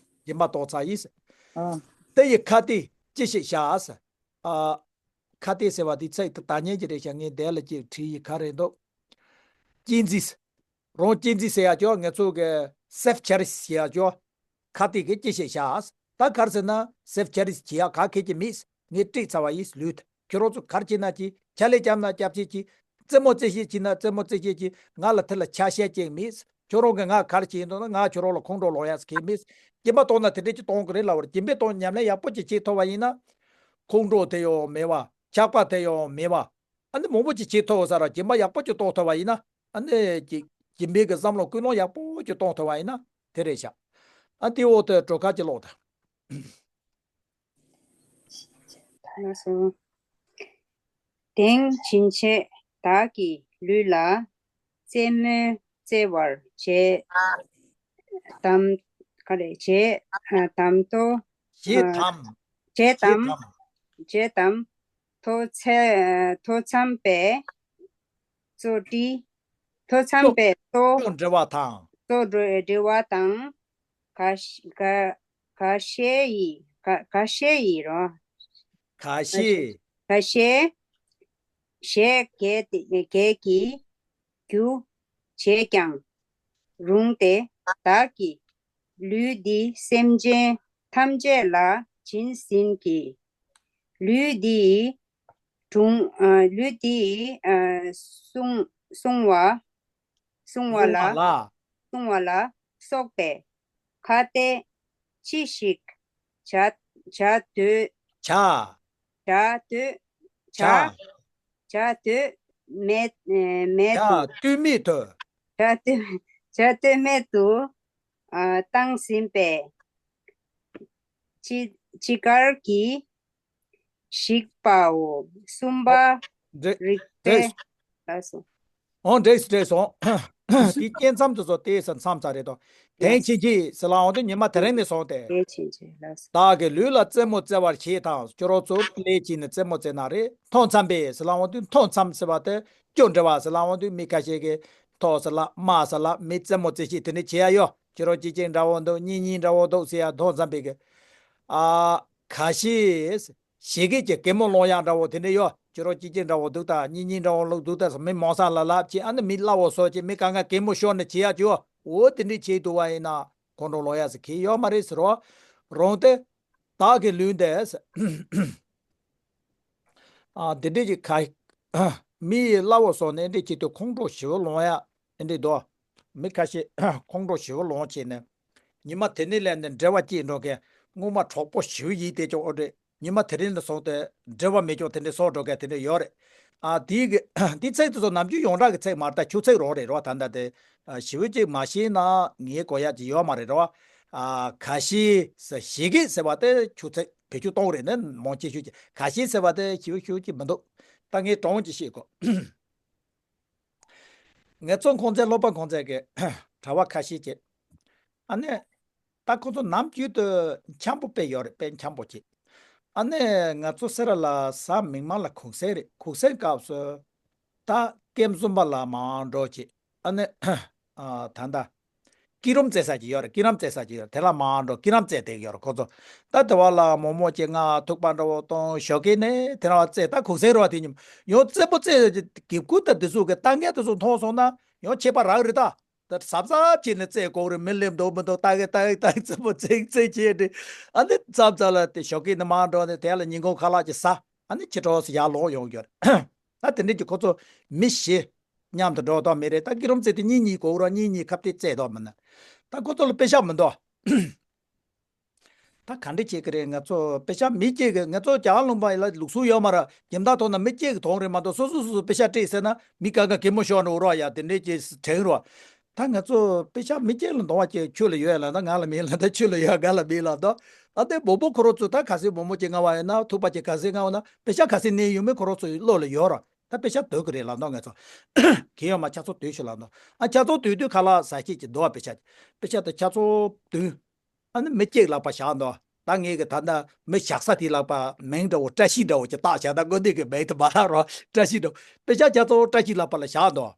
སྦྱིན་པ་གཏོང་ཚར་ཡིན་ཟེར། ཨ། དེ་ཡི་ཁ་ཏས་ཅི་ཞིག་བྱ་ཟེར། ཨ། ཁ་ཏས་ཟེར་བ་དེ་ཚིག་དེ་ད་ཉན་གྱི་རེད་ཤག་ངས་དེ་ལ་ཅིག་བྲིས་ཡི་ག་རེད་འདུག་གཅེས་འཛིན། རང་གཅེས་འཛིན་ཟེར་ཡ་ཅོ་ངེད་ཚོ་གི་self cherish ཟེར་ཡ་ཅོ། ཁ་ཏས་གི་ཅི་ཞིག་བྱ། ད་གར་ཟེར་ན་self cherish བྱེད་ཡ་ག་གེ་ཅི་མེད། ངས་སྤྲད་ཚར་བ་ཡིན་ལུས་ད། ཁྱོད་རང་ཚོ་གར་བྱེད་ན་བྱེད། ཆ་ལེ་བརྒྱབ་ན་བརྒྱབ་བྱེད་ཀྱི། རྩེད་མོ་རྩེ་ཤེས་བྱེད་ན་རྩེད་མོ་རྩེ་ཤེས་ཀྱི། ང་ལ་དེ་ལ་ཆ་ཤས་ཅིག་མེད། ཁྱོད་རང་གི་ང་གར་བྱེད་འདུག་ན་ང་ཁྱོད་རང་ལ་ཁོང་ཁྲོ་ལོག་ཡ་ཟེར་གི་མེད། སྦྱིན་པ་གཏོང་ན་དེ་འདྲས་ཅིག་གཏོང་གི་རེད་ལབ་པར་སྦྱིན་པའི་གཏོང་ཉམས་ལེན་ཡག་པོ་ཅིག་བྱེད་ཐུབ་པ་ཡིན་ན། ཁོང་ཁྲོ་དེ་ཡང་མེད་པ། ཆགས་པ་དེ་ཡང་མེད་པ། ཨ་ནི་མང་པོ་ཅིག་བྱེད་ཐུབ་ས་ར་སྦྱིན་པ་ཡག་པོ་ཅིག་གཏོང་ཐུབ་པ་ཡིན་ན། ཨ་ནི་ཅིག་སྦྱིན་པའི་གི་བསམ་བློ་ཀུན་སློང་ཡག་པོ་ཅིག་གཏོང་ཐུབ་པ་ཡིན་ན་དེ་རེད་ཤག་ཨ་དེའི་འོག་ཏུ་གྲོ་ཁ་ཅིག་ལོག་ད། ལགས་སོ། དེང་ཕྱིན་ཆད་བདག་གི་ལུས་ལ་རྩེད་མོ་རྩེ་བར་བྱེད་དམ། ག་རེ་བྱེད་དམ་དོ། བྱེད་དམ། བྱེད་དམ། བྱེད་དམ། ཐོ་ཚེ་ཐོ་འཚམས་པའི་གཙོ་འདྲི། ཐོ་འཚམས་པའི་གཙོ་གཙོ་འདྲི་བ་དང་། གཙོ་འདྲི་འདྲི་བ་དང་། ག་ག་ག་ཤེ་ཡི་ག་ག་ཤེ་ཡི་རོ། ཁ་ཤས། ཁ་ཤས། ཞེས་བགད་དེ་བགད་ཀྱི་རྒྱུ་བྱས་ཀྱང་རུང་སྟེ། བདག་གིས་ལུས་འདི་སེམས་ཅན་ཐམས་ཅད་ལ་བྱིན་ཟིན་གྱི། ལུས་འདི་ཡི་དྲུང་། ཨ། ལུས་འདི་ཡི། ཨ། བསྲུང་བསྲུང་བ། བསྲུང་བ་ལ། བསྲུང་བ་ལ། བསྲུང་བ་ལ་སོགས་པའི་ཁ་ཏས་ཅི་ཞིག་བྱ་བྱ་འདོད། བྱ། བྱ་འདོད། བྱ། བྱ། བྱ་འདོད་མེད། ཨེ། མེད་དུ། བྱ་འདོད་མེད་དུ། བྱ་འདོད་བྱ་འདོད་མེད་དུ། ཨ། བཏང་ཟིན་པས། ཅི་ཅི་དགར་གྱིས་ཤིག་པའོ། གསུམ་པ། རེད། རིགས་པས། རེད། ལགས་སོ། འོ། འགྲིགས་སོང་། འགྲིགས་སོང་། དེ་རྐྱེན་མཚམས་དེ་ཚོ་དེས་མཚམས་ཚར་རེད་དོ། དེང་ཕྱིན་ཆད་ཟེར་ལབ་ཡོང་དུས་ཉི་མ་དེ་རིང་ནས་བཟུང་སྟེ། དེང་ཕྱིན་ཆད། ལགས་སོ། བདག་གི་ལུས་ལ་རྩེད་མོ་རྩེ་བར་བྱེད་དང་། ཁྱོད་རང་ཚོ་ལས་བྱས་ནས་རྩེད་མོ་རྩེ་ན་རེད། མཐོ་མཚམས་པས་ཟེར་ལབ་ཡོང་དུས། མཐོ་མཚམས་ཟེར་བ་དེ་སྐྱོ་འདྲ་བ་ཟེར་ལབ་ཡོང་དུས། མི་ཁ་ཤས་ཀྱིས་མཐོ་ཟེར་ལབ། དམའ་ཟེར་ལབ། མི་རྩེད་མོ་རྩེ་བྱེད་དེ་འདྲ་བྱེད་ཡ་ཡོད། ཁྱོད་རང་སྐྱེས་ཆེན་འདྲ་བོ་འདུག་གཉེན་ཉེ་འདྲ་བོ་འདུག་ཟེར་ཡ། མཐོ་མཚམས་པས་ཀྱི། ཨ། ཁ་ཤས། ཞེ་གི་ཅིག་གད་མོ་སློང་ཡག་འདྲ་བོ་དེ་འདྲ་ཡོད། ཁྱོད་རང་སྐྱེས་ཆེན་འདྲ་བོ་འདུག་ད། གཉེན་ཉེ་འདྲ་བོ་འདུག་ད། མི་མང་ས་ལ་ལབ་བྱས། ཨ་ནི་མི་སླ་བོ་བཟོ་བྱས། མི་གང་ག་གད་མོ་ཤོར་ནས་བྱེད་ཡག་བྱེད་ཡོད། འོ་དེ་འདྲ་བྱེད་འདུག་པ་ཡིན་ན་ཁོང་ཁྲོ་ལངས་ཡག་ཟེར་གྱི་ཡོད་མ་རེད་ཟེར་རོ། རང་དེ་བདག་གི་ལུས་འདི། ཨ། འདི་འདྲས་ཀྱི་ཁ། མི་ཡི་སླ་བོ་སོགས་ནས་འདི་བྱེད་དུས་ཁོང་ཁྲོ་ཞེ་པོ་ལངས་ཡ་འདི་འདུག་མི་ཁ་ཤས་ཁོང་ཁྲོ་ཞེ་པོ་ལངས་བྱས་ནས། ཉི་མ་དེ་ནས་ལས་ནས་འབྲེལ་བ་སྐྱེས་འགྲོ་མཁན། སྔོན་མ་གྲོགས་པོ་ཞེ་པོ་ཡིན་བསྡད་ཀྱང་འོ་རེད། ཉི་མ་དེ་རིང་ལ་སོང་སྟེ་འབྲེལ་བ་མེད་ཀྱང་དེ་འདྲས་བཟོ་འགྲོ་མཁན་དེ་འདྲས་ཡོད་རེད། ཨ། དེའི་གི་དེའི་ཚིག་དེ་ཚོ་ནམ་རྒྱུན་ཡོངས་གྲགས་ཀྱི་ཚིག་མ་རེད། ད་ཆུ་ཚིག་རང་རེད་རོ། ད་ལྟ་དེ། ཨ། ཞེ་པོ་ཅིག་མ་ཤེས་ན་ངའི་གོ་ཡ་ཅིག་ཡོད་མ་རེད་རོ། ཨ། ཁ་ཤས་ཟེར། ཞེ་གི་ཟེར་བ་དེ་ཆུ་ཚིག་བེད་སྤྱོད་གཏོང་རེད་ནི་མང་ཆེ་ཤོས་ཀྱི། ཁ་ཤས་ཟེར་བ་དེ་ཞེ་པོ་ཞེ་པོ་ཅིག་མི་འདུག་ད་ངས་དྲང་པོ་ཅིག་བཤད་དགོས། ངལ་རྩོལ་ཁང་ཚན། སློབ་པ་ཁང་ཚན་གྱི་གྲྭ་པ་ཁ་ཤས་ཀྱིས། ཨ་ནི། ད་ཁོ་ཚོ་ནམ་རྒྱུན་དུ་འཆམ་པོ་དཔེ་ཡོད་རེད། དཔེ་འཆམ་པོ་བྱེད། ཨ་ནི་ང་ཚོ་སེ་ར་ལ་གཟའ་མིག་དམར་ལ་གུང་སེང་རེད། གུང་སེང་སྐབས་སུ་ད་ཀེམ་བཟུམ་པ་ལ་མར་འགྲོ་བྱེད། ཨ་ནི། ཨ། ད་ལྟ་སྐྱིད་རུམ་རྩེ་ས་ཅིག་ཡོད་རེད། སྐྱིད་རུམ་རྩེ་ས་ཅིག་ཡོད་རེད། དེ་ལ་མར་འགྲོ། སྐྱིད་རུམ་རྩེ་བསྡད་ཀྱི་ཡོད་རེད་ཁོ་ཚོ། ད་དེ་བ་ལ་མོག་མོག་ཅིག་ང་ཐུག་པ་འདྲ་བོ་གཏོང་། ཞོགས་ཀས་ནས་དེ་རང་རྩེ། ད་གུང་སེང་རེད་པ། དེ་ཉིན་ཡང་རྩེད་མོ་རྩེ་གི་གུ་ད་དེ་ཚོ་གི་ལྟ་མཁན་དེ་ཚོ་མཐོང་སོང་ན་ཡང་ཆད་པ་རག་རེད་ད། ད་གཟབ་གཟབ་བྱས་ནས་རྩེ་དགོས་རེད། མི་སླེབས་འདུག་མི་འདུག་ལྟ་གི་ལྟ་གི་ལྟ་གི་རྩེད་མོ་རྩེ་རྩེ་བྱས་ཏེ། ཨ་ནི་མཚམས་མཚམས་ལ་དེ་ཞོགས་ཀས་ནས་མར་འགྲོ་ནས་དེ་ལ་ཉིན་གུང་ཁ་ལག་ཅིག་ཟ། ཨ་ནི་ཕྱི་དྲོ་ཡར་ལོག་ཡོང་རྒྱུ་རེད། ད་དེ་འདྲས་ཀྱི་ཁོ་ཚོ་མི་བཞི་མཉམ་དུ་འགྲོ་དོགས་མེད་རེད། ད་སྐྱིད་རུམ་རྩེ་དེ་གཉིས་གཉིས་དགོས་རེད། གཉིས་གཉིས་ཁ་གཏད་རྩེ་དོགས་མི་ནི། ད་ཁོ་ཚོ་ལ་པེ་ཤག་མི་འདུག་ད་ག་འདྲ་བྱེད་ཀྱི་རེད། ང་ཚོ་པེ་ཤག་མི་སྐྱེ་གི། ང་ཚོ་རྒྱ་གར་ལུང་པ་ཡིན་ལ་ལུགས་སྲོལ་ཡོད་མ་རེད། སྦྱིན་བདག་ཐོག་ན་མི་སྐྱེ་གི་དོང་རེད་མ་གཏོགས། སོ་སོ་སོ་སོ་པེ་ཤག་སྤྲད་ཟེར་ན་མི་གང་ག་གད་མོ་ཤོར་ནས་འུར་བ་ཡ་དེ་འདྲས་ཀྱི་དྲན་རོ། ད་ང་ཚོ་པེ་ཤག་མི་སྐྱེ་ལ་འདོང་བ་སྐྱེ། ཁྱོད་ལ་ཡོད་ཡ་ལ་ད་ང་ལ་མེད་ལ། ད་ཁྱོད་ལ་ཡོད་ང་ལ་མེད་ལ་འདོ། ཨ་དེ་མོག་མོག་ཁོ་རང་ཚོ་ད་ག་ཚོད་མོག་མོག་ཅིག་མངགས་པ་ཡིན་ན། ཐུག་པ་ཅིག་ག་ཚོད་མངགས་པ་ན། པེ་ཤག་ག་ཚོད་ནས་ཡོང་མིན་ཁོ་རང་ཚོ་བློ་ལ་ཡོད་ར། ད་པེ་ཤག་འདོད་ཀྱི་རེད་ལ་འདོ། ང་ཚོ་གི་ཡོད་མ། ཆ་ཚང་འདོད་ཤོག་ལ་འདོ། ཨ་ཆ་ཚང་འདོད་དུས་ཁ་ལག་ཟ་ཤེས་ཀྱི་འདུག་པ། པེ་ཤག་པེ་ཤག་དེ་ཆ་ཚང་འདོད། ཨ་ནི་མི་གཅིག་ལག་པ་བཞག་འདུག་ད་ངས་གི་ད་ལྟ་མི་བཞག་ས་དེའི་ལག་པ་མིང་འདྲ་བོ་བཀྲ་ཤིས་འདྲ་བོ་ཅིག་བཏགས་བཞག་ད་དགོན་སྡེ་གི་མིང་དེ་མ་ལབ་རོགས། བཀྲ་ཤིས་འདྲ་བོ། པེ་ཤག་རྒྱ་ཚོ་བཀྲ་ཤིས་ལག་པ་ལ་བཞག་འདུག་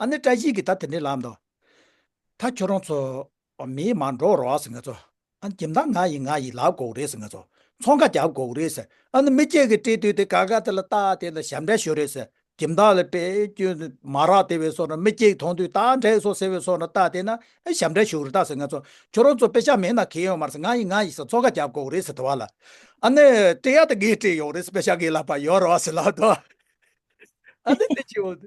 ཨ་ནི་བཀྲ་ཤིས་ཀྱིས་ད་དེ་འདྲས་ལབ་འདུག་ད་ཁྱོད་རང་ཚོ་མིའི་མ་འགྲོ་རོགས་ཟེར། ང་ཚོ་ཨ་ནི་སྦྱིན་བདག་ང་ཡིན་ང་ཡིན་ལབ་དགོས་རེད་ཟེར། ང་ཚོ་ཚོང་ཁ་རྒྱབ་དགོས་རེད་ཟེར། ཨ་ནི་མི་གཅིག་གིས་སྤྲད་དུས་དེ་ག་ག་དེ་ལ་བལྟས་དེ་ལ་ཞབས་འདྲེན་ཞུ་རེད་ཟེར། སྦྱིན་བདག་ལ་སྤྲད་རྒྱུ་མ་རག་དེ་བས་སོང་ན། མི་གཅིག་མཐོང་དུས་ད་འགྲིག་སོང་ཟེར་བས་སོང་ན། ད་དེ་ན་ཨེ་ཞབས་འདྲེན་ཞུ་རེད་ད་ཟེར། ང་ཚོ་ཁྱོད་རང་ཚོ་པེ་ཤག་མེད་ན་གལ་ཡོད་མ་རེད་ཟེར། ང་ཡིན་ང་ཡིན་ཟེར། ཚོང་ཁ་རྒྱབ་དགོས་རེད་ཟེར། དེ་བ་ལ་ཨ་ནི་སྤྲད་ཡ་དེ་ངས་སྤྲད་ཡོང་རེད་ཟེར། པེ་ཤག་ངའི་ལག་པ་ཡོད་རེད་བ་ཟེར་ལབ་དོ། ཨ་ནི་དེ་ཅི་འོ།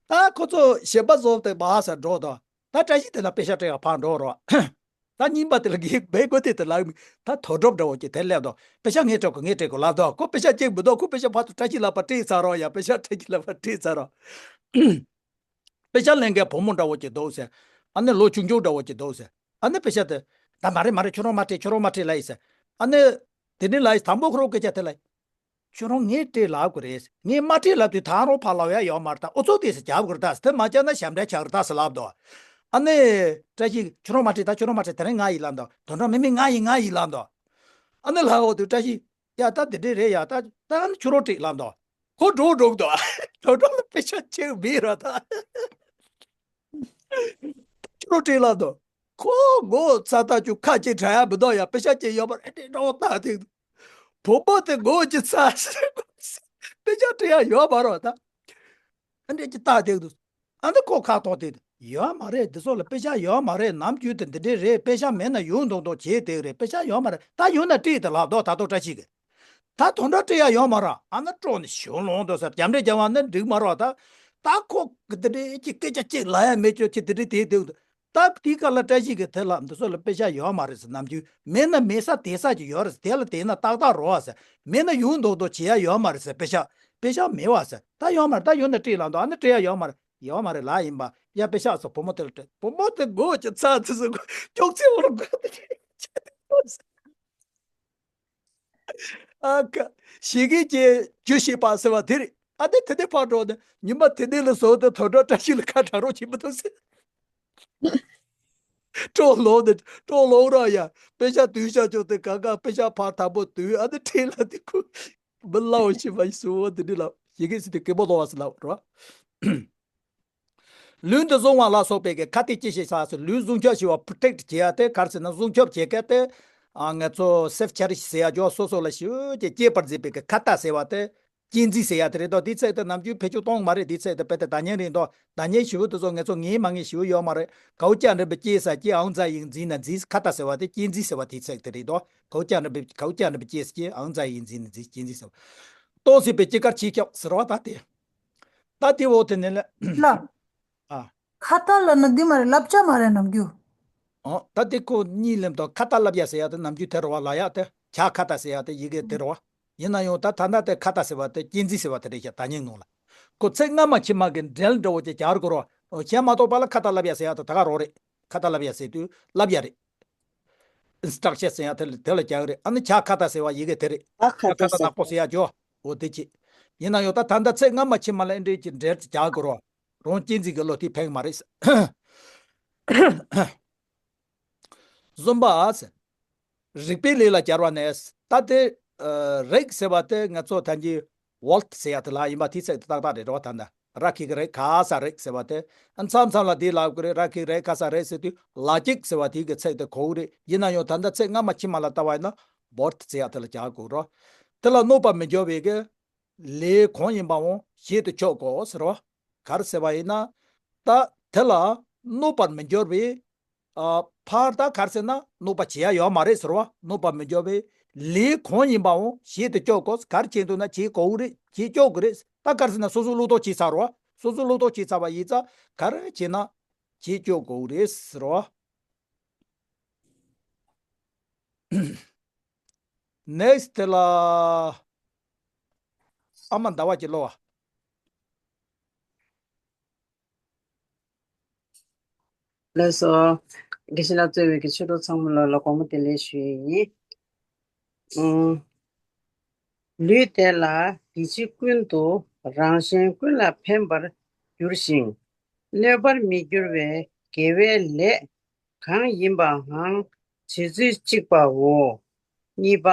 ད་ཁོ་ཚོ་ཞེན་པ་བཟོ་སྟེ་མ་ཟ་འགྲོ་དོ། ད་བཀྲ་ཤིས་དེ་ལ་པེ་ཤག་སྤྲད་ཡ་ཕར་འགྲོ་རོགས། ད་གཉིས་པ་དེ་ལ་གི་བེ་གོ་དེ་དེ་ལ་ད་དོ་སྒྲོབ་འདྲ་བོ་ཅིག་དེ་སླེབས་དོ། པེ་ཤག་ངས་སྤྲད་དགོས་ངས་སྤྲད་དགོས་ལབ་དོ། ཁོ་པེ་ཤག་གཅིག་མི་འདུག་ཁོ་པེ་ཤག་ཕར་ཚུར་བཀྲ་ཤིས་ལག་པ་སྤྲད་ཚར་རོགས་ཡ། པེ་ཤག་བཀྲ་ཤིས་ལག་པ་སྤྲད་ཚར་རོགས། པེ་ཤག་ལེན་མཁན་བུ་མོ་འདྲ་བོ་ཅིག་འདུག་ཟེར། ཨ་ནི་ལོ་ཆུང་ཆུང་འདྲ་བོ་ཅིག་འདུག་ཟེར། ཨ་ནི་པེ་ཤག་དེ། ད་མ་རེད་མ་རེད། ཁྱོད་རང་མ་སྤྲད། ཁྱོད་རང་མ་སྤྲད་ལབ་ཡིན་ཟེར། ཨ་ནི་དེ་ནི་ལབ་ཡིན། དང་པོ་ཁོ་རང་སྐད་ཆ་དེ་ལབ་ཡིན། ཁྱོད་རང་ངས་སྤྲད་ལབ་དགོས་རེད། ངས་མ་སྤྲད་ལབ་དུས་ད་རུང་ཕར་ལབ་ཡ་ཡོད་མ་རེད། ད་ཨུ་ཚུགས་དེ་ཟེར་རྒྱབ་དགོས་རེད་ད་ཟེར། དེ་མ་བྱས་ན་ཞབས་འདྲེན་ཆགས་རེད་ད་ཟེར་ལབ་འདུག་ཨ་ནི་བཀྲ་ཤིས་ཁྱོད་རང་མ་སྤྲད། ད་ཁྱོད་རང་མ་སྤྲད། དེ་རིང་ང་ཡིན་ལབ་འདུག་དོན་དག་མི་མི་ང་ཡིན་ང་ཡིན་ལབ་འདུག་ཨ་ནི་ལབ་འོ་དུས་བཀྲ་ཤིས། ཡ་ད་འདི་འདྲས་རེད་ཡ། ད་ད་ཁྱོད་རང་སྤྲད་ལབ་འདུག་ཁོ་འགྲོ་འགྲོ་གི་འདུག་དོན་དག་ལ་པེ་ཤག་གཅིག་མེད་ར་ད། ཁྱོད་རང་སྤྲད་ལབ་འདུག་ཁོ་མགོ་ཚ་ད་ཁྱོད་ཁ་གཅིག་དྲ་ཡ་མི་འདུག་ཡ། པེ་ཤག་གཅིག་ཡོད་པ་རེད་དྲན་འགྲོ་ད་དེ། བུ་མོ་དེ་མགོ་ཅིག་ཚ། དཔེ་ཆ་འབྲི་ཡ་ཡོད་མ་རེད་ད། ཨ་འདྲས་ཅིག་ལྟ་བསྡད་འདུག་ཨ་འདི་ཁོ་ཁ་ཐོག་དེ་ཡོད་མ་རེད། འདི་ཚོ་ལ་དཔེ་ཆ་ཡོད་མ་རེད། ནམ་རྒྱུན་དུ་འདི་འདྲས་རེད། དཔེ་ཆ་མེད་ན་ཡོང་མདོག་མདོག་བྱས་བསྡད་རེད། དཔེ་ཆ་ཡོད་མ་རེད། ད་ཡོང་ན་སྤྲད་དེ་ལབ་མདོག་ད་དོ་བཀྲ་ཤིས་ཀྱིས། ད་དོན་དག་སྤྲད་ཡ་ཡོད་མ་རེད། ཨ་ན་སྤྲོ་ནས་ཞུ་ལོང་འདུག་ཟེར། རྒྱབ་འདྲེ་རྒྱབ་པ་ནི་འགྲིག་མ་རེད་ད། ད་ཁོ་གི་འདི་འདྲས་ཀྱི་སྐད་ཆ་གཅིག་ལབ་ཡ་མེད་ཅོ་ཁྱི་འདི་འདྲས་དེ་དེ་འདུག་ད་དེའི་སྐབས་ལ་བཀྲ་ཤིས་ཀྱིས་དེ་ལ་འདི་ཚོ་ལ་དཔེ་ཆ་ཡོད་མ་རེད་ཟེར། ནམ་རྒྱུན་མེད་ན་མེད་ས་དེ་ས་ཅིག་ཡོད་རེད་ཟེར། དེ་ལ་དེ་ན་ཏག་ཏག་རོ་བ་ཟེར། མེད་ན་ཡོང་མདོག་མདོག་བྱེད་ཡ་ཡོད་མ་རེད་ཟེར། དཔེ་ཆ་དཔེ་ཆ་མེད་བ་ཟེར། ད་ཡོད་མ་རེད། ད་ཡོད་ན་སྤྲད་ལབ་འདུག་ཨ་ནི་སྤྲད་ཡ་ཡོད་མ་རེད། ཡོད་མ་རེད་ལབ་ཡིན་པ། ཡ་དཔེ་ཆ་ཟེར། བུ་མོ་དེ་ལ་སྤྲད། བུ་མོ་དེ་མགོ་ཅིག་ཚ་ཚ་ཟེར། ཀྱོག་ཚེ་བོར་དགོས། ཨ་ཁ། ཞིག་གིས་ཀྱེ་རྒྱུ་ཞིག་པ་ཟེར་བ་དེ་རེད། ཨ་དེ་དེ་དེ་ཕར་འགྲོ་ནས་ཉི་མ་དེ་དེ་ལ་བཟོ་དེ་དོན་དག་བཀྲ་ཤིས་ལ་ཁ་གྲག་རོགས་བྱེད་མི་ཐུབ་ཟེར། སྤྲོ་ལོང་ནས་སྤྲོ་ལོང་ར་ཡ། དཔེ་ཆ་དུས་ཤ་ཅོ་དེ་ག་ག་དཔེ་ཆ་ཕར་དང་པོ་དུས་ཨ་དེ་ཁྲིད་ལ་དེ་ཁུ་མི་ལའོ་ཤི་བ་ཤི་བོ་དེ་འདྲི་ལ་ཞིག་གིས་ཟེར་དེ་སྐད་པོ་ལོ་བ་ཟེར་ལ་རོ། ལུས་འདི་བཟུང་བ་ལ་སོགས་པའི་གི་ཁ་ཏས་ཅི་ཞིག་ཟ་ཟེར། ལུས་བཟུང་སྐྱོབ་ཞེས་པ་པྲོ་ཊེག་ཊི་བྱེད་ཡ་དེ་ག་རེ་ཟེར་ན། བཟུང་སྐྱོབ་བྱེད་མཁན་དེ། ཨ་ང་ཚོ་སེབ་ཆེ་རི་ཤི་ཟེར་ཡ་ཅོ། སོ་སོ་ལ་ཞུ་ཅེས་གཅེས་པར་འཛིན་པའི་གི་ཁ་ཏ་ཟེར་བ་དེ་གཅེས་འཛིན་ཟེར་ཡ་དེ་རེད་དོ། དེའི་ཚིག་དེ་ནམ་རྒྱུན་བེད་སྤྱོད་གཏོང་མ་རེད། དེའི་ཚིག་དེ་དཔེ་དེ་ད་ཉན་རེད་དོ། ད་ཉན་ཞུ་དེ་ཚོ་ང་ཚོ་ངེས་མ་ངེས་ཞུ་ཡོད་མ་རེད། གའུ་ཅ་འདྲ་བའི་གཅེས་ས་གཅེས། ཨང་ཛ་ཡིག་འཛིན་ན་འཛིན། ཁ་ཏ་ཟེར་བ་དེ་གཅེས་འཛིན་ཟེར་བ་དེའི་ཚིག་དེ་རེད་དོ། གའུ་ཅ་འདྲ་བའི་གའུ་ཅ་འདྲ་བའི་གཅེས་ས་གཅེས། ཨང་ཛ་ཡིག་འཛིན་ན་འཛིན། གཅེས་འཛིན་ཟེར་བ། ལྟོགས་སྲིད་པའི་ཅི་དཀར་ཆེ་ཁྱབ་ཟེར་བ་ད་དེ། ད་དེ་འོ་དེ་ནས་ལ། ལ། ཨ། ཁ་ཏ་ལབ་ན་འདི་མ་རེད། བསླབ་བྱ་མ་རེད་ནམ་རྒྱུན། ཨོ། ད་དེ་ཁོ་གཉིས་ལེམ་དང་ཁ་ཏ་བསླབ་ཡ་ཟེར་ཡ་དེ་ནམ་རྒྱུན་དེ་རེད་བ། ལབ་ཡ་དེ་བྱ་ཁ་ཏ་ཟེར་ཡ་དེ་ཡི་གེ་དེ་རེད་བ། ཡིན་ན་ཡང་ད་ད་ལྟ་དེ་ཁ་ཏ་ཟེར་བ་དེ་གཅེས་འཛིན་ཟེར་བ་དེ་རེད་ཤག་ད་ཉིན་ནང་ལ། ཁོ་ཚིག་སྔ་མ་ཕྱི་མ་གི་འབྲེལ་འདྲ་བོ་ཅིག་སྦྱར་དགོས་རེད་བ། ཨོ། བྱས་མ་གཏོགས་པ་ལ་ཁ་ཏ་བསླབ་ཡ་ཟེར་ཡ་དེ་ད་ག་རང་རེད། ཁ་ཏ་བསླབ་ཡ་ཟེར་དུས་བསླབ་ཡ་རེད། ཨིན་སི་ཊྲག་ཤན་ཟེར་ཡ་དེ་ལ་དེ་ལ་རྒྱག་གི་རེད། ཨ་ནི་བྱ་ཁ་ཏ་ཟེར་བ་ཡི་གེ་དེ་རེད། བྱ་ཁ་ཏ་ནག་པོ་ཟེར་ཡ་ཅོ། འོ་དེ་ཅི། ཡིན་ན་ཡང་ད་ད་ལྟ་ཚིག་སྔ་མ་ཕྱི་མ་ལ་ཨེ་འདྲས་ཀྱི་འབྲེལ་ཅིག་རྒྱག་དགོས་རེད་བ། རང་གཅེས་འཛིན་གྱི་བློ་དེ་ཕན་གི་མ་རེད། གསུམ་པ། རིག་པའི་ལས་ལ་སྦྱར་བ་ནས། ད་དེ། ཨ། རིག་ཟེར་བ་དེ་ང་ཚོ་ད་གིན་ཝོལ་ཊི་ཟེར་ཡ་དེ་ལ་ཡིན་པ། དེའི་ཚིག་དེ་ཏག་ཏག་རེད་རོ། ད་ལྟ་ར་ཁི་གི་རི་ག་ས་རིག་ཟེར་བ་དེ། ཨ། མཚམས་མཚམས་ལ་དེ་ལབ་གི་རེད། ར་ཁི་གི་རི་ག་ས་རིག་ཟེར་དུས་ལ་ཅིག་ཟེར་བ་དེ་གི་ཚིག་དེ་གོ་གི་རེད། ཡིན་ན་ཡང་ད་ལྟ་ཚིག་སྔ་མ་ཕྱི་མ་ལ་ལྟ་བ་ཡིན་ན་ཝོལ་ཊི་ཟེར་ཡ་དེ་ལ་སྦྱར་དགོས་རོ། དེ་ལ་གནོད་པར་མི་འགྱུར་བའི་གི་ལས་གང་ཡིན་པའང་ཞིབ་ཏུ་དཔྱོད་དགོས་ཟེར་བ། ག་རེ་ཟེར་བ་ཡིན་ན། ད་དེ་ལ་གནོད་པར་མི་འགྱུར་བའི། ཨ། ཕར་ད་ག་རེ་ཟེར་ན་གནོད་པ་བྱེད་ཡ་ཡོད་མ་རེད་ཟེར་བ། གནོད་པར་མི་འགྱུར་བའི་ལས་གང་ཡིན་པའང་ཞིབ་ཏུ་དཔྱོད་དགོས། ག་རེ་བྱེད་འདུག་ན་བྱེད་དགོས་རེད། བྱེད་དཔྱོད་དགོས་རེད། ད་ག་རེ་ཟེར་ན་སོ་སོ་བློ་ལྡོག་བྱེད་ཚར་བ། སོ་སོ་བློ་ལྡོག་བྱེད་ཚར་བ་ཡིན་ཙང་ག་རེ་བྱེད་ན་བྱེད་དཔྱོད་དགོས་རེད་ཟེར་བ། ནེག་སི་ཊི་དེ་ལ་ཨ་མ་ཟླ་བ་གྱི་བློ་བ། ལགས་སོ། དགེ་བཤེས་ལགས་གཙོས་པའི་གི་ཆོས་གྲོགས་ཚང་མ་ལ་ལ་དགོང་མོ་བདེ་ལེགས་ཞུ་ཡི་ཡིན། ཨུམ། ལུས་དེ་ལ་དེ་ཕྱི་ཀུན་ཏུ་རང་གཞན་ཀུན་ལ་ཕན་པར་འགྱུར་ཞིང་། གནོད་པར་མི་འགྱུར་བའི་དགེ་བའི་ལས་གང་ཡིན་པའང་བྱེད་ཚུལ་གཅིག་པའོ། གཉིས་པ།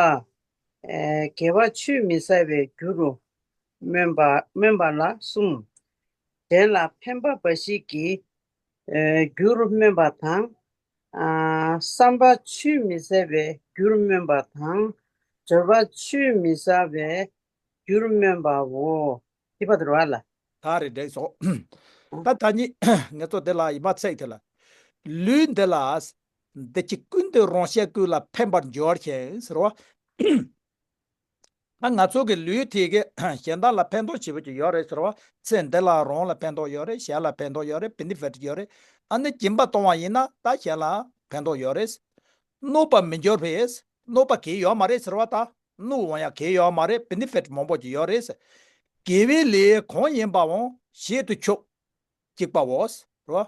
ཨེ། དགེ་བ་ཆུད་མི་ཟ་བའི་རྒྱུ་རུ་སྨོན་པ་སྨོན་པ་ལ་གསུམ། གཞན་ལ་ཕན་པ་འབའ་ཞིག་གི་ཨེ་རྒྱུར་སྨོན་པ་དང་། ཨ། བསམ་པ་ཆུད་མི་ཟ་བའི་རྒྱུར་སྨོན་པ་དང་། འབྱོར་པ་ཆུད་མི་ཟ་བའི་རྒྱུར་སྨོན་པའོ། འདི་བར་དུ་རེད་བ་ལ། ད་རེད་འགྲིག་སོང་། ད་ད་ནི་ངེད་ཚོ་འདི་ལ་ཡིན་པ་ཚིག་དེ་ལ། ལུས་འདི་ལ། འདི་ཕྱི་ཀུན་ཏུ་རང་གཞན་ཀུན་ལ་ཕན་པར་འགྱུར་ཞིང་ཟེར་བ། ད་ང་ཚོ་གི་ལུས་དེ་གི་གཞན་དག་ལ་ཕན་ཐོགས་ཆེ་བོ་ཅིག་ཡོད་རེད་ཟེར་བ། ཚེ་འདི་ལ་རང་ལ་ཕན་ཐོགས་ཡོད་རེད། གཞན་ལ་ཕན་ཐོགས་ཡོད་རེད། བེ་ནི་ཕི་ཊི་ཡོད་རེད། ཨ་ནི་སྦྱིན་པ་གཏོང་བ་ཡིན་ན་ད་གཞན་ལ་ཕན་ཐོགས་ཡོད་རེད། གནོད་པ་མི་འགྱུར་བས། གནོད་པ་གང་ཡང་ཡོད་མ་རེད་ཟེར་བ་ད། གནོད་འོང་ཡ་གང་ཡང་ཡོད་མ་རེད། བེ་ནི་ཕི་ཊི་མང་པོ་ཅིག་ཡོད་རེད། དགེ་བའི་ལས་གང་ཡིན་པའང་ཞིབ་ཏུ་དཔྱོད། གཅིག་པའོ། རོ།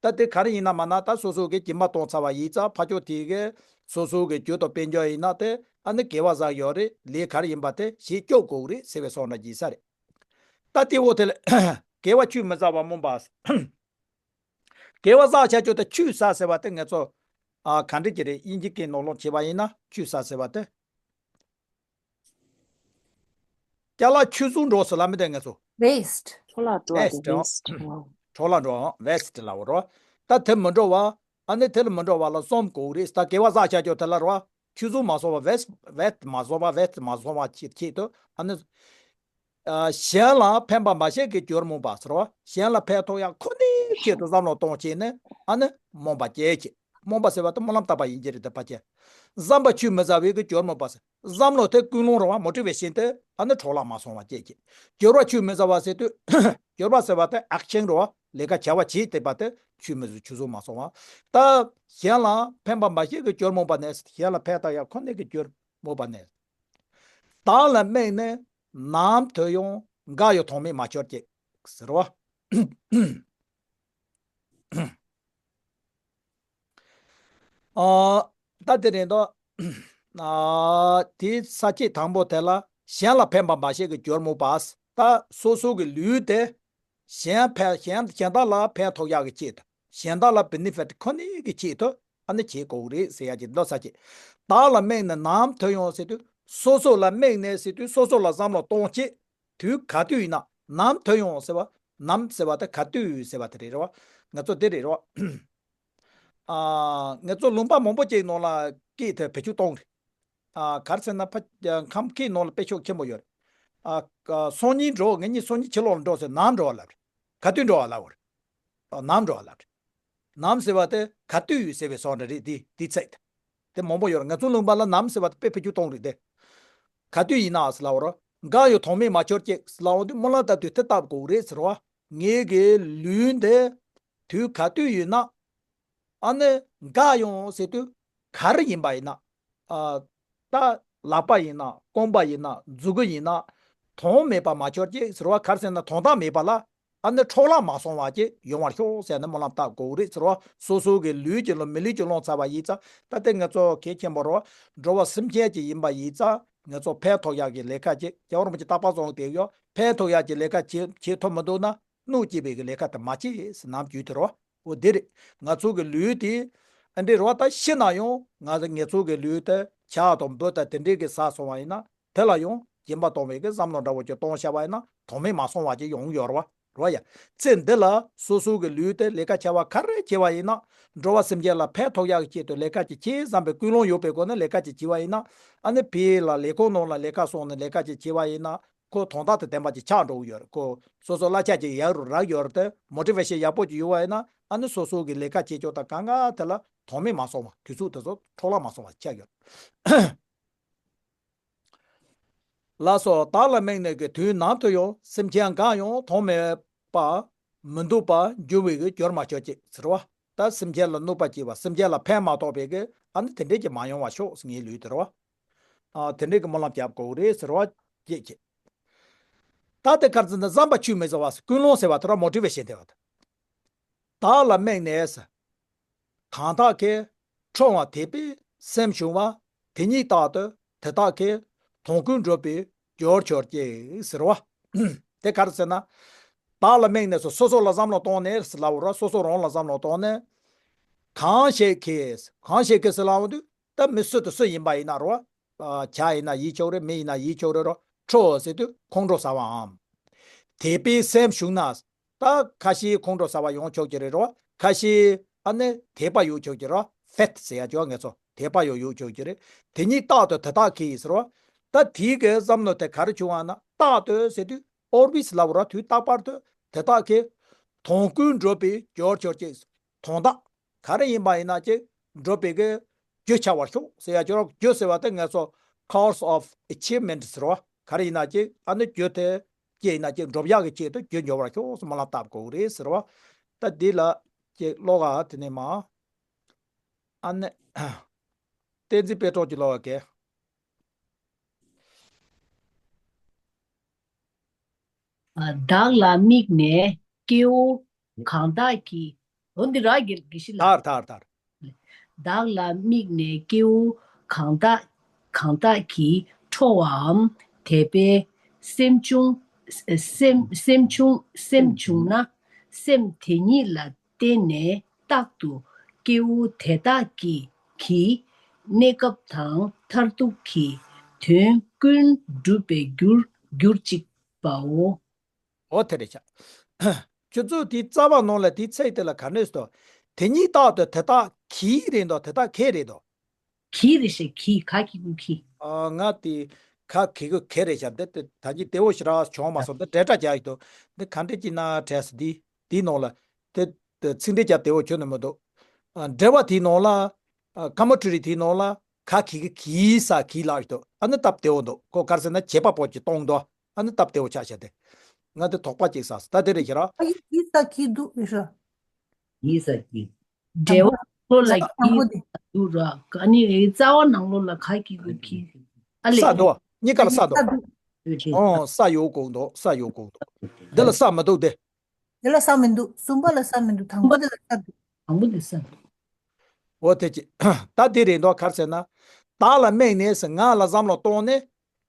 ད་དེ་ག་རེ་ཡིན་ན་མ་ན་ད་སོ་སོ་གི་སྦྱིན་པ་གཏོང་ཚར་བ་ཡིན་ཙང་ཕ་ཆོས་དེ་གི་སོ་སོ་གི་རྒྱུ་དང་དཔལ་འབྱོར་ཡིན་ན་དེ་ཨ་ནི་དགེ་བ་བསགས་ཡོད་རེད། ལས་ག་རེ་ཡིན་པ་དེ་ཞིབ་དཔྱོད་དགོས་རེད་ཟེར་བའི་བསམ་བློ་བགྱིས་ས་རེད། ད་དེ་འོ་དེ་ལ་དགེ་བ་ཆུད་མི་ཟ་བ་སྨོན་པ། དགེ་བ་བསགས་བྱ་རྒྱུ་དེ་ཆུད་ཟ་ཟེར་བ་དེ་ངེད་ཚོ་ཨ་ག་འདྲ་ཅིག་རེད། དབྱིན་ཇི་སྐད་ནང་ལོགས་བྱས་པ་ཡིན་ན་ཆུད་ཟ་ཟེར་བ་དེ། ཅ་ལག་ཆུད་ཟོས་འགྲོ་ཟེར་ལབ་མི་དེ་ང་ཚོ། Waste། འཕྲོ་བརླག་འགྲོ་བ་དེ། Waste། འཕྲོ་བརླག་འགྲོ་བ། Waste་ལབ་པ་རོ། ད་དེ་མི་འགྲོ་བ། ཨ་ནི་དེ་ལ་མི་འགྲོ་བ་ལ་བསམ་དགོས་རེད། ད་དགེ་བ་བསགས་བྱ་རྒྱུ་དེ་ལ་རོ། ཆུད་ཟོས་མ་སོང་བ། བེད་མ་བཟོ་བ། བེད་མ་སོང་བ་ཆེད་དུ། ཨ་ནི། གཞན་ལ་ཕན་པ་མ་བྱས་ཀྱི་རྒྱུར་སྨོན་པ་ཟེར་བ། གཞན་ལ་ཕན་ཐོགས་ཡག་ཁོ་ནའི་ཆེད་དུ་བསམ་བློ་གཏོང་བྱས་ནས། ཨ་ནི་སྨོན་པ་སྐྱེ་བྱེད། སྨོན་པ་ཟེར་བ་དེ་སྨོན་ལམ་བཏབ་པ་ཡིན་གྱི་རེད་དེ། ཕལ་ཆེར་བསམ་པ་ཆུད་མི་ཟ་བའི་གི་རྒྱུར་སྨོན་པ་ཟེར། བསམ་བློ་དེ་ཀུན་སློང་རེད་བ། མོ་ཊི་ཝེ་ཤན་དེ་ཨ་ནི་འཕྲོ་བརླག་མ་སོང་བ་བྱེད་ཀྱི། འགྱུར་བ་ཆུད་མི་ཟ་བ་ཟེར་དུས། འགྱུར་བ་ཟེར་བ་དེ་ཨེག་ཤན་རེད་བ། ལས་ཀ་བྱ་བ་བྱེད་བསྡད་པ་དེ་ཆུད་མི་ཟ། ཆུད་ཟོས་མ་སོང་བ། ད་གཞན་ལ་ཕན་པ་མ་བྱས་ཀྱི་རྒྱུར་སྨོན་པ་ནས། གཞན་ལ་ཕན་ཐོགས་ཡག་ཁོ་ནའི་གི་རྒྱུར་སྨོན་པ་ནས། བདག་ལ་དམིགས་ནས་ནམ་དུ་ཡང་། འགའ་ཡང་དོན་མེད་མ་གྱུར་ཅིག་ཟེར་བ། ཨ། ད་དེ་རེད་དོ། ཨ། དེའི་ས་བཅད་དང་པོ་དེ་ལ་གཞན་ལ་ཕན་པ་མ་བྱས་ཀྱི་རྒྱུར་སྨོན་པ། ད་སོ་སོ་གི་ལུས་དེ་གཞན་ཕན། གཞན་གཞན་དག་ལ་ཕན་ཐོགས་ཡག་གི་ཆེད་དུ། གཞན་དག་ལ་བེ་ནེ་ཕིཊ་ཁོ་ནའི་གི་ཆེད་དུ་ཨ་ནི་བྱེད་དགོས་རེད་ཟེར་ཡག་གི་འདོད་ས་ཆེ། བདག་ལ་དམིགས་ནས་ནམ་དུ་ཡང་ཟེར་དུས། སོ་སོ་ལ་དམིགས་ནས་ཟེར་དུས། སོ་སོ་ལ་བསམ་བློ་གཏོང་བྱེད། དུས་ག་དུས་ཡིན་ན། ནམ་དུ་ཡང་ཟེར་བ། ནམ་ཟེར་བ་དེ་ག་དུས་ཟེར་བ་དེ་རེད་རེད་བ། ང་ཚོ་འདི་རེད་རེད་བ། ཨ། ང་ཚོ་ལུང་པ་མང་པོ་ཅིག་ནང་ལ་སྐད་དེ་བེད་སྤྱོད་གཏོང་རེད། ཨ། ག་རེ་ཟེར་ན། ཕ། ཁམས་སྐད་ནང་ལ་དཔེ་ཤུགས་ཆེན་པོ་ཡོད་རེད། ཨ། ཨ། སང་ཉིན་འགྲོ། ངེད་གཉིས་སང་ཉིན་ཕྱི་ལོགས་ལ་འགྲོ་ཟེར། ནམ་འགྲོ་བ་ལབ་རེད། ག་དུས་འགྲོ་བ་ལབ་རེད། ཨ། ནམ་འགྲོ་བ་ལབ་རེད། ནམ་ཟེར་བ་དེ་ག་དུས་ཟེར་བའི་བཟོ་འདྲ་རེད། དེ་དེ་ཚིག་དེ། དེ་མང་པོ་ཡོད་རེད། ང་ཚོ་ལུང་པ་ལ་ནམ་ཟེར་བ་དེ་དཔེ་བེད་སྤྱོད་གཏོང་རེད་དེ། ག་དུས་ཡིན་ན་ཟེར་ལབ་པ་རེད། འགའ་ཡང་དོན་མེད་མ་གྱུར་ཅིག་ཟེར་ལབ་པ་དེ་སྨོན་ལམ་བཏབ་དུས་དེ་བཏབ་དགོས་རེད་ཟེར་བ། ངེད་ཀྱི་ལུས་འདི་དུས་ག་དུས་ཡིན་ན། ཨ་ནི་འགའ་ཡང་ཟེར་དུས་ག་རེ་ཡིན་པ་ཡིན་ན། ཨ། ད་ལག་པ་ཡིན་ན། རྐང་པ་ཡིན་ན། མཛུ་གུ་ཡིན་ན། དོན་མེད་པ་མ་གྱུར་ཅིག་ཟེར་བ། ག་རེ་ཟེར་ན། དོན་དག་མེད་པ་ལ། ཨ་ནི་འཕྲོ་བརླག་མ་སོང་བ་ཅིག་ཡོང་བར་ཤོག་ཟེར་ནས་སྨོན་ལམ་བཏབ་དགོས་རེད་ཟེར་བ། སོ་སོ་གི་ལུས་ཀྱི་ལོ། མི་ལུས་ཀྱི་ལོ་ཚར་བ་ཡིན་ཙང་། ད་ལྟ་ང་ཚོ་གལ་ཆེན་པོ་རེད་བ། འགྲོ་བ་སེམས་ཅན་ཅིག་ཡིན་པ་ཡིན་ཙང་། ང་ཚོ་ཕན་ཐོགས་ཡག་གི་ལས་ཀ་ཅིག་རྒྱལ་བ་རིན་པོ་ཆེ་རྟག་པར་གསུངས་བསྡད་ཡོད། ཕན་ཐོགས་ཡག་གི་ལས་ཀ་བྱེད་བྱེད་ཐུབ་མི་འདུག་ན། གནོད་སྐྱེལ་བའི་གི་ལས་ཀ་དེ་མ་བྱེད་ཟེར་ནམ་རྒྱུན་དེ་རེད་བ། འོ་དེ་རེད། ང་ཚོ་གི་ལུས་དེ་ཨ་འདྲ་རེད་བ། ད་ཤི་ན་ཡང་ང་ཚོ་ང་ཚོ་གི་ལུས་དེ་ཇ་དང་འབུ་དང་དེ་འདྲའི་གི་ཟ་སོང་བ་ཡིན་ན། དེ་ལ་ཡང་སྦྱིན་པ་གཏོང་བའི་གི་བསམ་བློ་འདྲ་བོ་ཅིག་གཏོང་བྱས་པ་ཡིན་ན། དོན་མེད་མ་སོང་བ་ཅིག་ཡོང་ཡོད་རེད་བ། རེད་བ་ཡ། ཚེ་འདི་ལ་སོ་སོ་གི་ལུས་དེ་ལས་ཀ་བྱ་བ་ག་རེ་བྱས་པ་ཡིན་ན། འགྲོ་བ་སེམས་ཅན་ལ་ཕན་ཐོགས་ཡག་གི་ཆེད་དུ་ལས་ཀ་ཅིག་བྱེད་བསམ་པའི་ཀུན་སློང་ཡོད་པའི་སྒོ་ནས་ལས་ཀ་ཅིག་བྱས་པ་ཡིན་ན། ཨ་ནི་ཕ་གི་ལ་ལས་ཁུངས་ནང་ལ་ལས་ཀ་སོང་ནས་ལས་ཀ་ཅིག་བྱས་པ་ཡིན་ན། ཁོ་དོན་དག་དང་ལྡན་པ་ཅིག་ཆགས་འགྲོ་གི་ཡོད་རེད། ཁོ་སོ་སོ་གླ་ཆ་ཅིག་ཡག་རུ་རག་ཡོད་རེད་དེ། མོ་ཊི་ཝེ་ཤན་ཡག་པོ་ཅིག་ཡོད་པ་ཡིན་ན། ཨ་ནི་སོ་སོ་གི་ལས་ཀ་བྱེད་ཕྱོགས་དང་གང་ག་དེ་ལ་དོན་མེད་མ་སོང་བ། དུས་ཚོད་དེ་ཚོ་འཕྲོ་བརླག་མ་སོང་བ་ཆགས་ཡོད། ལགས་སོ། བདག་ལ་དམིགས་ནས་ཀྱི་དུས་ནམ་དུ་ཡང་། སེམས་ཅན་འགའ་ཡང་དོན་མེད་པ། མི་སྡུག་པར་འགྱུར་བའི་གི་རྒྱུར་མ་གྱུར་ཅིག་ཟེར་བ། ད་སེམས་ཅན་ལ་གནོད་པ་བྱེད་པ། སེམས་ཅན་ལ་ཕན་མ་ཐོགས་པའི་གི་ཨ་ནི་དེ་འདྲས་ཀྱི་མ་ཡོང་བ་ཤོག་ཟེར། ངའི་ལུས་དེ་རེད་བ། ཨ། དེ་འདྲས་ཀྱི་སྨོན་ལམ་རྒྱབ་དགོས་རེད་ཟེར་བ་བྱེད་ཅིག་ད་དེ་ག་རེ་ཟེར་ན། བསམ་པ་ཆུད་མི་ཟ་བ། ཀུན་སློང་ཟེར་བ་དེ་ར། མོ་ཊི་ཝེ་ཤན་དེ་བ་དེ། བདག་ལ་དམིགས་ནས་གང་དག་གིས། ཁྲོ་བ་དད་པའི་སེམས་བྱུང་བ། དེ་ཉིད་རྟག་ཏུ་དེ་དག་གི། དོན་ཀུན་འགྲུབ་པའི་རྒྱུར་གྱུར་ཅིག་ཟེར་བ། དེ་ག་རེ་ཟེར་ན། བདག་ལ་དམིགས་ནས་སོ་སོ་ལ་བསམ་བློ་བཏང་ནས་ཟེར་ལབ་པ་ར། སོ་སོ་རང་ལ་བསམ་བློ་བཏང་ནས། གང་ཞིག་གིས། གང་ཞིག་གིས་ཟེར་ལབ་པ་དུས། ད་མི་སུ་དང་སུ་ཡིན་པ་ཡིན་ན་རོ། ཨ། བྱ་ཡིན་ན་ཡིན་ཆོག་རེད། མི་ཡིན་ན་ཡིན་ཆོག་རེད་རོ། ཁྲོ་ཟེར་དུས་ཁོང་ཁྲོ་ཟ་བའམ། དད་པའི་སེམས་བྱུང་ན། ད་ཁ་ཤས་ཁོང་ཁྲོ་ཟ་བ་ཡོང་ཆོག་གི་རེད་རོ། ཁ་ཤས་ཨ་ནི་དད་པ་ཡོང་ཆོག་གི་རོ། ཕེཐ་ཟེར་ཡ་ཅོ་ངེད་ཚོ་དད་པ་ཡོང་ཡོང་ཆོག་གི་རེད། དེ་ཉིད་རྟག་ཏུ་དེ་དག་གིས་ཟེར་རོ། ད་དེའི་གི་བསམ་བློ་དེ་ག་རེ་བྱུང་བ་ན། རྟག་ཏུ་ཟེར་དུས་ཨོལ་ཝེས་ལབ་རོ། དུས་རྟག་པར་དུ་དེ་དག་གི། དོན་ཀུན་འགྲུབ་པའི་རྒྱུར་གྱུར་ཅིག་དོན་དག་ག་རེ་ཡིན་པ་ཡིན་ན་ཅིག་འགྲུབ་པའི་གི་རྒྱུ་ཆགས་པར་ཤོག་ཟེར་ཡ་ཅོ་རོ། རྒྱུ་ཟེར་བ་དེ་ངེད་ཚོ་cause of achievement ཟེར་བ། ག་རེ་ཡིན་ན་ཅིག་ཨ་ནི་རྒྱུ་དེ་ཅིག་ཡིན་ན་ཅིག་འགྲུབ་ཡག་གི་ཆེད་དུ་རྒྱུ་འབྱོར་བར་ཤོག་ཟེར་སྨོན་ལམ་བཏབ་དགོས་རེད་ཟེར་བ། ད་འདི་ལ་ཅིག་ཀློག་ག་དེ་ནས་མ། ཨ་ནི། བསྟན་འཛིན་དཔལ་སྤྲུལ་གྱིས་ཀློག་ག་གས། བདག་ལ་དམིགས་ནས་སྐྱེ་བོ་གང་དག་གིས། འོ་འདི་ར་གི་གི་ཤི་ལ། དར་དར་དར། བདག་ལ་དམིགས་ནས་སྐྱེ་བོ་གང་དག་གང་དག་གིས། ཁྲོ་བའམ་དད་པའི་སེམས་བྱུང་། སེམས་སེམས་བྱུང་སེམས་བྱུང་ན། སེམས་དེ་ཉིད་ལ་བརྟེན་ནས་རྟག་ཏུ་སྐྱེ་བོ་དེ་དག་གི་གི་གནས་སྐབས་དང་མཐར་ཐུག་གི་དོན་ཀུན་འགྲུབ་པའི་རྒྱུར་གྱུར་ཅིག་པའོ། འོ་དེ་རེད་ཤག་ཁྱོད་ཚོ་དེའི་རྩ་བ་ནང་ལ་དེའི་ཚིག་དེ་ལ་ག་ནས་སོ། དེ་ཉིད་རྟག་ཏུ་དེ་དག་གིས་རེད་འདུག་དེ་དག་གིས་རེད་འདུག་གི་རེད་ཤག་གི། ག་གི་གུ་གི། ཨ། ང་དེ་ག་གི་གུ་གེ་རེད་ཤག་འདི་དེ་ད་གིན་བདེ་བོ་ཞེ་དྲག་བྱུང་མ་སོང་། འདི་འབྲེལ་སྒྲ་རྒྱག་ཡོད་དོ། འདི་ག་འདྲ་ཅིག་ན་དྲས་སོ། འདི་འདིའི་ནང་ལ་དེ་དེ་ཚིག་འགྲེལ་རྒྱག་བདེ་བོ་ཁྱོན་ནས་མི་འདུག་ཨ། འགྲེལ་པ་དེའི་ནང་ལ། ཨ། ཀ་མ་ཊ་རི་དེའི་ནང་ལ་ག་གི་གུ་གི་ས་གི་ལབ་ཡོད་དོ། ཨ་ནི་སྟབས་བདེ་བོ་འདུག་ཁོ་ག་རེ་ཟེར་ན་བྱེད་པ་པོ་ཅིག་གཏོང་འདུག་ཨ་ནི་སྟབས་བདེ་བོ་ཆགས་ཤག་དེ། ང་དེ་དོགས་པ་ཅིག་ཟ་སོང་། ད་དེ་རེད་ཤག་ར། ཨ་ཡི་གི་ས་གི་འདུག་ཨེ་ཤ། གི་ས་གི། འགྲེལ་པ་ལ་གི་ས་འདུག་ར། ག་ནི་རྩ་བ་ནང་ལོགས་ལ་ག་གི་གུ་གི། ཨ་ལས། ས་འདུག་གཉིས་ཀ་ལ་ས་འདུག་ཨོ། ས་ཡོད་དགོས་འདུག་ས་ཡོད་དགོས་འདུག་འདི་ལ་ས་མི་འདུག་དེ། དེ་ལ་ས་མི་འདུག་གསུམ་པ་ལ་ས་མི་འདུག་དང་པོ་དེ་ལ་ས་འདུག་དང་པོ་དེ་ས་འདུག་འོ་དེ་ཅི། ད་དེ་རེད་འདུག་ག་རེ་ཟེར་ན། བདག་ལ་དམིགས་ནས་ཟེར། ང་ལ་བསམ་བློ་གཏོང་ནས།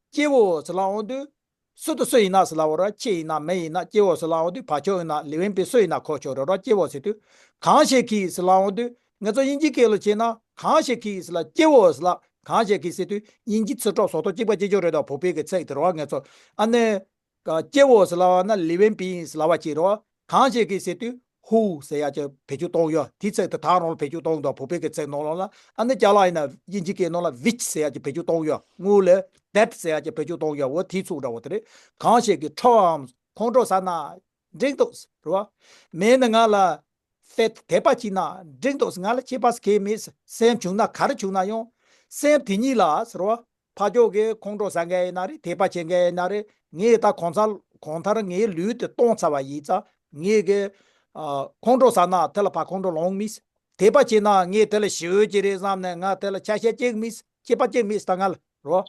སྐྱེ་བོ་ཟེར་ལབ་འོང་དུས། སུ་དང་སུ་ཡིན་ན་ཟེར་ལབ་པ་ར། ཁྱེད་ཡིན་ན་མི་ཡིན་ན། སྐྱེ་བོ་ཟེར་ལབ་འོང་དུས་ཕར་ཕྱོགས་ཡིན་ན་ལེགས་དབེན་པའི་སུ་ཡིན་ན་གོ་ཆོག་རེད་ར། སྐྱེ་བོ་ཟེར་དུས། གང་ཞིག་གིས་ཟེར་ལབ་འོང་དུས། ང་ཚོ་དབྱིན་ཇིའི་སྐད་ལ་བྱས་ན། གང་ཞིག་གིས་ཟེར་ལབ། སྐྱེ་བོ་ཟེར་ལབ། གང་ཞིག་གིས་ཟེར་དུས་དབྱིན་ཇི་ཚིག་གྲོགས་བཟོ་ལྟ་གཅིག་པ་གཅིག་རྐྱང་རེད་དོ། བོད་པའི་གི་ཚིག་དེ་རེད་བ། ང་ཚོ་ཨ་ནི། སྐྱེ་བོ་ཟེར་ལབ་པ་ན་ལེགས་དབེན་པའི་ཟེར་ལབ་པ་ཅིག་རེད་བ། གང་ཞིག་གིས་ཟེར་དུས་ཧུ་ཟེར་ཡག་ཅིག་བེད་སྤྱོད་གཏོང་ཡོད། དེའི་ཚིག་དེ་ད་རུང་ལ་བེད་སྤྱོད་གཏོང་གི་འདུག་བོད་པའི་གི་ཚིག་ནང་ལོགས་ལ། ཨ་ནི་རྒྱ་ལ་ཡིན་ན་དབྱིན་ཇི་སྐད་ནང་ལ་ཝིཆ་ཟེར་ཡག་ཅིག་བེད་སྤྱོད་གཏོང་ཡོད། དངུལ་ལས་དེད་ཟེར་ཡག་ཅིག་བེད་སྤྱོད་གཏོང་ཡོད། འོ་དེའི་ཚིག་འདྲ་བོ་དེ་རེད། གང་ཞིག་གིས་ཁྲོའམ་ཁོང་ཁྲོ་ཟ་ན་འགྲིག་འདུག་རེད་བ། མེད་ན་ང་ལ་ཕེད་དད་པ་བྱས་ན་འགྲིག་འདུག་ང་ལ་ཁྱད་པར་གང་ཡང་མེད། སེམས་བྱུང་ན་ག་རེ་བྱུང་ན་ཡང་། སེམས་དེ་ཉིད་ལ་ཟེར་བ། ཕར་ཕྱོགས་ཀྱིས་ཁོང་ཁྲོ་ཟ་མཁན་ཡིན་ན་རེད། དད་པ་བྱེད་མཁན་ཡིན་ན་རེད། ངས་ད་གང་ཚར་གང་ལྟར་ངའི་ལུས་དེ་གཏོང་ཚར་བ་ཡིན་ཙང་། ངས་ཀྱི་ཨ་ཁོང་ཁྲོ་ཟ་ན་དེ་ལ་ཕར་ཁོང་ཁྲོ་ལངས་མེད། དད་པ་བྱེད་ན་ངས་དེ་ལ་ཞེ་པོ་ཅིག་རེད་བསམ་ནས་ང་དེ་ལ་ཆ་ཤས་བཅད་མེད། ཁྱད་པར་བཅད་མེད། ད་ང་ལ་རོ།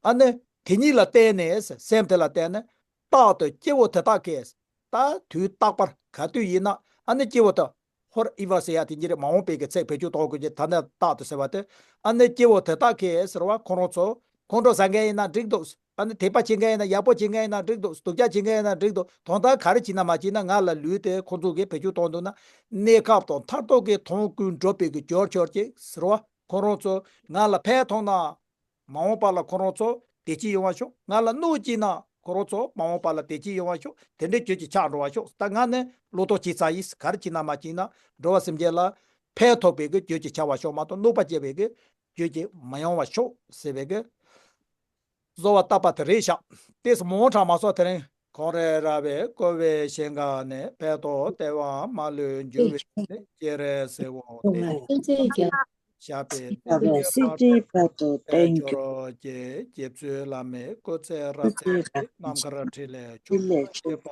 ཨ་ནི་དེ་ཉིད་ལ་བརྟེན་ནས། སེམས་དེ་ལ་བརྟེན་ནས། རྟག་ཏུ་སྐྱེ་བོ་དེ་དག་གིས། ད་དུས་རྟག་པར་ག་དུས་ཡིན་ན། ཨ་ནི་སྐྱེ་བོ་དེ། ཧོར་ཨི་བ་ཟེར་ཡ་དེ་ཉིད་རེད། མ་འོངས་པའི་གི་ཚིག་བེད་སྤྱོད་གཏོང་དགོས་ཀྱི། ད་ནི་རྟག་ཏུ་ཟེར་བ་དེ། ཨ་ནི་སྐྱེ་བོ་དེ་དག་གིས་ཟེར་བ། ཁོ་རང་ཚོ་ཁོང་ཁྲོ་ཟ་མཁན་ཡིན་ན་འགྲིག་འདུག་ཨ་ནི་དད་པ་བྱེད་མཁན་ཡིན་ན། ཡག་པོ་བྱེད་མཁན་ཡིན་ན་འགྲིག་འདུག་སྡུག་ཅག་བྱེད་མཁན་ཡིན་ན་འགྲིག་འདུག་དོན་དག་ག་རེ་བྱེད་ན་མ་བྱེད་ན། ང་ལ་ལུས་དེ་ཁོང་ཚོ་གིས་བེད་སྤྱོད་གཏོང་འདུག་ན། གནས་སྐབས་དང་མཐར་ཐུག་གི་དོན་ཀུན་འགྲུབ་པའི་གི་རྒྱུར་གྱུར་ཅིག་ཟེར་བ། ཁོ་རང་ཚོ་ང་ལ་ཕན་ཐོགས་ན། མ་འོངས་པ་ལ་ཁོ་རང་ཚོ་བདེ་སྐྱིད་ཡོང་བ་ཤོག་ང་ལ་གནོད་སྐྱེལ་ན་ཁོ་རང་ཚོ་མ་འོངས་པ་ལ་བདེ་སྐྱིད་ཡོང་བ་ཤོག་དེ་འདྲའི་རྒྱུ་ཅིག་ཆགས་འགྲོ་བ་ཤོག་ད་ང་ནི་བློ་དོགས་བྱས་ཚར་ཡིན། ག་རེ་བྱས་ན་མ་བྱས་ན་འགྲོ་བ་སེམས་ཅན་ལ་ཕན་ཐོགས་པའི་གི་རྒྱུ་ཅིག་ཆགས་པ་ཤོག་མ་གཏོགས་གནོད་པ་སྐྱེལ་བའི་གི་རྒྱུ་ཅིག་མ་ཡོང་བ་ཤོག་ཟེར་བའི་གི་བཟོ་བ་བཏབ་པ་དེ་རེད་ཤག་དེས་མང་དྲགས་མ་སོང་དེ་རིང་། ཁོང་རེ་ར་བས་བསྐོར་བའི་ཞིང་ཁམས་ནས། ཕན་ཐོགས་དལ་བ་མ་ལུས་འགྱུར་བའི་སྤྱན་རས་གཟིགས་དབང་ལྡན། ཞབས་པད་སྲིད་པའི་བར་དུ་བརྟན་གྱུར་ཅིག་རྗེ་བཙུན་བླ་མའི་སྐུ་ཚེ་རབ་བརྟན་ཅིག་ནམ་མཁའ་འཕྲིན་ལས་འཕྲིན་ལས་ཕྱོགས་བཅུ་པ་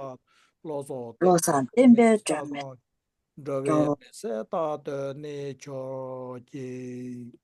བློ་བཟང་བློ་བཟང་བསྟན་པའི་སྒྲོན་མེ། འགྲོ་བའི་མི་ཚེ་རྟག་ཏུ་གནས་གྱུར་ཅིག